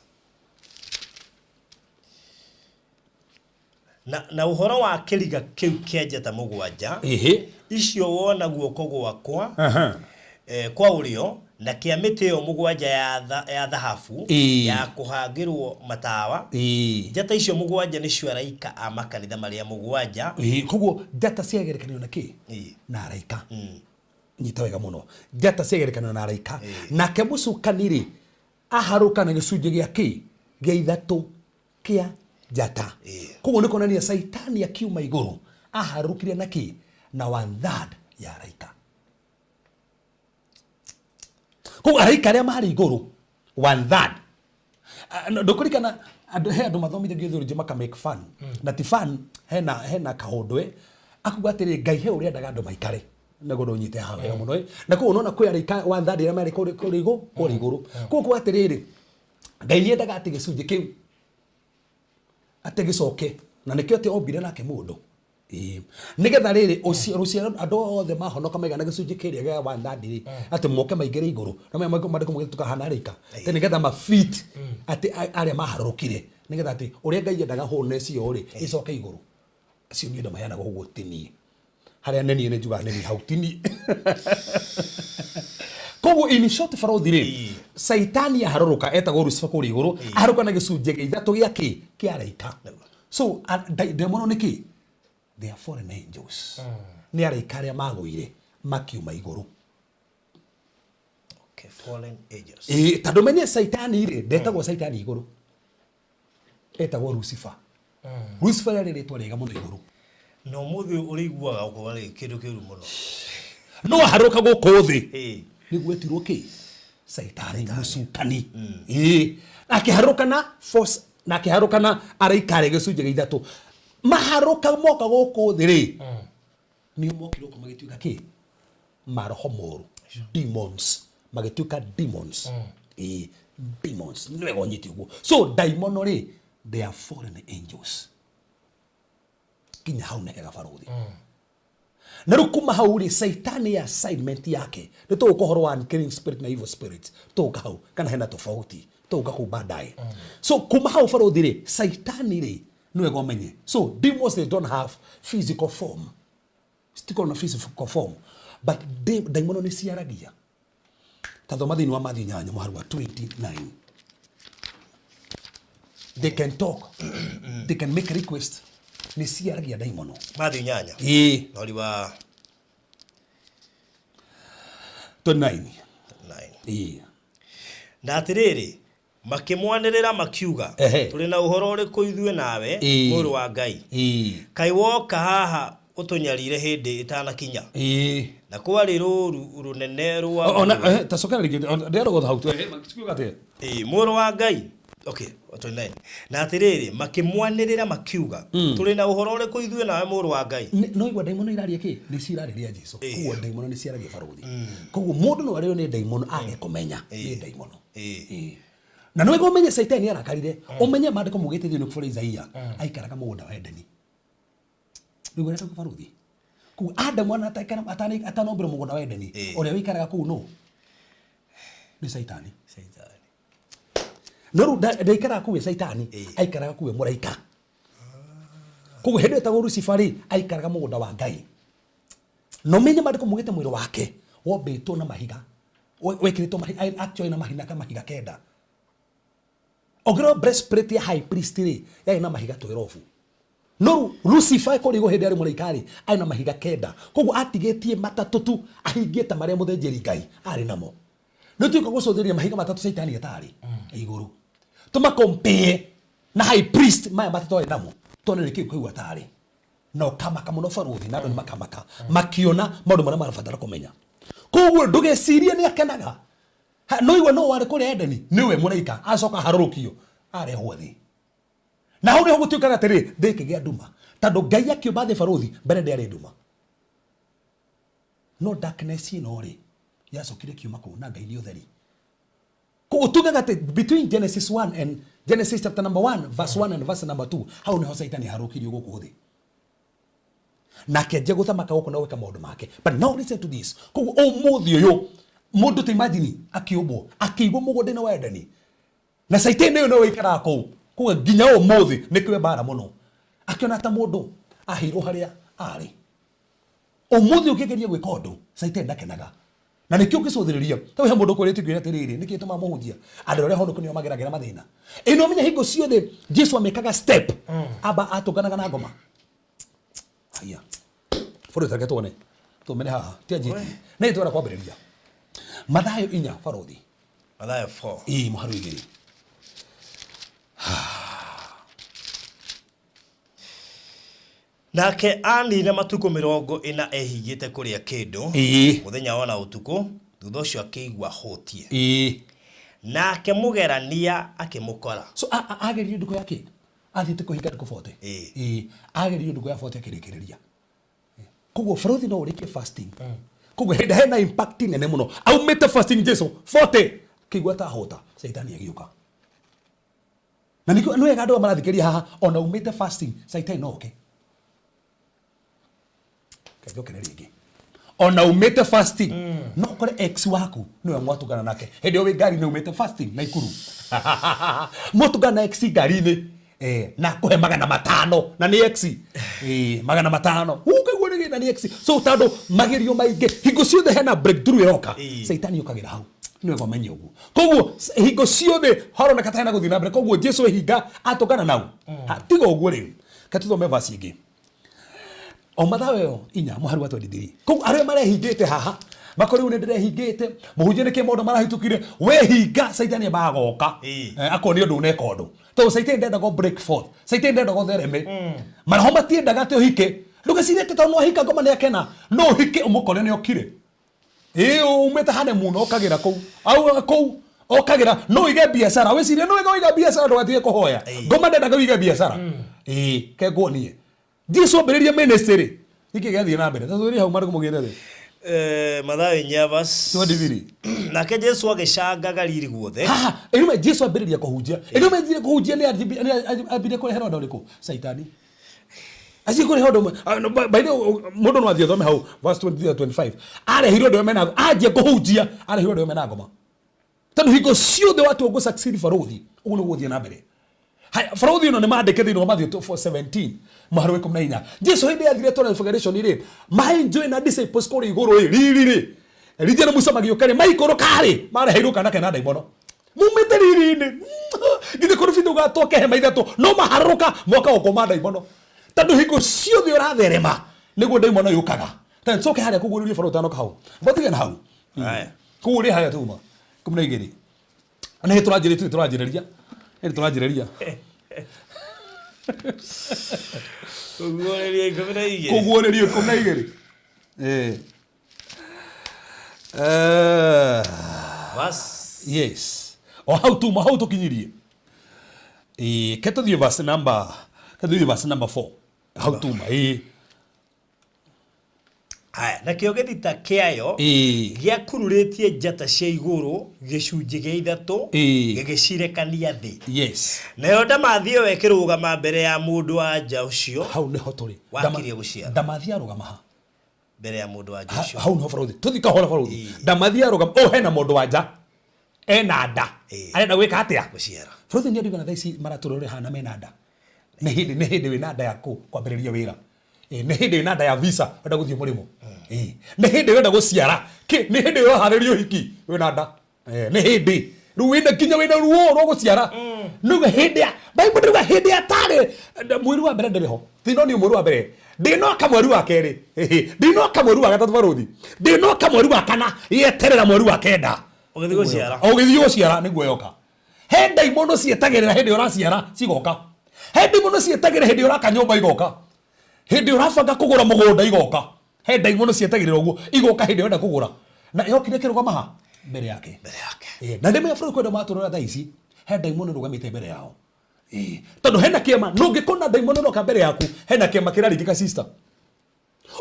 Na ũhoro wa kĩriga kĩu kĩa njata mũgwanja, icio wona guoko gwakwa kwa ũrĩo, na kĩa mĩtĩ ĩyo mũgwanja ya thahabu ya kũhangĩrwo matawa, njata icio mũgwanja nĩcio araika a makanitha marĩa mũgwanja. Koguo njata ciagerekanio na kĩ? Na araika. Nyita wega mũno. Njata ciagerekanio na araika. Nake mũcukani rĩ, aharũka na gĩcunjĩ gĩa kĩ? Gĩa ithatũ kĩa njata. Koguo nĩ kuonania Caitani akiuma igũrũ aharũrũkire na kĩ? Na one third ya araika. Koguo araika arĩa marĩ igũrũ one third. Ndũkũririkana andũ, he andũ mathomithagio theology maka make fun. Na ti fun, hena kaũndũ, akuga atĩrĩ, Ngai he ũrĩa endaga andũ maikare. Nĩguo ndũnyite haha wega mũno. Na koguo unaona kwĩ araika one third arĩa marĩ kũrĩa igũrũ, kũrĩa igũrũ. Koguo kuga atĩrĩrĩ, Ngai nĩ endaga atĩ gĩcunjĩ kĩu atĩ gĩcoke, na nĩkĩo atĩ ombire nake mũndũ. Nĩgetha rĩrĩ, rũciaro andũ othe mahonoka maigana gĩcunjĩ kĩrĩa gĩa one third rĩ, atĩ moke maingĩre igũrũ. Na maya maandĩko maugĩte tũkahana araika. Atĩ nĩgetha ma fit atĩ arĩa maharũrũkire, nĩgetha atĩ ũrĩa Ngai endaga wholeness ĩyo rĩ, ĩcoke igũrũ. Acio nĩ andũ maheanaga ũguo ti niĩ. Harĩa nĩ niĩ nĩ njugaga nĩ niĩ, hau ti niĩ. Koguo in short barothi rĩ, Caitani aharũrũka, etagwo Lucifer kũrĩa igũrũ, aharũrũka na gĩcunjĩ gĩa ithatũ gĩa kĩ? Kĩa araika. So, ndaimono nĩ kĩ? They are fallen angels. Nĩ araika arĩa magũire makiuma igũrũ. Okay, fallen angels. Tondũ menye Caitani rĩ, ndetagwo Caitani igũrũ. Etagwo Lucifer. Lucifer rĩarĩ rĩtwa rĩega mũno igũrũ. Na ũmũthĩ ũrĩiguaga ũkoga rĩ kĩndũ kĩũru mũno. No aharũka gũkũ thĩ. Nĩguo etirwo kĩ? Caitani, mũcukani. Akĩharũka na force, na akĩharũka na araika arĩa gĩcunjĩ gĩa ithatũ. Maharũka moka gũkũ thĩ rĩ, nĩo mokire gũkũ magĩtuĩka kĩ? Maroho moru. Demons. Magĩtuĩka demons. Demons. Nĩ wega ũnyite ũguo. So daimono rĩ, they are fallen angels. Kinya hau nĩ hega barũthi. Na rĩu kuma hau rĩ, Caitani ya assignment yake, nĩ tũgũka ũhoro wa unclean spirit na evil spirit, tũgũka hau, kana hena tofauti, tũgũka kũu baadaye. So kuma hau barũthi rĩ, Caitani rĩ, nĩ wega ũmenye. So demons they don't have physical form. Citikoragwo na physical form. But daimono nĩ ciaragia. Ta thoma thĩinĩ wa Matthew 8 mũhari wa 29. They can talk. They can make request. Nĩ ciaragia daimono. Matthew 8. Mũhari wa 29. 9. Na atĩrĩrĩ, makĩmwanĩrĩra makiuga, Tũrĩ na ũhoro ũrĩkũ ithuĩ nawe, mũrũ wa Ngai? Kaĩ woka haha ũtũnyarire hĩndĩ ĩtanakinya? Na kwarĩ rũũru rũnene rwa Ona, ngũrũe. ta cokera rĩngĩ, ndĩrarogotha hau. Kiuga atĩa? Ĩĩ, mũrũ wa Ngai. Okay, 29. Na atĩrĩrĩ, makĩmwanĩrĩra makiuga, tũrĩ na ũhoro ũrĩkũ ithuĩ nawe mũrũ wa Ngai? No igua ndaimono iraria kĩ? Nĩ cirarĩria Jesu. Koguo ndaimono nĩ ciaragia barũthi. Koguo mũndũ no arĩo nĩ ndaimono age kũmenya nĩ ndaimono. Ĩĩ. Na nĩ wega ũmenye Caitani arakarire, ũmenye maandĩko maugĩte thĩinĩ wa Isaia, aikaraga mũgũnda wa Edeni. Rĩu ũrĩa barũthi. Koguo Adamu atanombĩrwo mũgũnda wa Edeni, ũrĩa wĩikaraga kũu nũ? Nĩ Caitani. Caitani. No rĩu ndaikaraga kũu ĩ Caitani, aikaraga kũu ĩ mũraika. Koguo hĩndĩ ĩyo etagwo Lucifer rĩ, aikaraga mũgũnda wa Ngai. Na ũmenye maandĩko maugĩte mwĩrĩ wake wombĩtwo na mahiga, wekĩrĩtwo mahiga, actually na mahiga mahiga kenda. Ũngĩrora breastplate ya high priest rĩ, yarĩ na mahiga 12. No rĩu Lucifer kũrĩa igũrũ hĩndĩ arĩ mũraika rĩ, arĩ na mahiga kenda. Koguo atigĩtie matatũ tu ahingie ta marĩa mũthĩnjĩri Ngai arĩ namo. Nĩ tuĩka gũcũthĩrĩria mahiga matatũ Caitani atarĩ igũrũ. Tũma compare na high priest maya matatũ arĩ namo. Tuone nĩkĩ kĩu atarĩ. Na ũkamaka mũno barũthi na andũ nĩ makamaka makiona maũndũ marĩa marabatara kũmenya. Koguo ndũgecirie nĩ akenaga. No igua no warĩ kũrĩa Edeni nĩwe mũraika acoka aharũrũkio arehwo thĩ. Na hau nĩho gũtuĩkaga atĩrĩ thĩ ĩkĩgĩa nduma tondũ Ngai akĩũmba thĩ barũthi mbere ndĩarĩ nduma. No darkness ĩno rĩ yacokire ĩkiuma kũu na Ngai nĩ ũtheri. Koguo tugaga atĩ between Genesis 1 and Genesis chapter number 1 verse 1 and verse number 2 hau nĩho Caitani aharũkirio gũkũ thĩ. Na akĩanjia gũthamaka gũkũ na gwĩka maũndũ make. But now listen to this. Koguo ũmũthĩ ũyũ mũndũ ta imagine akĩũmbwo akĩigwo mũgũnda-inĩ wa Edeni na Caitani ũyũ nĩwe ũikaraga kũu. Koguo nginya ũmũthĩ nĩkĩo mbara mũno. Akĩona ta mũndũ aheirwo harĩa arĩ. Ũmũthĩ ũngĩgeria gwĩka ũndũ Caitani ndakenaga. Na nĩkĩo ũngĩcũthĩrĩria ta he mũndũ ũkwĩrĩte ngwĩre atĩrĩrĩ nĩkĩ gĩtũmaga mũhunjia andũ arĩa honoku nĩo mageragĩra mathĩna. Ĩ no ũmenye hingo ciothe Jesu amĩkaga step amba atũnganaga na ngoma. Haiya. Bũrũri tareke tuone. Tũmene haha. Ti anjĩtie. Nĩ twara kwambĩrĩria. Mathayo inya barũthi. Mathayo 4. Ĩĩ mũharu igĩrĩ. Nake aanina matukũ 40 ehingĩte kũrĩa kĩndũ, mũthenya o na ũtukũ, thutha ũcio akĩigua ahũtiĩ. Nake mũgerania akĩmũkora. So ageririo ndukũ ya kĩ? Athiĩte kũhinga ndukũ 40. Ĩĩ. Ageririo ndukũ ya 40 akĩrĩkĩrĩria. Koguo barũthi no ũrĩkie fasting. Koguo hĩndĩ hena impact nene mũno. Aumĩte fasting Jesu 40 akĩigua ta ahũta, Caitani agĩũka. Na nĩkĩo nĩ wega andũ aya marathikĩrĩria haha ona umĩte fasting Caitani no oke. Reke njokere rĩngĩ. Ona umĩte fasting no ũkore ex waku nĩwe mwatũngana nake hĩndĩ ĩyo wĩ ngari-inĩ umĩte fasting Naikuru. Mwatũngana na ex ngari-inĩ na akũhe 500 na nĩ ex. 500. Ũkaigua nĩ gĩna nĩ ex. So tondũ magerio maingĩ hingo ciothe hena breakthrough ĩroka. Caitani okagĩra hau. Nĩ wega ũmenye ũguo. Koguo hingo ciothe haroneka ta hena gũthiĩ na mbere. Koguo Jesu ehinga atũngana nau. Ha, tiga ũguo rĩu. Reke tũthome verse ĩngĩ. O Mathayo ĩyo inya mũhari wa 23. Koguo arĩa marehingĩte haha makore rĩu nĩ ndĩrehingĩte mũhunjia nĩkĩ maũndũ marahĩtũkire wehinga Caitani ambaga goka akonia ũndũ ũneka ũndũ tondũ Caitani ndendaga ũ break forth Caitani ndendaga ũthereme maroho matiendaga atĩ ũhike ndũgecirie atĩ tondũ nĩwahika ngoma nĩakena no ũhike ũmũkore nĩ okire Ĩĩ umĩte honeymoon okagĩra kũu au kũu okagĩra no ũige biacara wĩcirie no wega ũiga biacara ndũgatige kũhoya ngoma ndendaga ũige biacara ĩĩ ke nguonie Jesu ambĩrĩrie ministry nĩkĩ gĩathiĩ na mbere tũthurie hau marĩkũ mũgĩre thĩ Mathayo inya verse 23 Nake Jesu agĩcanga Galili guothe. Haha ĩrĩme Jesu ambĩrĩria kũhunjia ĩrĩme anjire kũhunjia nĩ ambirie kũrehe ũndũ ũrĩkũ Caitani acio kũrehe ũndũ ũmwe. Ah, no, by the way, mũndũ no athiĩ athome hau verse 23 25 arehire ũndũ ũmwe mena anjia kũhunjia arehire ũndũ ũmwe mena ngoma tondũ hingo ciothe watua gũ succeed barũthi ũguo nĩguo gũthiĩ na mbere. Haya, barũthi ĩno nĩ mandĩke thĩinĩ wa Matthew 4:17 mũhari wa 14. Jesu hĩndĩ yathire transfiguration rĩ maenjoy na disciples kũrĩa igũrũ rĩ riri rĩ Elija na Musa magĩũka rĩ maikũrũka rĩ mareheirwo kana kena ndaimono mumĩte riri-inĩ githĩ kũrĩ biũ ũgatwoke hema ithatũ no maharũrũka moka gũkũma ndaimono tondũ hingo ciothe ũratherema nĩguo ndaimono yũkaga ta ncoke harĩa kũguũrĩrio barũthi ũtanoka hau mbotige na hau. Haya. Kũu rĩ harĩa tuma 12 nĩ tũranjĩrĩria tũranjĩrĩria nĩ tũranjĩrĩria Kũguũrĩrio 12. Kũguũrĩrio 12. Verse. Yes. O hau tuma hau tũkinyirie. Ĩĩ, ke tũthiĩ verse number, ke tũthiĩ verse number 4. Hau tuma, ĩĩ. Haya, nakĩo gĩthita kĩayo gĩakururĩtie njata cia igũrũ gĩcunjĩ gĩa ithatũ, gĩgĩcirekania thĩ. Yes. Nayo ndamathia ĩyo ĩkĩrũgama mbere ya mũndũ-wa-nja ũcio Hau nĩho tũrĩ. wakirie gũciara. Ndamathia arũgama ha? Mbere ya mũndũ-wa-nja ũcio. Hau nĩho barũthi. Tũthiĩ kahora barũthi. Ndamathia arũgama, ũyũ hena mũndũ-wa-nja ena nda. Arenda gwĩka atĩa? Gũciara. Barũthi nĩ andũ aigana thaa ici maratũrora hana mena nda? Nĩ hĩndĩ nĩ hĩndĩ wĩna nda ya kwambĩrĩria wĩra. Ĩĩ, nĩ hĩndĩ wĩna nda ya visa wenda gũthiĩ mũrĩmo. Ĩĩ, nĩ hĩndĩ wenda gũciara. Kĩ, nĩ hĩndĩ ũraharĩria ũhiki wĩna nda. Eh, nĩ hĩndĩ rĩu wĩna nginya wĩna ruo rwa gũciara. Nĩuga hĩndĩ ya Bible ndĩruga hĩndĩ ya tarĩ mweri wa mbere ndĩrĩ ho. Tino nĩ mweri wa mbere. Ndĩnoka mweri wa kerĩ. Ndĩnoka mweri wa gatatũ barũthi. Ndĩnoka mweri wa kana yeterera mweri wa kenda. Ũgĩthiĩ gũciara. Ũgĩthiĩ gũciara nĩguo yoka. He ndaimono cietagĩrĩra hĩndĩ ũraciara cigoka. He ndaimono cietagĩrĩra hĩndĩ ũraka nyũmba igoka. Hĩndĩ ũrabanga kũgũra mũgũnda igoka. He ndaimono cietagĩrĩra ũguo igoka hĩndĩ ũrenda kũgũra. Na yokire ĩkĩrũgama ha? Mbere yake. Mbere yake. Na nĩ bũrũri kwenda matũrora thaa ici, he ndaimono ĩrũgamĩte mbere yao. Tondũ hena kĩama, ndũngĩkona ndaimono ĩroka mbere yaku, hena kĩama kĩraringĩka sister.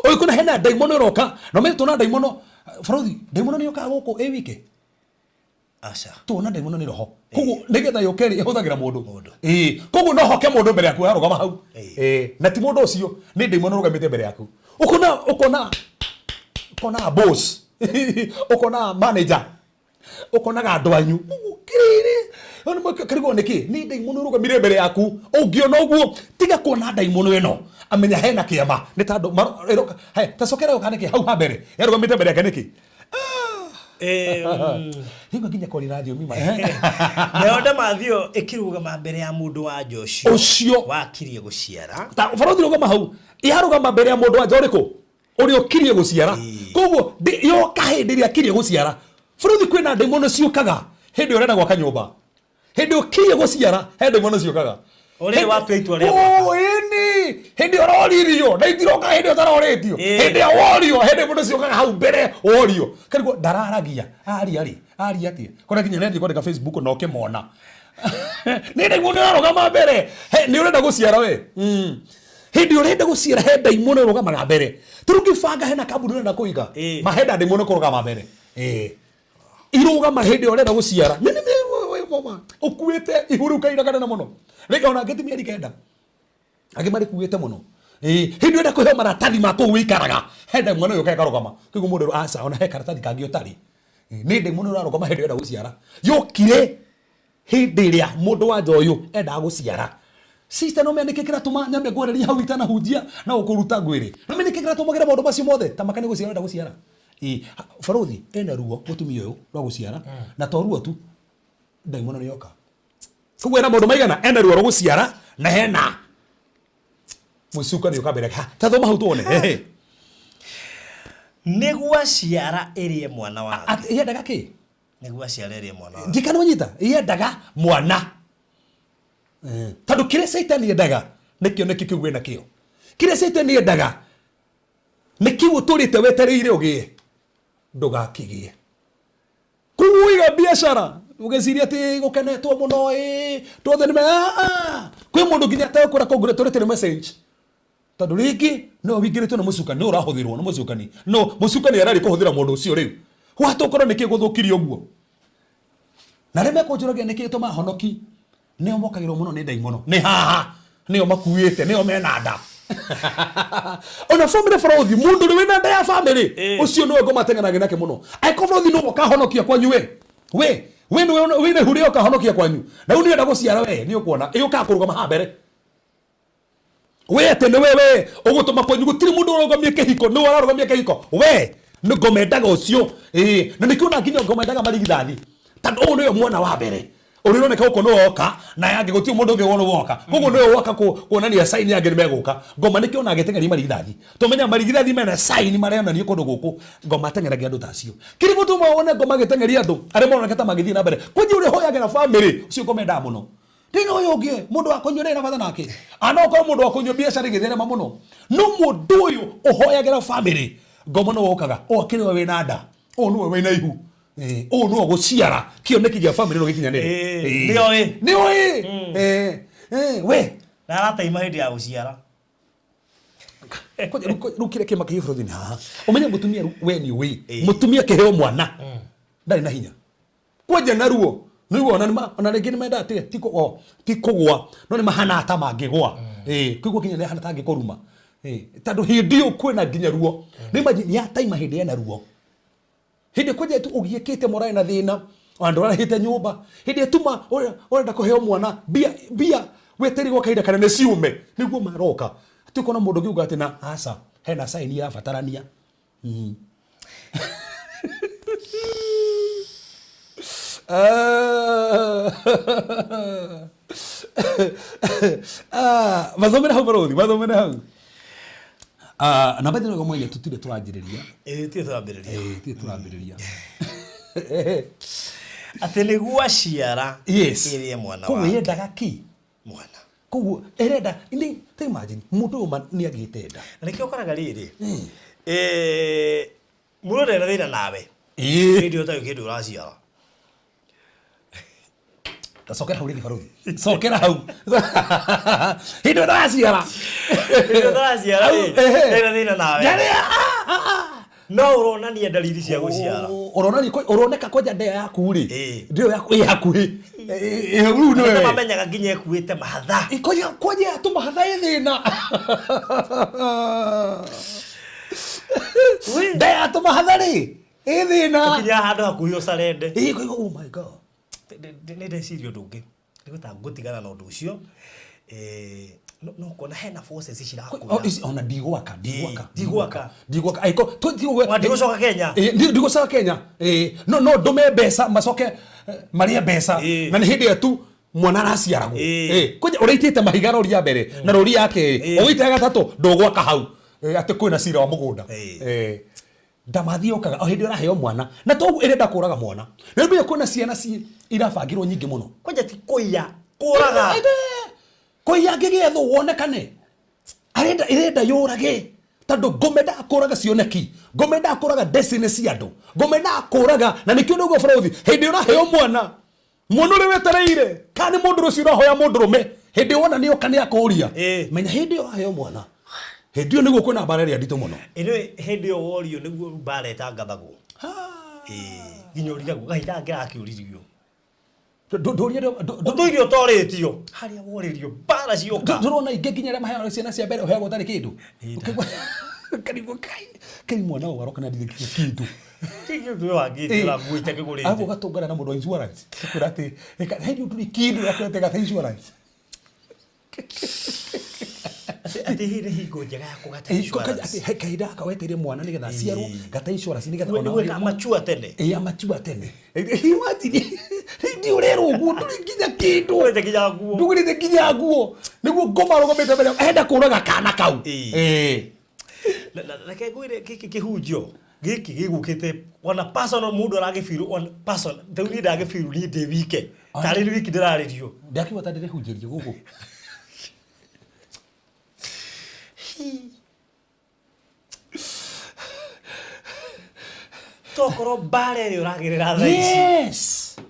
Ũngĩkona hena ndaimono ĩroka, na ũmenye tuona ndaimono, barũthi, ndaimono nĩ yũkaga gũkũ ĩ wike? Aca. Tuona ndaimono nĩ roho. Koguo nĩgetha yũke rĩ, ĩhũthagĩra mũndũ. Ĩĩ. Koguo no hoke mũndũ mbere yaku ararũgama hau. Ĩĩ. Na ti mũndũ ũcio, nĩ ndaimono ĩrũgamĩte mbere yaku. Ũkona, ũkona, ũkona boss, ũkona manager, ũkonaga andũ anyu. Ũkirĩrĩ. Karigwo nĩkĩ? Nĩ ndaimono ĩrũgamire mbere yaku. Ũngĩona ũguo, tiga kuona ndaimono ĩno. Amenya hena kĩama. Nĩ tondũ, ĩroka, he, ta cokera yoka nĩkĩ hau ha mbere. Yarũgamĩte mbere yake nĩkĩ? Rĩu nginya kwaria na thiomi ma. Nayo ndamathia ĩyo ĩkĩrũgama mbere ya mũndũ wa nja ũcio Ũcio. wakirie gũciara. Ta barũthi rũgama hau. Yarũgama mbere ya mũndũ wa nja ũrĩkũ? Ũrĩa ũkirie gũciara. Koguo yoka hĩndĩ ĩrĩa akirie gũciara. Barũthi kwĩna ndaimono ciũkaga hĩndĩ ĩrĩa ũrenda gwaka nyũmba. Hĩndĩ ũkirie gũciara he ndaimono ciũkaga. Ũrĩ watua itua rĩa gwaka. Ũ, ĩni. Hĩndĩ ĩrĩa ũroririo, na itiroka hĩndĩ ĩrĩa ũtarorĩtio. Hĩndĩ ĩrĩa worio, he ndaimono ciũkaga hau mbere worio. Karigwo ndararagia. Aria rĩ, aria atĩa? Kũrĩa nginya nĩathiĩ kwandĩka Facebook na ũkĩmona. Nĩ ndaimono ĩrarũgama mbere. He, nĩ ũrenda gũciara we. Hĩndĩ ĩrĩa ũrenda gũciara he ndaimono ĩrũgamaga mbere. Ta rĩu ũngĩbanga hena kambuni ũrenda kũiga, ma hena ndaimono ĩkũrũgama mbere. Irũgama hĩndĩ ĩrĩa ũrenda gũciara. Nĩ, nĩ, nĩ, wĩ, wĩ, wĩ, ũkuĩte ihu rĩu kahinda kanene mũno. Rĩngĩ ona angĩ ti mĩeri kenda. Angĩ marĩkuĩte mũno. Hĩndĩ ĩrĩa ũrenda kũheo maratathi ma kũu ũikaraga, he ndaimono ĩyo ĩkarũgama. Kwoguo mũndũ aca, ona he karatathi kangĩ ũtarĩ. Nĩ ndaimono ĩrarũgama hĩndĩ ĩrĩa ũrenda gũciara. Yokire hĩndĩ ĩrĩa mũndũ wa nja ũyũ endaga gũciara. Sister, no ũmenye nĩkĩ kĩratũma nyambe ngwarĩrie hau itanahunjia na gũkũruta ngwĩre. No ũmenye nĩkĩ kĩratũma ngere maũndũ macio mothe? Ta maka nĩ gũciara ũrenda gũciara. Barũthi ena ruo mũtumia ũyũ rwa gũciara, na to ruo tu, ndaimono nĩ yoka. Koguo ena maũndũ maigana, ena ruo rwa gũciara na hena mũcuka nĩ ũka mbere. Ha, ta thoma hau tuone. Ehe. Nĩguo aciara ĩrĩe mwana wake. Atĩ yendaga kĩ? Nĩguo aciara ĩrĩe mwana wake. Ndikana wanyita, yendaga mwana. Tondũ kĩrĩa Caitani endaga nĩkĩo nĩkĩo kĩu wĩna kĩo. Kĩrĩa Caitani endaga nĩ kĩu ũtũrĩte wetereire ũgĩe, ndũgakĩgĩe. Koguo ũiga biacara ũgĩciria atĩ gũkenetwo mũno ĩ, andũ othe nĩ kwĩ mũndũ nginya ategũkwĩra congratulatory message. Tondũ rĩngĩ no wingĩrĩtwo nĩ mũcukani, no ũrahũthĩrwo nĩ mũcukani. No mũcukani ararĩ kũhũthĩra mũndũ ũcio rĩu. Wahota ũkorwo nĩkĩ gũthũkirie ũguo. Na arĩa mekũnjũragia nĩkĩ gĩtũmaga honoki, nĩo mokagĩrwo mũno nĩ ndaimono. Nĩ haha, nĩo makuĩte, nĩo mena nda. Ona family bũrũthi, mũndũ ũrĩa wĩna nda ya family, ũcio nĩwe ngoma ateng'eragia nake mũno. Angĩkorwo bũrũthi nĩwe ũkahonokia kwanyu we, we, we nĩwe wĩna ihu rĩrĩa ũkahonokia kwanyu. Na rĩu nĩũrenda gũciara we, nĩũkuona, ĩũkaga kũrũgama haha mbere. We atĩ nĩwe we ũgũtũma kwanyu gũtirĩ mũndũ ũrũgamie kĩhiko, nĩwe ũrarũgamia kĩhiko. We nĩ ngoma endaga ũcio. Na nĩkĩo ona nginya ngoma endaga marigithathi. Tondũ ũyũ nĩwe mwana wa mbere. Ũrĩa ũroneka gũkũ nĩwe woka, na yangĩ gũtirĩ mũndũ ũngĩ wona woka. Koguo nĩwe woka kuonania sign angĩ nĩmegũka. Ngoma nĩkĩo ona agĩteng'eria marigithathi. Tũmenya marigithathi mena sign maronania kũndũ gũkũ. Ngoma ateng'eragia andũ ta acio. Kĩrĩa gĩtũmaga wone ngoma agĩteng'eria andũ arĩa maroneka ta magĩthiĩ na mbere. Kwanjia ũrĩa ũhoyagĩra family, ũcio ngoma endaga mũno. Thĩna ũyũ ũngĩ, mũndũ wa kũnyua ndarĩ na bata nake. Ana okorwo mũndũ wa kũnyua biacara ĩgĩtherema mũno. No mũndũ ũyũ ũhoyagĩra family, ngoma nĩwe ũkaga, o akĩrĩ we wĩna nda, o nĩwe wĩna ihu. Ũũ no gũciara kĩoneki gĩa bamĩrĩ no gĩkinyanĩre. Nĩoĩ. Nĩoĩ. We Na arataima hĩndĩ ya gũciara. Kwanja rĩu kĩrĩa kĩmakĩire bũrũri nĩ haha ũmenye mũtumia rĩu we nĩ ũĩ mũtumia kĩheo mwana ndarĩ na hinya kwanja na ruo nĩguo ona nĩma- ona rĩngĩ nĩmendaga tiga ti kũ- o, ti kũgwa no nĩ mahana ta mangĩgwa. Kũigua nginya nĩahana ta angĩkũruma. Tondũ hĩndĩ ĩyo kwĩna nginya ruo. Nĩ imagine yataima hĩndĩ ĩna ruo, hĩndĩ kwanja tu ũgiĩkĩte mũrarĩ na thĩna, ona ndũrarĩhĩte nyũmba, hĩndĩ ĩtuma ũrenda kũheo mwana, mbia mbia wetereire gwa kahinda kanene ciume nĩguo maroka, ti ũkona mũndũ ũngĩ uga atĩ na aca hena sign irabatarania. Ah, mathomere hau barothi, mathomere hau. Ah, namba ithano mwenya tutire tũranjĩrĩria. Ĩĩ, tiĩ tũrambĩrĩria. Ĩĩ, tirĩ tũrambĩrĩria. Atĩ nĩguo aciara ĩrĩe mwana Koguo wake. yendaga kĩ? Mwana. Koguo ĩrenda nĩ ta imagine mũndũ ũyũ ma nĩ agĩte nda. Na nĩkĩo ũkoraga rĩrĩ, mũndũ ndarĩ na thĩna nawe hĩndĩ ĩyo ũtarĩ kĩndũ ũraciara. Cokera hau rĩngĩ barothi, cokera hau hĩndĩ ĩyo ndaraciara. Hĩndĩ ĩyo ũtaraciara rĩ, ndarĩ na thĩna nawe. Ndarĩ, ah, ah, ah. No ũronania ndariri cia gũciara. Ũronania ũroneka kwanja nda yaku rĩ, nda ĩyo yaku ĩ hakuhĩ. Rĩu nĩwe. Nĩ mamenyaga nginya ĩkuĩte mahatha. Kwanja kwanja yatũma hatha ĩ thĩna. Nda yatũma hatha rĩ ĩ thĩna. Ũkinyaga handũ hakuhĩ ũcarende. Ĩ, kũigua, oh my God. Nĩ ndeciria ũndũ ũngĩ nĩ ngũtigana na ũndũ ũcio. No kuona hena forces Oh, cirakwĩra ici ona ndigwaka, ndigwaka. Ndigwaka. Ndigwaka aiko Ona ndigũcoka Kenya. Ndigũcoka Kenya. No ndũme mbeca macoke marĩe mbeca. Na nĩ hĩndĩ ĩyo tu mwana araciaragwo. Kwanja ũraitĩte mahiga rori ya mbere na rori ya kerĩ, ũgĩita ya gatatũ ndũgwaka hau. Atĩ kwĩna cira wa mũgũnda. Ndamathi yũkaga o hĩndĩ ũraheo mwana na toguo ĩrenda kũraga mwana. Na rĩu kwĩna ciana ci irabangirwo nyingĩ mũno. Kwanja ti kũiya, kũraga. Kũiya ngĩgĩethwo wonekane. Arenda ĩrenda yũrage tondũ ngome ndakũraga cioneki, ngome ndakũraga destiny cia andũ, ngome ndakũraga na nĩkĩo ndauga bũrũthi hĩndĩ ũraheo mwana, mwana ũrĩa wetereire kana nĩ mũndũ rũciũ ũrahoya mũndũ rũme, hĩndĩ wona nĩ oka nĩ akũria. Menya hĩndĩ ĩyo ũraheo mwana, hĩndĩ ĩyo nĩguo kwĩna mbara ĩrĩa nditũ mũno. Ĩno hĩndĩ ĩyo worio nĩguo mbara ĩtangathagwo. Nginya ũrigagwo kahinda gaka kĩrakĩũririo. Ũtũire ũtorĩtio harĩa worĩrio mbara cioka. Ndũrona ingĩ nginya arĩa maheagwo ciana cia mbere ũheagwo ũtarĩ kĩndũ. Ũkaigua kai kai mwana ũyũ aroka na ndirĩ nginya kĩndũ. Kĩndũ wangĩte ũrakuĩte kĩgũrĩte. Arabu ũgatũngana na mũndũ wa insurance akwĩra atĩ hĩndĩ ndũrĩ kĩndũ akwĩra gata insurance. Atĩ hii nĩ hingo njega ya kũgata insurance. Atĩ kahinda gaka wetereire mwana nĩgetha aciarwo, gata insurance nĩgetha ona Nĩguo amachua tene. Ĩĩ, amachua tene. Imagine hĩndĩ ũrerwo ũguo ndũrĩ nginya kĩndũ. Ndũgũrĩte nginya nguo. Ndũgũrĩte nginya nguo. Nĩguo ngoma arũgamĩte mbere enda kũraga kana kau. Reke ngwĩre gĩkĩ kĩhunjio gĩkĩ gĩgũkĩte ona personal mũndũ aragĩbiru on person rĩu niĩ ndagĩbiru niĩ ndĩ wike tarĩ nĩ wiki ndĩrarĩrio. Ndakiuga ta ndĩrĩhunjĩrio gũkũ. Tokorwo mbara ĩrĩa ũragerera thaa ici.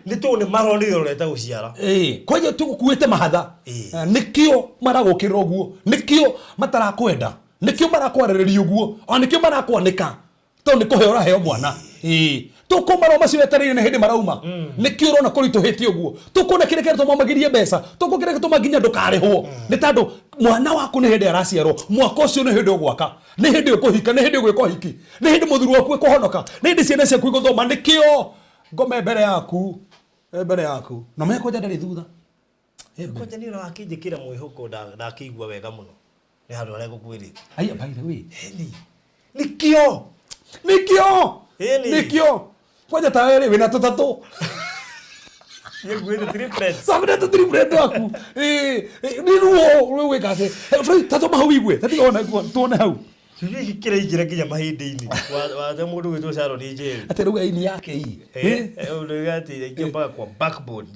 Nĩ tũũ nĩ maronire ũreta gũciara. Kwanja tũgũkuĩte mahatha. Nĩkĩo maragũkĩrĩra ũguo, nĩkĩo matarakwenda, nĩkĩo marakwarĩrĩria ũguo, ona nĩkĩo marakwanĩka tondũ nĩ kũheo ũraheo mwana. Tũkũmarwo macio wetereire nĩ hĩndĩ marauma. Nĩkĩo ũrona kũritũhĩte ũguo. Tũkuona kĩrĩa kĩratũma magirie mbeca, tũkuona kĩrĩa kĩratũma nginya ndũkarĩhwo. Nĩ tondũ mwana waku nĩ hĩndĩ araciarwo, mwaka ũcio nĩ hĩndĩ ũgwaka, nĩ hĩndĩ ũkũhika, nĩ hĩndĩ ũgwĩka ũhiki, nĩ hĩndĩ mũthuri waku ekũhonoka, nĩ hĩndĩ ciana ciaku igũthoma. Nĩkĩo ngome mbere yaku, mbere yaku. Na ũmenye kwanja ndarĩ thutha. Kwanja nĩ ũrakĩnjĩkĩra mwĩhoko ndakĩigua wega mũno. Nĩ handũ harĩa ngũkwĩrĩte. Aya, by the way. Ĩni. Nĩkĩo. Nĩkĩo. Ĩni. Nĩkĩo. Kwanja ta wewe wĩna tũtatũ. Niĩ nguĩte triplets. Sabu nĩ triplet waku. Nĩ ruo rũu wĩka atĩ. Fred, ta tũma hau igue. Ta tiga ona tuone hau. Kiugo gĩkĩ kĩraingĩra nginya mahĩndĩ-inĩ. Wa mũndũ gwĩtwo Sharon Njeri. Atĩ rĩu ini yake ii. Ũndũ uga atĩ iraingĩra mpaka kwa backbone.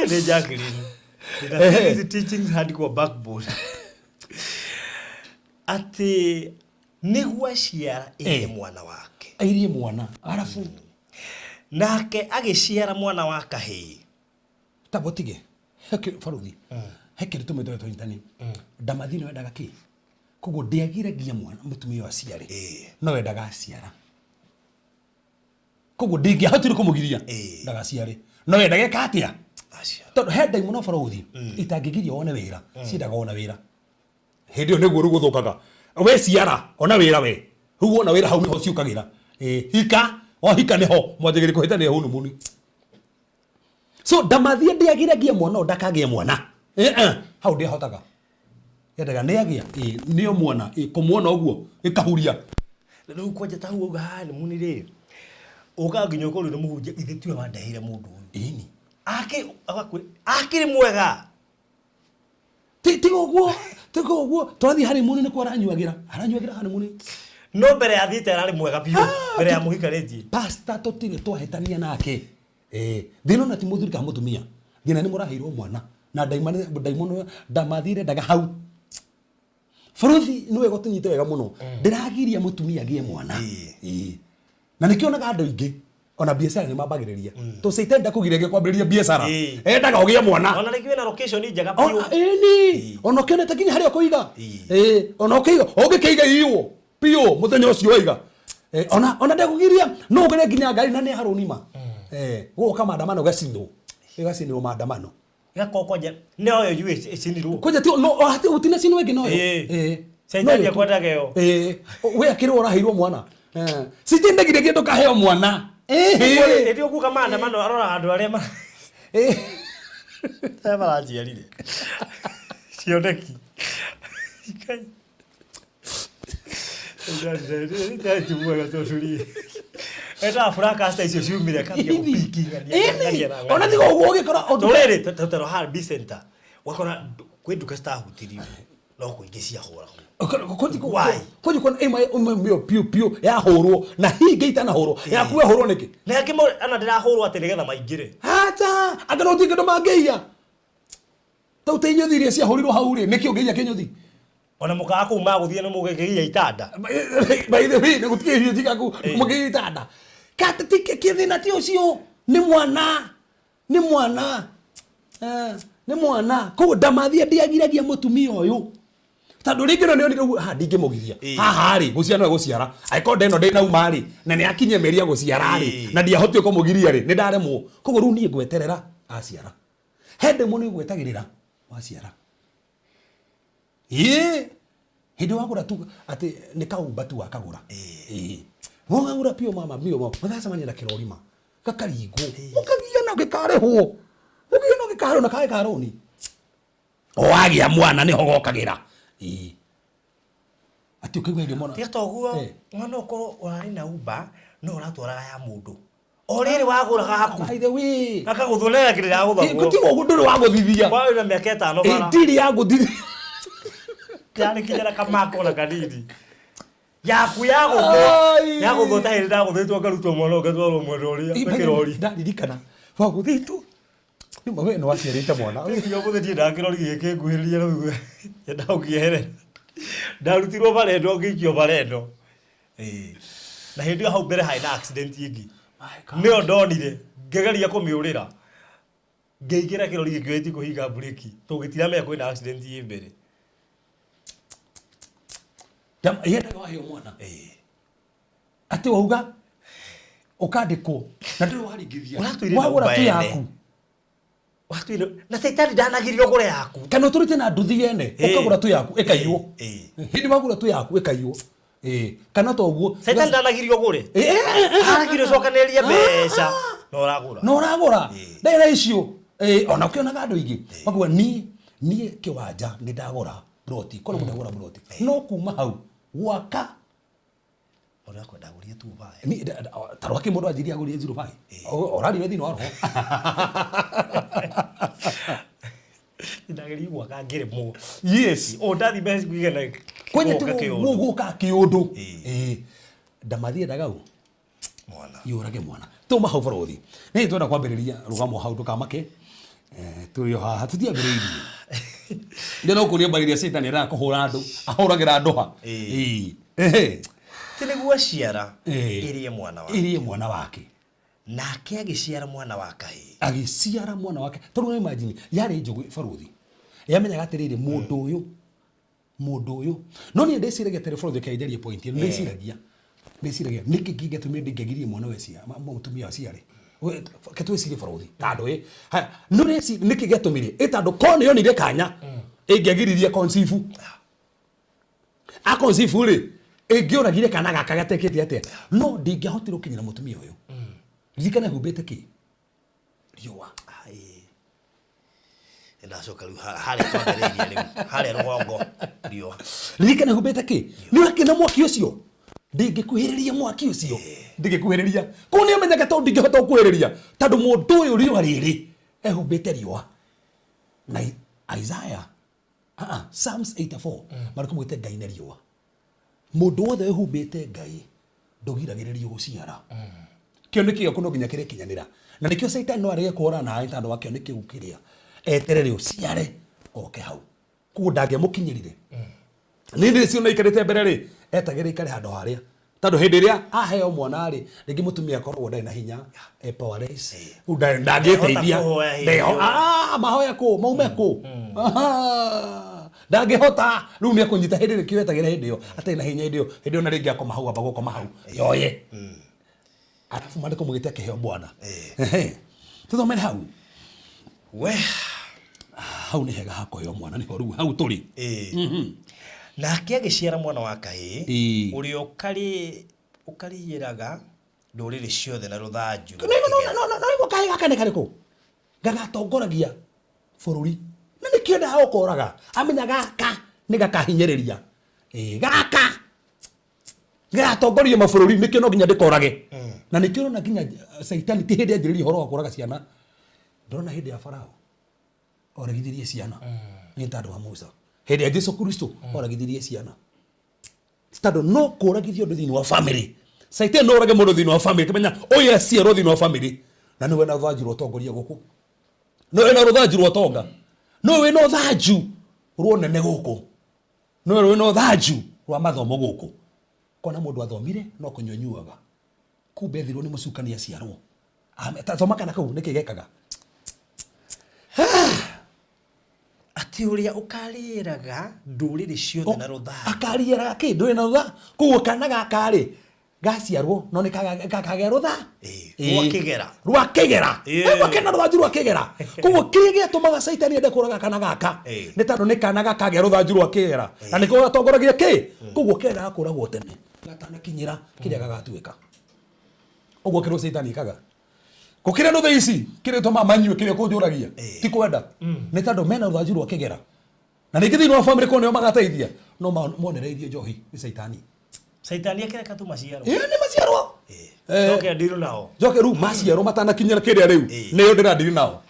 Nĩ Jacqueline. Hizi teachings hadi kwa backbone. Atĩ Nĩguo aciara ĩrĩ mwana wake. Airie mwana arabu. Nake agĩciara mwana wa kahĩĩ. Tabo tige heke baruthi he kĩndũ tũmĩtwe tũnyitani ndamathi nĩ wendaga kĩ koguo ndĩagiragia mwana mũtumia ũyũ aciare, no wendaga aciara, koguo ndingĩahotire kũmũgiria ndagaciare, no wendaga eka atĩa? Aciara. Tondũ he ndaimono baruthi itangĩgiria wone wĩra, ciendaga wona wĩra hĩndĩ ĩyo nĩguo rĩu gũthũkaga. We ciara ona wĩra, we rĩu wona wĩra hau nĩho ciũkagĩra. Hika wahika nĩho mwanjagĩrĩria kũhĩtania honeymoon. So ndamathie ndĩagiragia mwana ũyũ ndakagĩe mwana. Hau ndĩahotaga, yendaga nĩagĩa nĩo mwana kũmuona ũguo ĩkahuria. Rĩu kwanja ta hau auga honeymoon rĩ, ũkaga nginya ũkorwo nĩ mũhunjia, ithe tiwe wandeheire mũndũ ũyũ. Ĩni. Akĩ agakwĩra akĩrĩ mwega. Tiga ũguo, tiga ũguo, twathiĩ honeymoon nĩkuo aranyuagĩra, aranyuagĩra honeymoon. No mbere ya thiĩte ararĩ mwega biũ mbere ya mũhikanĩtie. Pastor, tũtirĩ twahĩtania nake. Thĩna ona ti mũthuri kana mũtumia, thĩna nĩ mũraheirwo mwana na ndaimono ndamathire ndaga hau bũrũthi. Nĩ wega ũtũnyite wega mũno, ndĩragiria mũtumia agĩe mwana. Na nĩkĩonaga andũ aingĩ ona biacara nĩ mambagĩrĩria to Satan ndakũgiragia kwambĩrĩria biacara, endaga ũgĩe mwana. Ona rĩngĩ wĩna location njega biũ. Ĩni, ona ũkĩonete nginya harĩa ũkũiga. Ona ũkĩiga ũngĩkĩiga iywo biũ mũthenya ũcio waiga. Ona ndekũgiria no ũgere nginya ngari na nĩ harũnima. Gũgoka maandamano gacinwo, ĩgacinwo maandamano. Gakorwo kwanja nĩoyo yu ĩcinirwo. Kwanja ti no hati utina cinwo ĩngĩ noyo. Caitani Noyo tu. ekwendaga ĩyo. We akĩrwo ũraheirwo mwana. Citindagire kĩndũ kaheo mwana. Hĩndĩ ĩyo kuga maandamano arora andũ arĩa arĩa maraciarire cioneki. Ngai. Ngai ti mwega tondũ rĩ etaga broadcaster icio ciumire akambia gũpiki ng'ania ng'ania na ng'ania. Ona tiga ũguo ũgĩkora ũndũ Tũrĩrĩ tũtero Harbi Center ũgakora kwĩ nduka citahutirio no kũingĩ ciahũragwo. Why? Kũnji kuona ĩmwe ĩmwe mĩo piũ piũ yahũrwo na hingĩ itanahũrwo, yaku yahũrwo nĩkĩ? Na angĩ ana ndĩrahũrwo atĩ nĩgetha maingĩre. Acha, anga no ũtuĩke kĩndũ mangĩiya tau ta inyũthi iria ciahũrirwo hau rĩ, nĩkĩ ũngĩiya kĩnyũthi? Ona mũkaga kũu magũthiĩ nĩ mũgĩkĩiya itanda. By the way, nĩ gũtikĩ irio cigaku mũkĩiya itanda kata ti kĩthĩna ti ũcio, nĩ mwana, nĩ mwana. Nĩ mwana. Koguo ndamathia ndiagiragia mũtumia ũyũ tondũ rĩngĩ no nĩonire ũguo, haha ndingĩmũgiria. Haha rĩ, gũciara no gũciara, angĩkorwo ndeno ndĩnauma rĩ na nĩ akinyie mĩeri ya gũciara rĩ, na ndiahotire kũmũgiria rĩ, nĩ ndaremwo. Koguo rĩu niĩ ngweterera aciara. He ndemwo nĩ ũgwetagĩrĩra waciara. Ĩĩ, hĩndĩ wagũra tu atĩ nĩ kaumba tu wakagũra. Ĩĩ, wagũra piũ mama mio mama magacemania na kĩrorima gakaringwo mũkagiana gĩkarĩhwo, mũkagiana gĩkarĩhwo na karĩ karũni o wagĩa mwana nĩho gokagĩra. Ĩĩ, atĩ ũkaigua hĩndĩ mwana Tiga ta ũguo. Mwana ũkorwo ũrarĩ na Uber no ũratwaraga ya mũndũ o rĩrĩ wagũra gaku. By the way, gakagũthwo na gakĩrĩ gagũthagwo. Gũtirĩ ũguo, ndũrĩ wa gũthithia. Kwa wĩna mĩaka 5 bara. Ndiri ya gũthithia. Yarĩ kinya na kamako na kanini yaku yagũthwo. Ai. Yagũthwo ta hĩndĩ ndagũthĩtwo ngarutwo mwana ũgatwarwo mwena ũrĩa na kĩrori. Ndaririkana wagũthĩtwo nĩma we nĩ waciarĩte mwana. Nginya ũmũthĩ ndiendaga kĩrori gĩkĩnguhĩrĩria rĩu nyendaga gũkĩeherera. Ndarutirwo bara ĩno ngĩikio bara ĩno. Ĩĩ. Na hĩndĩ ĩyo hau mbere harĩ na accident ĩngĩ. Nĩyo ndonire ngĩgeria kũmĩũrĩra. Ngĩingĩra kĩrori gĩkĩoya kũhinga mburĩki. Tũgĩtiramenya kwĩna accident ĩ mbere. Yendaga waheo mwana. Atĩ wauga ũkandĩkwo na ndũrĩ waringithia. Ũratwĩrire wagũra Uber tu ene. Yaku. Watwĩrire na caitani ndanagirio ũgũre yaku. Kana ũtũrĩte na nduthi yene, ũkagũra tu yaku ĩkaiywo. Hĩndĩ wagũra tu yaku ĩkaiywo. Kana to ũguo. Caitani ndanagirio ũgũre. Aragirio ũcokanĩrĩrie mbeca na ũragũra. Na ũragũra. Ndagĩra icio. Ona ũkĩonaga andũ aingĩ makuga niĩ kĩwanja nĩ ndagũra broti, kũrĩ mũndũ agũra broti no kuma hau gwaka. Ũrĩa akwenda agũrie tu baya. Ni ta rwake mũndũ anjirie agũrie 05 ũrariwe thĩinĩ wa roho. Ndageria gwaka ngĩrĩmwo. Yes. O ndathi mbeca kũigana. Kwenye gũka kĩũndũ. Gũka kĩũndũ. Ndamathie ndagau Mwana. Yũrage mwana tuma hau barothi nĩ twenda kwambĩrĩria rũgamo hau ndũkamake. Tũrĩ o haha tũtiambĩrĩirie ndĩ no kũria mbarĩria citani endaga kũhũra andũ ahũragĩra andũ ha. Ehe. Ti nĩguo aciara Ĩĩ. ĩrĩe mwana wake. Ĩrĩe mwana wake. Nake agĩciara mwana wa kahĩĩ. Agĩciara mwana wake. Tondũ no imagine yarĩ njũgĩ barũthi. Yamenyaga atĩrĩrĩ, mũndũ ũyũ, mũndũ ũyũ. No niĩ ndĩciragia atĩrĩ, barũthi, kĩanjarie point ĩno, ndĩciragia. Ndĩciragia nĩkĩ kĩngĩatũmire ndingĩagirie mwana ũyũ mũtumia aciare. Ke twĩcirie barũthi. Tondũ ĩ, haya, nĩ ũreciria nĩkĩ gĩatũmire? Ĩ tondũ korwo nĩ yonire kanya, ĩngĩagiririe conceive. A conceive rĩ, ĩngĩoragire kana gaka gatekĩte atĩa? No ndingĩahotire gũkinyĩra mũtumia ũyũ. Ririkana humbĩte kĩ? Riũa. Ai. Ndacoka rĩu harĩa twambĩrĩirie rĩu, harĩa rũgongo riũa. Ririkana humbĩte kĩ? Nĩ ũrakĩona mwaki ũcio? Ndingĩkuhĩrĩria mwaki ũcio. Ndingĩkuhĩrĩria. Kũu nĩ amenyaga tondũ ndingĩhota gũkuhĩrĩria. Tondũ mũndũ ũyũ riũa rĩrĩ ehumbĩte riũa. Na Isaiah, Psalms 84, marĩkũ mwĩte Ngai na riũa. Mũndũ wothe wĩhumbĩte Ngai ndũgiragĩrĩrio gũciara. Kĩo nĩ kĩo no nginya kĩrĩkinyanĩra. Na nĩkĩo Caitani no arege kũhũrana nawe tondũ wa kĩo nĩ kĩu kĩrĩa. Eterere ũciare oke hau. Koguo ndangĩamũkinyĩrire. Nĩ ndĩ cio naikarĩte mbere rĩ, etagĩra ikare handũ harĩa. Tondũ hĩndĩ ĩrĩa aheo mwana rĩ, rĩngĩ mũtumia akoragwo ndarĩ na hinya, e powerless. Rĩu ndangĩteithia. Ndehota kũhoya hĩndĩ Ndeho, ĩyo. Mahoya kũ, maume kũ. Ndangĩhota. Rĩu nĩ ekũnyita hĩndĩ ĩrĩa kĩo etagĩra hĩndĩ ĩyo, atarĩ na hinya hĩndĩ ĩyo, hĩndĩ ĩyo na rĩngĩ akoma hau, amba gũkoma hau. Yoye. Alafu maandĩko mũgĩte akĩheo bwana. Ehe. Tũthomere hau. We. Hau nĩ hega ha kũheo mwana, nĩho rĩu hau tũrĩ. Nake agĩciara mwana wa kahĩĩ, ũrĩa ũkarĩĩraga ndũrĩrĩ ciothe na rũthanju rwa No, no, kĩgera. no, no, no, no, kahĩĩ gaka nĩ karĩkũ? Gagatongoragia bũrũri. Na nĩkĩo endaga gũkoraga. Amenya gaka nĩ gakahinyĩrĩria. Gaka gagatongoria mabũrũri, nĩkĩo no nginya ndĩkorage. Na nĩkĩo ũrona nginya Caitani ti hĩndĩ anjĩrĩria ũhoro wa kũraga ciana. Ndũrona hĩndĩ ya Farao oragithirie ciana. Nĩ tondũ wa Musa. Hĩndĩ ya Jesu Kristo oragithirie ciana. Tondũ no kũragithio ũndũ thĩinĩ wa family. Caitani no ũrage mũndũ thĩinĩ wa family, kĩmenya ũyũ aciarwo thĩinĩ wa family. Na nĩwe na rũthanju rwa ũtongoria gũkũ. Nĩwe na rũthanju rwa ũtonga. Nĩwe wĩna ũthanju rwa ũnene gũkũ. Nĩwe wĩna ũthanju rwa mathomo gũkũ. Kona mũndũ athomire no kũnyua nyuaga. Kumbe ethirwo nĩ mũcukani aciarwo. Ta thoma kana kau nĩkĩ gekaga? Atĩ ũrĩa ũkarĩraga ndũrĩrĩ ciothe na rũthanju. Akarĩraga kĩ? Ndũrĩrĩ na rũthanju. Koguo kana gaka rĩ, gaciarwo no nĩ kagĩa rũtha. Rwa kĩgera. Rwa kĩgera. Rwa kĩgera, rũthanju rwa kĩgera. Koguo kĩrĩa gĩatũmaga Caitani ende kũraga kana gaka, nĩ tondũ nĩ kana gakagĩa rũthanju rwa kĩgera. Na nĩkĩo gatongoragia kĩ? Koguo kendaga kũragwo tene. Gatanakinyĩra kĩrĩa gagatuĩka. Ũguo kĩrĩa Caitani ekaga. Gũkĩra nuthu ici, kĩrĩa gĩtũmaga manyue kĩrĩa kũnjũragia, ti kwenda. Nĩ tondũ mena rũthanju rwa kĩgera. Na ningĩ thĩinĩ wa family korwo nĩo magateithia, no monereirie njohi nĩ Caitani. Caitani akĩreka tu maciarwo. Ĩĩ, nĩ maciarwo. Njoke ndiru nao. Njoke rĩu maciarwo matanakinyĩra kĩrĩa rĩu, nĩo ndĩrandiri nao.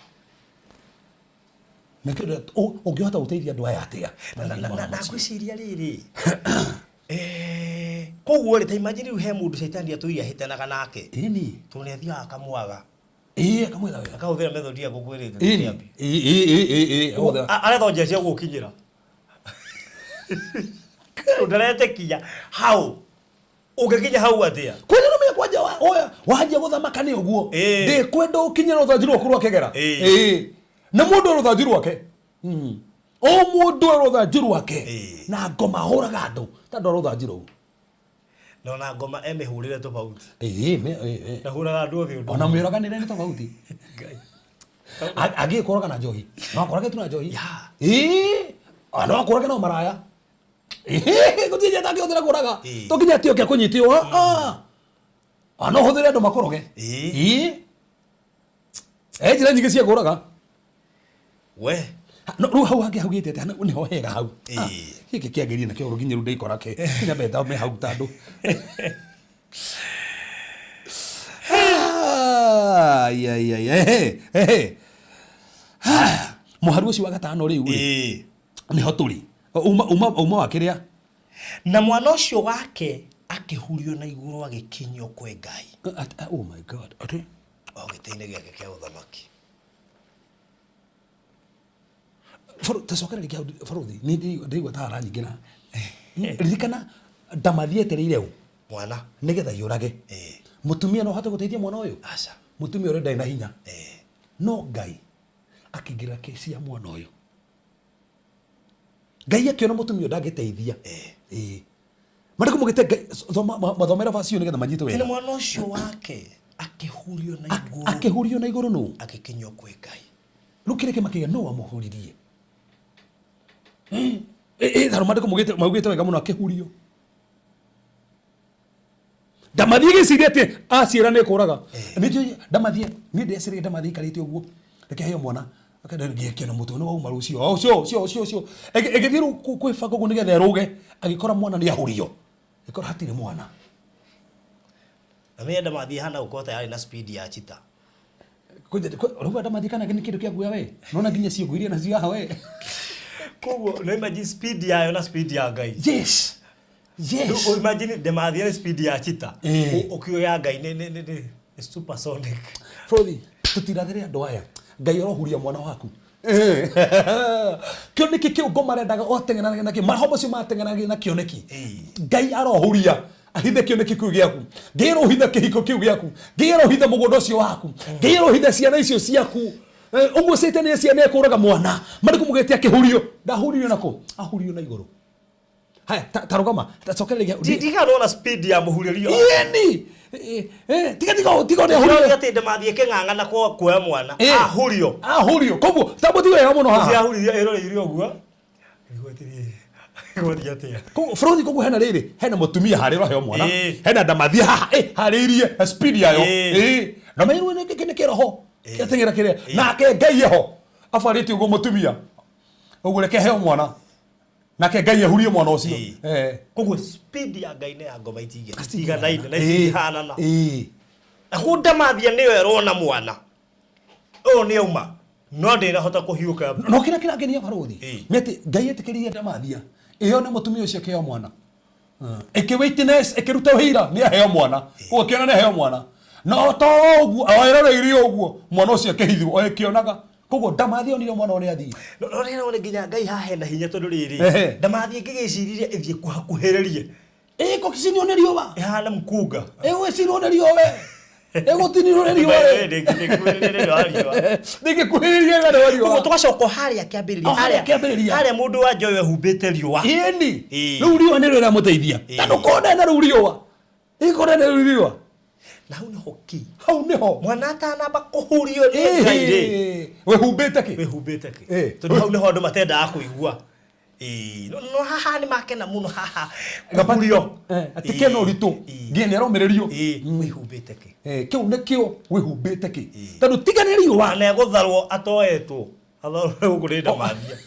Nĩkĩo ũngĩhota gũteithia andũ aya atĩa? Na ngwĩciria rĩrĩ. Koguo rĩ, ta imagine rĩu he mũndũ Caitani atũire ahĩtanaga nake. Ĩni. Tondũ nĩ athiaga akamwaga. Ĩĩ, akamwetha wega. Akahũthĩra method ya gũkwĩrĩte. Ĩni. Ĩĩ, ĩĩ, ĩĩ, ĩĩ, ahũthĩra. Aretha njĩra cia gũgũkinyĩra. Ũtaretĩkia hau. Ũngĩkinya hau atĩa? Kwenda no menya kwanja oya, wanjia gũthamaka nĩ ũguo. Ndĩkwenda ũkinyĩre rũthanju rwaku rwa kĩgera. Na mũndũ rũthanju rwake. O mũndũ rũthanju rwake. Na ngoma ahũraga andũ. Tondũ rũthanju rũu. Na ona ngoma emĩhũrĩre tofauti. Ĩĩ, me, ĩĩ, ĩĩ. Ndahũraga andũ othe ũndũ. Ona mĩũraganĩre nĩ tofauti. Ngai. Angĩkũraga na njohi. No akũrage tu na njohi. Ĩĩ. No akũrage na maraya. Ĩĩ, gũtirĩ njĩra atangĩhũthĩra kũraga. To nginya atĩ oke akũnyite ũũ. No ũhũthĩre andũ makũroge. Ĩĩ. Njĩra nyingĩ cia kũraga. We. No, rĩu hau hangĩ haugĩte atĩ nĩho hega hau. Gĩkĩ kĩagĩrĩire nakĩo rũginyi rũu ndĩikora kĩ. Nginya mbeta me hau tandũ. Ai, ai, ai, ehe, ehe. Mũharu ũcio wa gatano rĩu rĩ. Nĩho tũrĩ. Uma wa kĩrĩa? Na mwana ũcio wake akĩhurio na igũrũ agĩkinyio kwĩ Ngai. Oh my God. Atĩ? O gĩtĩ-inĩ gĩake kĩa ũthamaki. Tacokera rĩngĩ hau, Baruthi, nĩ ndĩraigua ta haranyingĩra. Ririkana Ndamathia etereire ũ? Mwana. Nĩgetha yũrage. Mũtumia no ahote gũteithia mwana ũyũ? Aca. Mũtumia ũrĩa ndarĩ na hinya. No Ngai akĩingĩrĩra kesi ya mwana ũyũ. Ngai akĩona mũtumia ũyũ ndangĩteithia. Ĩĩ. Marĩkũ mũgĩte Ngai thoma mathomera verse ĩyo nĩgetha manyite Tene wega. mwana ũcio wake akĩhurio na igũrũ. Akĩhurio na igũrũ nũ? Agĩkinyio kwĩ Ngai. Rĩu kĩrĩa kĩmakĩria nũ wamũhuririe? Ĩ taro mandĩko maugĩte wega mũno akĩhurio. Ndamathie gĩciria atĩ aciĩra nĩ kũraga. Nĩnjũĩ ndamathie niĩ ndeciragia ndamathie ikarĩte ũguo reke heo mwana ngĩkĩona mũtwe nĩ wauma rũciũ ũcio ũcio ũcio ũcio ĩgĩthiĩ rĩu kwĩbanga ũguo nĩgetha ĩrũge agĩkora mwana nĩ ahurio ĩkora hatirĩ mwana. Na mimi ndamathie hana gũkorwo ta yarĩ na speed ya cheetah. Rĩu ndamathie kana nĩ kĩndũ kĩa guoya we nona nginya ciongo iria nacio haha we. Koguo no imagine speed yayo na speed ya Ngai. Yes. Yes. Rĩu imagine ndamathie na speed ya cheetah. Ũkiuga ya Ngai nĩ supersonic. Frothi, tũtirathĩre andũ aya. Ngai arohuria mwana waku. Kĩoneki kĩu ngoma arendaga oteng'eranagia nakĩo, maroho macio mateng'eranagia na kĩoneki. Ngai arohuria ahithe kĩoneki kĩu gĩaku. Ngai arohitha kĩhiko kĩu gĩaku. Ngai arohitha mũgũnda ũcio waku. Ngai arohitha ciana icio ciaku. Ũguo Caitani eciria nĩ ekũraga mwana. Marĩkũ mũgĩte akĩhurio. Ndahuririo nakũ? Ahuririo na igũrũ. Haya, ta rũgama, ta cokereria. Ndiga nona speed ya mũhurĩrio. Yeni. Tiga tiga tiga nĩ ahurio. Ndiga atĩ ndamathie kĩng'ang'ana kwa kuoya mwana. Ahurio. Ahurio. Koguo tambo wega mũno haha. Ũcio ahuririo ĩroreirio ũguo. Ĩgũthiĩ atĩa? Koguo Frothi koguo hena rĩrĩ, hena mũtumia harĩa ũraheo mwana. Hena ndamathia haha, harĩirie na speed yayo. Na meirwo nĩ nĩ kĩroho. Kĩateng'era kĩrĩa. Nake Ngai eho. Abarĩte ũguo mũtumia. Ũguo reke heo mwana. Nake Ngai ahurie mwana ũcio. Koguo speed ya Ngai nĩ ya ngoma itiganaine na itihanana. Naguo ndamathia nĩyo ĩrona mwana. Ũyũ nĩ auma. No ndĩnahota kũhiũka. No kĩrĩa kĩrangenia barũthi nĩ atĩ Ngai etĩkĩririe ndamathia ĩyo nĩ mũtumia ũcio akĩheo mwana. Ĩkĩ witness ĩkĩruta ũira nĩ aheo mwana. Koguo ĩkĩona nĩ aheo mwana. No to ũguo o ĩroreirie ũguo mwana ũcio akĩhithwo o ĩkĩonaga. Koguo ndamathia onire mwana ũrĩa athiĩ. No rĩrĩa nĩ nginya Ngai haha hena hinya tondũ rĩrĩ ndamathia ngĩgĩciririe ĩthiĩ kũhakuhĩrĩrie. Ĩgũcinwo nĩ riũa. Ĩhana mũkunga. Ĩgũcinwo nĩ riũa we. Ĩgũtinirwo nĩ riũa we. Ndĩngĩkuhĩrĩria ĩgane riũa. Koguo tũgacoka harĩa kĩambĩrĩria. O harĩa kĩambĩrĩria. Harĩa mũndũ wa njoyo ehumbĩte riũa. Ĩni. Rĩu riũa nĩrĩo rĩramũteithia. Tondũ kũnene rĩu riũa. Ĩkũnene rĩu riũa. Na hau nĩho ki. Hau nĩho. Mwana atanamba kũhurio nĩ Ngai rĩ. Wĩhumbĩte kĩ? Wĩhumbĩte kĩ? Tondũ hau nĩho andũ matendaga kũigua. No haha nĩ makena mũno haha. Kũhurio. Atĩ kena ũritũ. Nginya nĩ aromĩrĩrio. Wĩhumbĩte kĩ? Kĩu nĩkĩo wĩhumbĩte kĩ? Tondũ tiga nĩ riũa. Na egũtharwo atoetwo. Atharwo gũkũ nĩ ndamathia.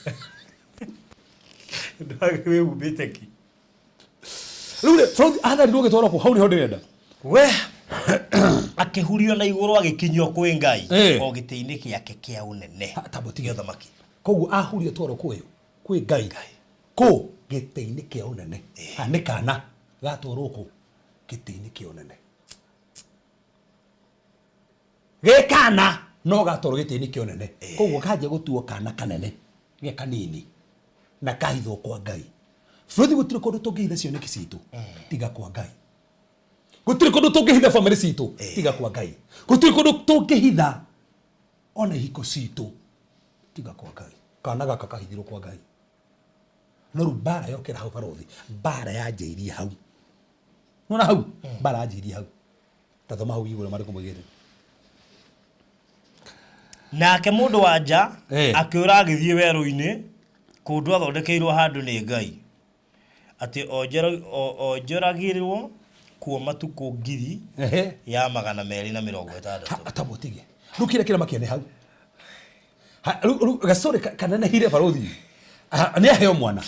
Wĩhumbĩte kĩ? Rĩu rĩ, Frothi atharirwo gĩtwarwo kũ? Hau nĩho ndĩrenda. We akĩhurio na igũrũ agĩkinyio kwĩ Ngai o gĩtĩ-inĩ gĩake kĩa ũnene. Tambo tiga. Kĩa ũthamaki. Koguo ahurio twarwo kwĩ kwĩ Ngai. Kũ gĩtĩ-inĩ kĩa ũnene. Nĩ kana gatwarwo kũ gĩtĩ-inĩ kĩa ũnene. Gĩ kana no gatwarwo gĩtĩ-inĩ kĩa ũnene. Koguo kanjia gũtuo kana kanene ge kanini na kahithwo kwa Ngai. Frothi gũtirĩ kũndũ tũngĩhitha cioneki citũ tiga kwa Ngai. Gũtirĩ kũndũ tũngĩhitha famĩlĩ citũ tiga kwa Ngai. Gũtirĩ kũndũ tũngĩhitha ona ihiko citũ tiga kwa Ngai. Kana gaka kahithirwo kwa Ngai. No rĩu mbara yokĩra hau barothi, mbara yanjĩirie hau. Nona hau? Mbara yanjĩirie hau. Ta thoma hau igũrũ marĩkũ moigĩte. Nake mũndũ wa nja akĩũra agĩthiĩ werũ-inĩ kũndũ athondekeirwo handũ nĩ Ngai, atĩ onjoragĩrwo kuo matukũ 260,000. Tambo tige. Rĩu kĩrĩa kĩramakia nĩ hau. Rĩu gacorĩ kanenehire barothi. Nĩ aheo mwana.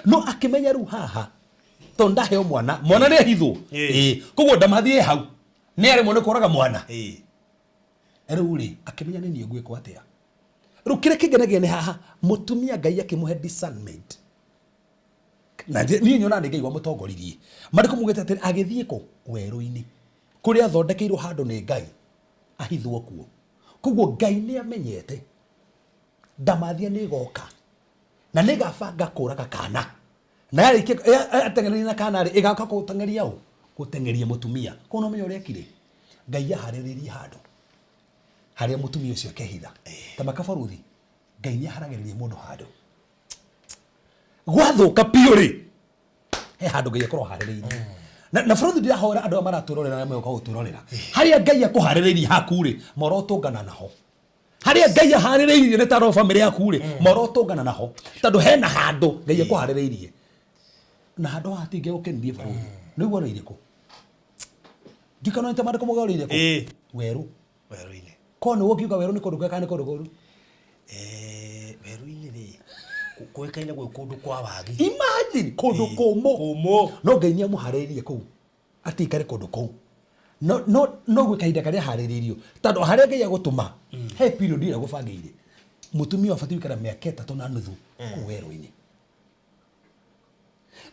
No akĩmenya rĩu haha tondũ ndaheo mwana, mwana nĩ ahithwo. Koguo ndamathiĩ hau. Nĩ aremwo nĩ kũraga mwana. Rĩu rĩ, akĩmenya nĩ niĩ ngwĩkwo atĩa. Rĩu kĩrĩa kĩngenagia nĩ haha, mũtumia Ngai akĩmũhe discernment. Na niĩ nyonaga nĩ Ngai wamũtongoririe. Marĩkũ mugĩte atĩrĩ, agĩthiĩ kũ? Werũ-inĩ. Kũrĩa athondekeirwo handũ nĩ Ngai, ahithwo kuo. Koguo Ngai nĩ amenyete ndamathia nĩ ĩgoka na nĩ ĩgabanga kũraga kana. Na yarĩkia ateng'erania na kana rĩ, ĩgaka gũteng'eria ũ? Gũteng'eria mũtumia. Koguo no ũmenye ũrĩa ekire? Ngai aharĩrĩirie handũ harĩa mũtumia ũcio akehitha. Ta makabaruthi, Ngai nĩ aharagĩrĩria mũndũ handũ. Gwathũka biũ rĩ, he handũ Ngai akorwo aharĩrĩirie. Na bũrũri ndĩrahoera andũ aya maratwĩrorera na megũka gũtwĩrorera. Harĩa Ngai akũharĩrĩirie haku rĩ, morotũngana naho. Harĩa Ngai aharĩrĩirie nĩ taro bamĩrĩ yaku rĩ, morotũngana naho. Tondũ hena handũ Ngai akũharĩrĩirie. Na handũ haha hatingĩgũkenirie bũrũri. Nĩ ũiguo irĩkũ? Ndikanonete maandĩko mauga ũrĩire kũ? Werũ. Werũ-inĩ. Korwo nĩwe ũngiuga werũ nĩ kũndũ kwega kana nĩ kũndũ kũru? Werũ-inĩ rĩ, kũĩkaine gwĩ kũndũ kwa wagi. Imagine, kũndũ kũmũ. Kũmũ. No Ngai nĩ amũharĩrĩirie kũu, atĩ aikare kũndũ kũu. No, no, no gwĩ kahinda karĩa aharĩrĩirio. Tondũ harĩa Ngai agũtũma, he period ĩrĩa agũbangĩire. Mũtumia ũbatiĩ gũikara mĩaka 3.5 kũu werũ-inĩ.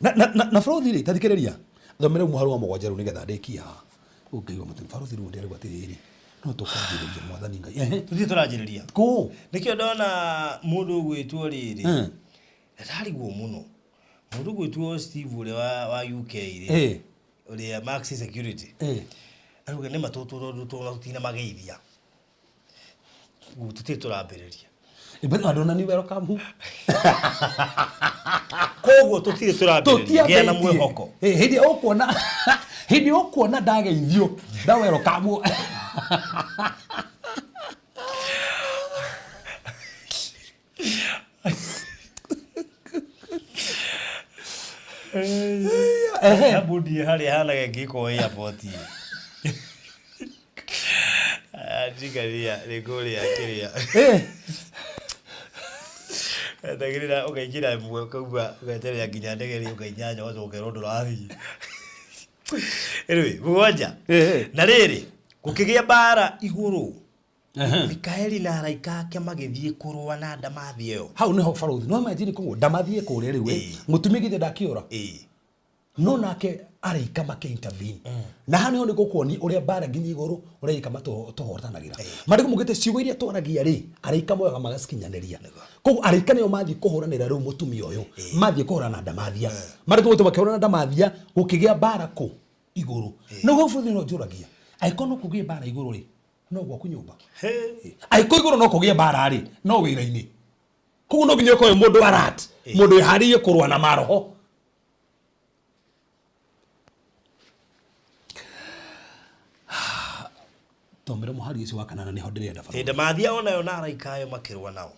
Na na na, na barothi rĩ, tathikĩrĩria. Thomera rĩu mũhari wa 7 rĩu nĩgetha ndĩkie haha. Rĩu ngaigua mũtĩ barothi rĩu ndĩrarigwo atĩrĩrĩ, no tũkwanjĩrĩria mwathani Ngai. Ehe. Tũthiĩ tũranjĩrĩria. Kũ? Nĩkĩo ndona mũndũ ũgwĩtwo rĩrĩ. Na ndarigwo mũno. Mũndũ ũgwĩtwo Steve ũrĩa wa UK rĩ. Ũrĩa Max Security. Arauga nĩ matũtũ tondũ tũtinamageithia. Tũtirĩ tũrambĩrĩria. But andũ ona ni welcome. Koguo tũtirĩ tũrambĩrĩria. Gĩa na mwĩhoko. Hĩndĩ ũkuona hĩndĩ ũkuona ndageithio nda welcome. Ehe. Mbundie harĩa hanaga ĩngĩkorwo airport. Njikaria nĩ kũrĩa kĩrĩa. Etagĩrĩra ũkaingĩra ĩmwe ũkauma ũgeterera nginya ndege ĩrĩũka 8 ũgacoka ũkerwo ndũrathiĩ. Anyway, 7. Na rĩrĩ, gũkĩgĩa mbara igũrũ. Mikaeli na araika ake magĩthiĩ kũrũa na ndamathia ĩyo. Hau nĩho barothi. No imagine kũguo ndamathia kũrĩa rĩu. Mũtumia githĩ ndakĩũra. No nake araika makĩ intervene. Na haha nĩho nĩgũkuonia ũrĩa mbara nginya igũrũ ũrĩa araika matũhotanagĩra. Maandĩko maugĩte ciugo iria twaragia rĩ, araika moyaga magacikinyanĩria. Koguo araika nĩo mathiĩ kũhũranĩra rĩu mũtumia ũyũ. Mathiĩ kũhũrana na ndamathia. Maandĩko maugĩte makĩhũrana na ndamathia gũkĩgĩa mbara kũ? Igũrũ. Na ũguo bũrũri no njũragia. Angĩkorwo no kũgĩe mbara igũrũ rĩ, no gwaku nyũmba. Angĩkorwo igũrũ no kũgĩe mbara rĩ, no wĩra-inĩ. Koguo no nginya ũkorwo wĩ mũndũ alert, mũndũ wĩharĩirie kũrũa na maroho. Thomera mũhari ũcio wa 8 nĩho ndĩrenda baba. Ndamathia onayo na araika ayo makĩrũa nao,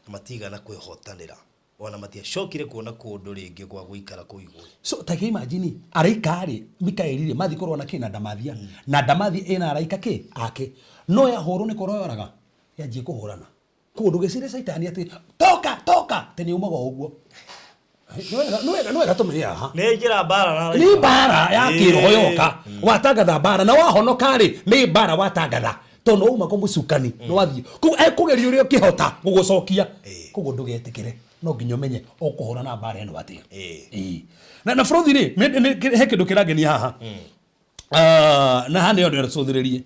na matiigana kwĩhotanĩra, o na matiacokire kuona kũndũ rĩngĩ gwa gũikara kũu igũrũ. So ta imagine araika rĩ, Mikaeli rĩ, mathiĩ kũrũa na kĩ? Na ndamathia. Na ndamathia ĩna araika kĩ? Ake. No yahũrwo nĩ kũrũa yoraga, yanjie kũhũrana. Koguo ndũgecirie caitani atĩ toka toka, atĩ nĩ umaga o ũguo. Nĩ wega tũmenye haha. Nĩ njĩra mbara na Nĩ mbara ya kĩroho yoka. Watangatha mbara na wahonoka rĩ, nĩ mbara watangatha. Tondũ nĩ wauma kwa mũcukani, nĩ wathiĩ. Koguo ekũgeria ũrĩa ũkĩhota gũgũcokia. Koguo ndũgetĩkĩre. No nginya ũmenye ũkũhũrana mbara ĩno atĩa. Na bũrũthi rĩ, he kĩndũ kĩrangenia haha. Na haha nĩho ndĩrenda tũcũthĩrĩrie.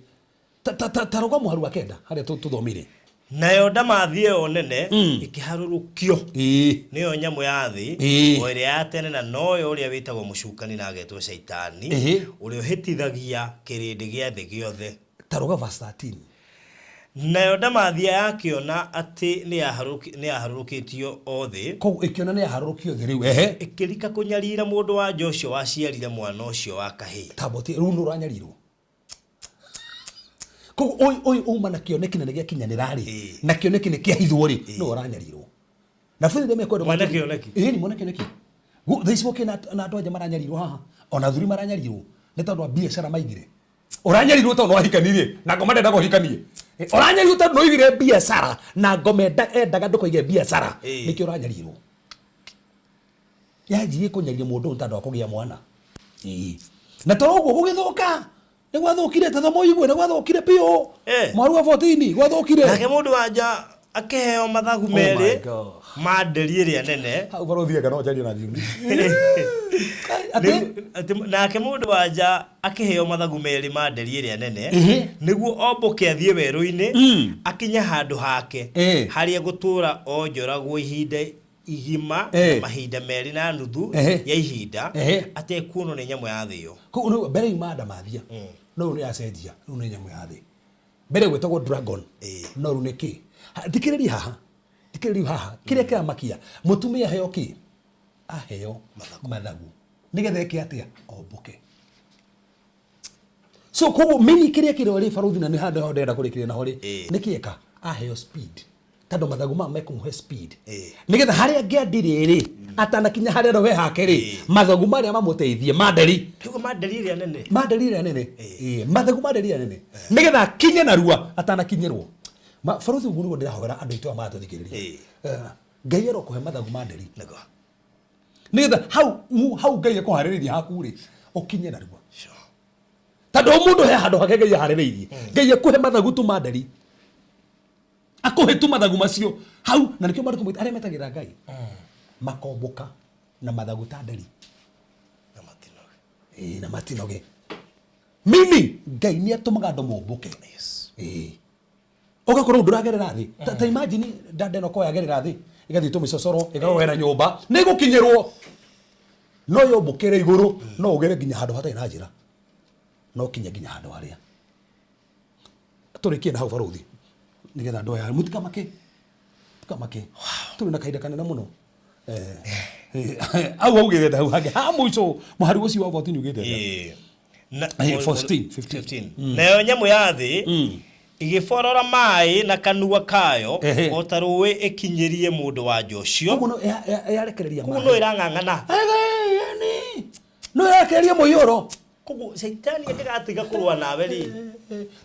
Ta rũga mũhari wa 9 harĩa tũthomire. Nayo ndamathia ĩyo nene ĩkĩharũrũkio, nĩyo nyamũ ya thĩ, o ĩrĩa ya tene, na noyo ũrĩa wĩtagwo mũcukani na agetwo Shaitani, ũrĩa ũhĩtithagia kĩrĩndĩ gĩa thĩ gĩothe. Ta rũga verse 13. Nayo ndamathia yakĩona atĩ nĩyaharũrũkĩtio o thĩ. Koguo ĩkĩona nĩyaharũrũkio thĩ rĩu, ehe. Ĩkĩrika kũnyarira mũndũ-wa-nja ũcio waciarire mwana ũcio wa kahĩĩ. Ta mboti, rĩu nũ ũranyarirwo? Koguo ũyũ ũyũ uma na kĩoneki na nĩgĩakinyanĩra rĩ, na kĩoneki nĩkĩahithwo rĩ, nĩwe ũranyarirwo. Na bũrũri rĩrĩa mekwenda Mwene kĩoneki. Ĩĩ, mwene kĩoneki. Thaa ici gũkĩrĩ na andũ anja maranyarirwo haha, ona athuri maranyarirwo nĩ tondũ wa biacara maigire. Ũranyarirwo tondũ nĩwahikanirie na ngoma ndendaga ũhikanie. Ũranyarirwo tondũ nĩwaigire biacara na ngoma endaga ndũkaige biacara. Nĩkĩo ũranyarirwo. Yanjirie kũnyaria mũndũ ũyũ tondũ wa kũgĩa mwana. Ĩĩ. Na toro ũguo gũgĩthũka. Nĩ gwathũkire ta thoma ũigue nĩ gwathũkire biũ. Mweri wa 14 gwathũkire. Nake mũndũ wa nja akĩheo mathagu Oh my merĩ God. ma nderi ĩrĩa nene. Hau barũthi anga no njarie na thiomi. Atĩ? Nake mũndũ wa nja akĩheo mathagu merĩ ma nderi ĩrĩa nene, nĩguo ombũke athiĩ werũ-inĩ, akinye handũ hake, harĩa gũtũũra onjoragwo ihinda Igima mahinda merĩ na nuthu ya ihinda atekuonwo nĩ nyamũ ya thĩ ĩyo. Koguo nĩ mbere yuma ndamathia, no rĩu nĩ yacenjia, rĩu nĩ nyamũ ya thĩ. Mbere gwĩtagwo dragon, no rĩu nĩ kĩ? Thikĩrĩria haha, thikĩrĩria haha, kĩrĩa kĩramakia, mũtumia aheo kĩ? Aheo mathagu nĩgetha eke atĩa? Ombũke. So koguo mini kĩrĩa kĩrĩ rĩ baruthi, na nĩ handũ ho ndĩrenda kũrĩkĩrĩria naho rĩ, nĩ kĩeka aheo speed, tondũ mathagu maya mekũmũhe speed nĩgetha harĩa angĩandirĩ rĩ, atanakinya harĩa we hake rĩ, mathagu marĩa mamũteithie manderi. Kiugo manderi ĩrĩa nene. Manderi ĩrĩa nene. Ĩĩ, mathagu manderi ĩrĩa nene nĩgetha akinye narua atanakinyĩrwo. Baruthi, ũguo nĩguo ndĩrahogera andũ aitũ aya maratũthikĩrĩria. Ngai arokũhe mathagu ma nderi nĩgetha hau hau Ngai ekũharĩrĩria haku rĩ, ũkinye narua, tondũ o mũndũ he handũ hake Ngai aharĩrĩirie. Ngai ekũhe mathagu tu ma nderi, akũhe tu mathagu macio hau, na nĩkĩo maandĩko maitũ, arĩa metagĩra Ngai makombũka na mathagu ta nderi. Na matinoge. Ĩĩ, na matinoge, meaning Ngai nĩ atũmaga andũ mombũke. Ĩĩ, ũgakorwo ndũragerera thĩ. Ta imagine ndanda ĩno ko yagerera thĩ ĩgathiĩ tũmĩcocoro ĩkarogera nyũmba, nĩ ĩgũkinyĩrwo, no yombũkĩre igũrũ, no ũgere nginya handũ hatarĩ na njĩra, no kinye nginya handũ harĩa tũrĩkie na hau, baruthi, nĩgetha andũ aya mũtikamake, mũtikamake, tũrĩ na kahinda kanene mũno. Au augĩte hau hangĩ ha mũico, mũhari ũcio wa 14 ugĩte atĩa? Ĩĩ. 14, 15. 15. Nayo nyamũ ya thĩ ĩgĩborora maĩ na kanua kayo o ta rũĩ ĩkinyĩrie mũndũ wa nja ũcio. Koguo no yarekereria Koguo maĩ. No ĩrang'ang'ana. Ĩni. No yarekereria mũiyũro. Koguo caitani angĩgatiga kũrũa nawe rĩ,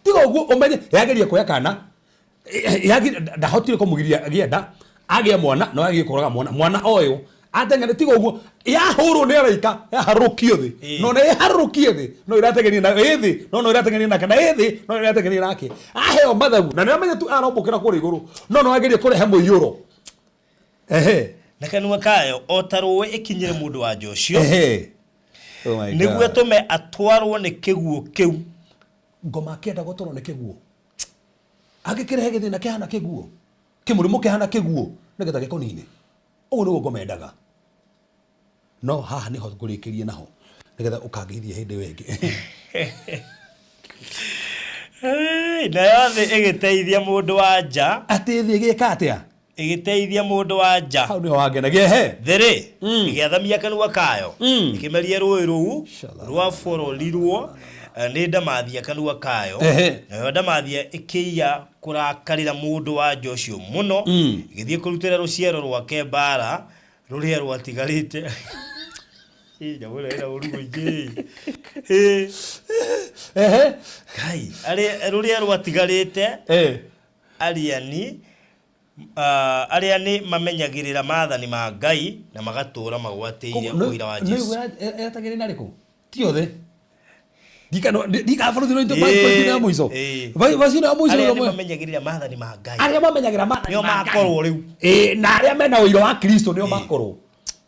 Tiga ũguo ũmenye yageria kuoya kana ndahotire kũmũgiria agĩe nda, agĩe mwana, no yagerie kũraga mwana, mwana ũyũ ateng'ere. Tiga ũguo yahũrwo nĩ araika, yaharũrũkio thĩ, no nĩ ĩharũrũkie thĩ, no ĩrateng'eria na ĩ thĩ, no ĩrateng'eria nake na ĩ thĩ, no ĩrateng'eria nake. Aheo mathagu na nĩ amenye tu arombũkĩra kũrĩa igũrũ, no agerie kũrehe mũiyũro. Ehe. Na kanua kayo o ta rũĩ ĩkinyĩre mũndũ wa nja ũcio, Ehe, oh my nĩguo God. ĩtũme atwarwo nĩ kĩguũ kĩu. Ngoma akĩenda gũtwarwo nĩ kĩguũ, angĩkĩrehe gĩthĩna kĩhana kĩguũ, kĩmũrimũ kĩhana kĩguũ, nĩgetha gĩkũnine. Ũguo nĩguo ngoma endaga. No haha nĩho ngũrĩkĩrie naho nĩgetha ũkangeithia hĩndĩ ĩyo ĩngĩ. Hey, nayo thĩ ĩgĩteithia mũndũ wa nja. Atĩ thĩ ĩgĩka atĩa? Ĩgĩteithia mũndũ wa nja. Hau nĩho wangenagia, ehe. Thĩ rĩ, ĩgĩathamia kanua kayo, ĩkĩmeria rũĩ rũu rwabororirwo nĩ ndamathia kanua kayo. Nayo ndamathia ĩkĩiya kũrakarĩra mũndũ wa nja ũcio mũno, ĩgĩthiĩ kũrutĩra rũciaro rwake mbaara rũrĩa rwatigarĩte. Ĩ, nyamũ ĩno ĩna ũru mũingĩ ĩ. Ngai, rũrĩa rwatigarĩte, arĩa arĩa nĩ mamenyagĩrĩra maathani ma Ngai na magatũũra magwatĩirie ũira wa Jesu. Ĩratagĩrĩ na rĩkũ? Ti othe. Ndika bũrũri no ya mũico. Vaci ya mũico. Arĩa nĩ mamenyagĩrĩra maathani ma Ngai. Arĩa mamenyagĩrĩra maathani nĩo ma Ngai. Makorwo rĩu. Ĩĩ, na arĩa mena ũira wa Kristo nĩo makorwo.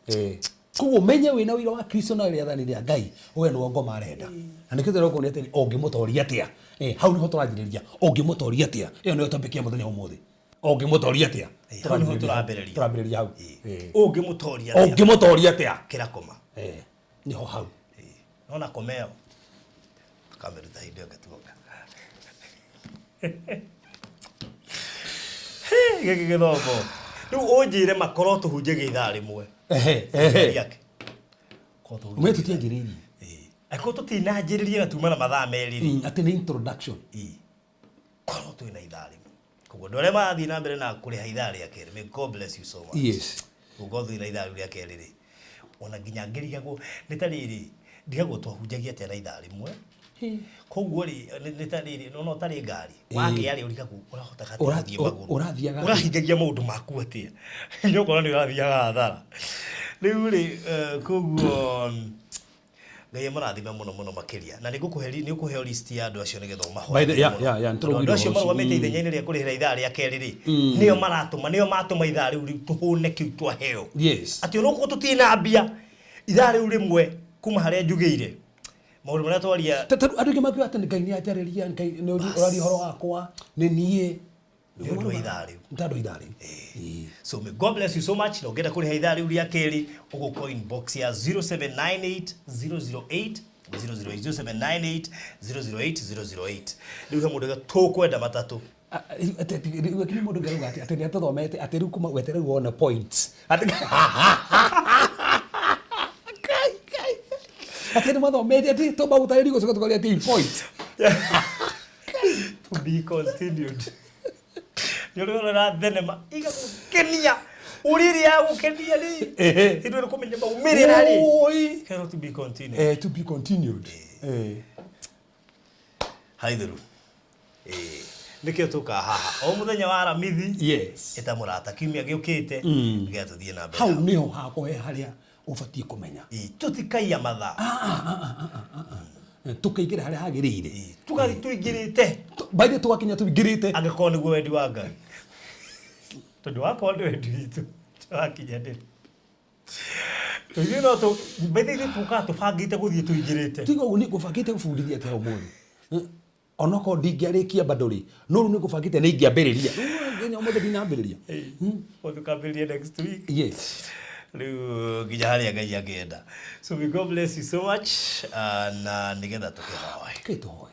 Ĩĩ. Koguo menye wĩna ũira wa Kristo na rĩathani rĩa Ngai, we nĩwe ngoma arenda. Na nĩkĩo tũrĩa atĩ ũngĩmũtoria atĩa? Ĩĩ, hau nĩho tũranjĩrĩria. Ũngĩmũtoria atĩa? Ĩyo nĩyo topic ya mũthenya wa ũmũthĩ. Ũngĩmũtoria atĩa? Ĩĩ, hau nĩho tũrambĩrĩria. Tũrambĩrĩria hau. Ĩĩ. Ũngĩmũtoria atĩa? Ũngĩmũtoria atĩa? Kĩrakoma. Ĩĩ, nĩho hau. Nona koma ĩyo tũkamĩruta hĩndĩ ĩyo ĩngĩ tuoka. Gĩkĩ gĩthomo rĩu ũnjĩre makorwo tũhunjagia ithaa rĩmwe. Ehe, ehe. Yake. Korwo tũhunjagia Ume tũtianjĩrĩirie. Ĩĩ. Angĩkorwo tũtinanjĩrĩria na tuma na mathaa 2 rĩ, Atĩ nĩ introduction. Ĩĩ. Korwo twĩna ithaa rĩmwe. Koguo andũ arĩa marathiĩ na mbere na kũrĩha ithaa rĩa kerĩ, may God bless you so much. Ũngorwo twĩna ithaa rĩu rĩa kerĩ rĩ, ona nginya ngĩrigagwo nĩ ta rĩrĩ, ndigagwo twahunjagia atĩa na ithaa rĩmwe. Koguo rĩ, nĩ ta rĩrĩ, nona ũtarĩ ngari wagĩa rĩ, ũrigagwo ũrahotaga atĩa gũthiĩ magũrũ? Ũrathiaga atĩa? Ũrahingagia maũndũ maku atĩa? Nĩ ũkora nĩ ũrathiaga hathara rĩu rĩ. Koguo Ngai amũrathime mũno mũno makĩria, na nĩ ngũkũhe nĩ ũkũheo list ya andũ acio nĩgetha ũmahoe. Yeah, Tondũ andũ acio nĩtũraugire ũhoro ũcio. Marũgamĩte ithenya-inĩ rĩa kũrĩhĩra ithaa rĩa kerĩ rĩ, nĩo maratũma, nĩo matũma ithaa rĩu rĩu tũhũne kĩu twaheo, atĩ onokorwo tũtirĩ na mbia, ithaa rĩu rĩmwe kuma harĩa njugĩire maũndũ marĩa twaria. Andũ aingĩ makiuga atĩ Ngai nĩ anjarĩria, Ngai nĩ ũraria ũhoro wakwa, nĩ niĩ. Nĩ ũndũ wa ithaa rĩu. Nĩ tondũ ithaa rĩu. Ĩĩ. So may God bless you so much. Na ũngĩenda kũrĩha ithaa rĩu rĩa kerĩ, ũgũkwo inbox ya 0798 008 008, 0798 008 008. Rĩu he mũndũ tũkwenda matatũ. Rĩu kinya mũndũ ũngĩ arauga atĩ nĩ atũthomete atĩ rĩu kuma weterere rĩu wone points. Atĩ Ngai, Ngai, Ngai. Atĩ nĩ mathomete atĩ tũmagũtarĩria gũcoka tũkaria atĩ points. To be continued. Nĩ ũrĩrora thenema igagũkenia, ũrĩrĩ ya gũkenia rĩ. Ehe. Hĩndĩ ĩyo kũmenya maumĩrĩra rĩ. Oi. Kerwo to be continued. To be continued. Haithiru. Nĩkĩo tũkaga haha o mũthenya wa Aramithi. Yes. Ĩta mũrata kiumia gĩũkĩte nĩgetha tũthiĩ na mbere. Hau nĩho hakwa he harĩa ũbatiĩ kũmenya. Tũtikaiya mathaa. Tũkaingĩra harĩa hagĩrĩire. Tũgathiĩ tũingĩrĩte. Baithe tũgakinya tũingĩrĩte. Angĩkorwo nĩguo wendi wa Ngai. Tondũ wakorwo nĩ wendi witũ tũrakinyanĩra. Ithuĩ no tũ baithe ithuĩ tũkaga tũbangĩte gũthiĩ tũingĩrĩte. Tiga ũguo nĩ ngũbangĩte gũbundithia atĩa ũmũthĩ. Onokorwo ndingĩarĩkia bado rĩ, no rĩu nĩ ngũbangĩte nĩ ingĩambĩrĩria. Rĩu nginya ũmũthĩ ndinambĩrĩria. Ũndũ kambĩrĩria next week. Yes. Rĩu nginya harĩa Ngai angĩenda. So may God bless you so much, na nĩgetha tũkĩhoe. Kĩ tũhoe.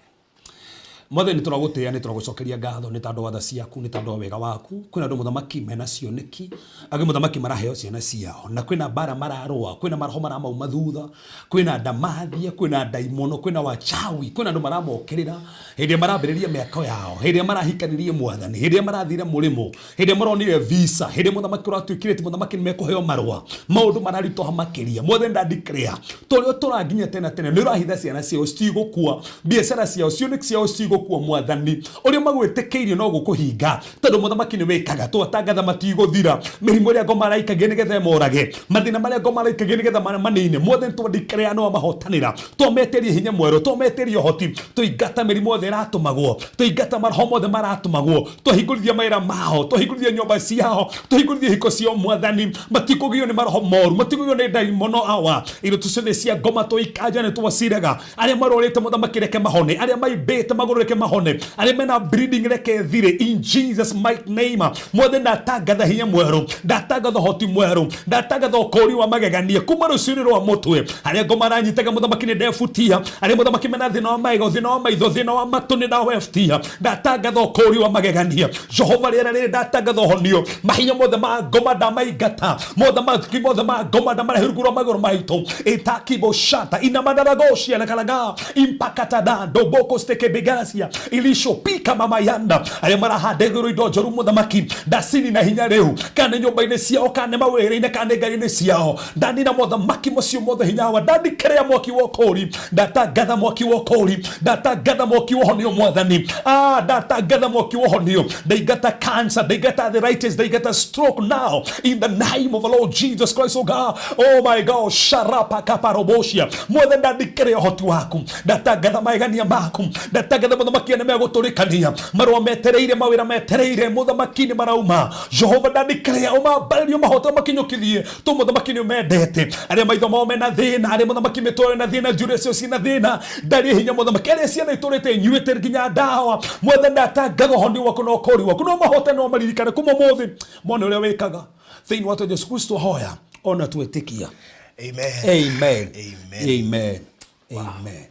Mwathani, nĩ tũragũtĩĩa, nĩ tũragũcokeria ngatho nĩ tondũ wa tha ciaku, nĩ tondũ wa wega waku. Kwĩna andũ mũthamaki mena cioneki, angĩ mũthamaki maraheo ciana ciao, na kwĩna mbara mararũa, kwĩna maroho maramauma thutha, kwĩna ndamathia, kwĩna ndaimono, kwĩna wachawi, kwĩna andũ maramokĩrĩra hĩndĩ ĩrĩa marambĩrĩria mĩako yao, hĩndĩ ĩrĩa marahikanirie mwathani, hĩndĩ ĩrĩa marathire mũrĩmo, hĩndĩ ĩrĩa maronire visa, hĩndĩ ĩrĩa mũthamaki ũratuĩkire atĩ mũthamaki nĩ mekũheo marũa, maũndũ mararitũha makĩria. Mwathani, nda declare tũrĩa ũtũraga nginya tene na tene nĩ ũrahitha ciana ciao citigũkua, biacara ciao, cioneki ciao citigũkua. Mwathani, ũrĩa magwĩtĩkĩirie no gũkũhinga, tondũ mũthamaki nĩ wĩkaga. Twatangatha matigũthira, mĩrimũ ĩrĩa ngoma araikagia nĩgetha ĩmorage, mathĩna marĩa ngoma araikagia nĩgetha manine. Mwathani, twa declare nĩ wamahotanĩra, twametĩria hinya mwerũ, twametĩria ũhoti, tũingata mĩrimũ yothe ĩratũmagwo, tũingata maroho mothe maratũmagwo, twahingũrithia mawĩra mao, twahingũrithia nyũmba ciao, twahingũrithia hiko ciao. Mwathani, matikũgio nĩ maroho moru, matikũgio nĩ ndaimono awa iroto ciothe cia ngoma tũikanja nĩ twaciraga. Arĩa marwarĩte mũthamaki reke mahone, arĩa maimbĩte magũrũ reke mahone, arĩa mena bleeding reke thire in Jesus mighty name. Mwathani, ndatangatha hinya mwerũ, ndatangatha ũhoti mwerũ, ndatangatha ũkũũri wa magegania kuma rũciinĩ rwa mũtwe. Arĩa ngoma aranyitaga mũthamaki nĩ ndebutia, arĩa mũthamaki mena thĩna wa magego, thĩna wa maitho, thĩna wa matũ nĩ ndawebutia. Ndatangatha ũkũũri wa magegania. Jehova, rĩera rĩrĩ ndatangatha ũhonio, mahinya mothe ma ngoma ndamaingata, mothamaki mothe ma ngoma ndamarehe rungu rwa magũrũ maitũ. Itakiboshata inamadaragocia na karaga impakatada ndoboko stekebegacia ilishopika mamayanda. Arĩa marahanda igũrũ indo njoru mũthamaki ndacini na hinya rĩu, kana nĩ nyũmba-inĩ ciao, kana nĩ mawĩra-inĩ, kana nĩ ngari-inĩ ciao, ndanina mothamaki macio mothe hinya wa ndandikĩrĩa mwaki wa ũkũũri. Ndatangatha mwaki wa ũkũũri, ndatangatha mwaki wa ũhonio. Mwathani, ndatangatha mwaki wa ũhonio. Ndaingata cancer, ndaingata arthritis, ndaingata stroke now in the name of the Lord Jesus Christ, oh God, oh my God, sharapa kaparobocia. Mwathani, ndandikĩrĩa ũhoti waku, ndatangatha magegania maku, ndatangatha mũthamaki nĩ megũtũrĩkania marũa metereire, mawĩra metereire mũthamaki nĩ marauma. Jehova, ndandikĩrĩa ũmambarĩrio mahoto makinyũkithie tũ mũthamaki nĩ ũmendete. Arĩa maitho mao mena thĩna, arĩa mũthamaki mĩtwe na thĩna, njuĩrĩ cio ciĩna thĩna, ndarĩ hinya mũthamaki, arĩa ciana itũrĩte inyuĩte nginya ndawa, mwathani, ndatangatha ũhonio waku na ũkũũri waku, no mahote, no maririkane kuma ũmũthĩ mone ũrĩa wĩkaga thĩinĩ wa Jesu Kristo hoya ona twĩtĩkia. Amen. Amen. Amen. Amen. Amen.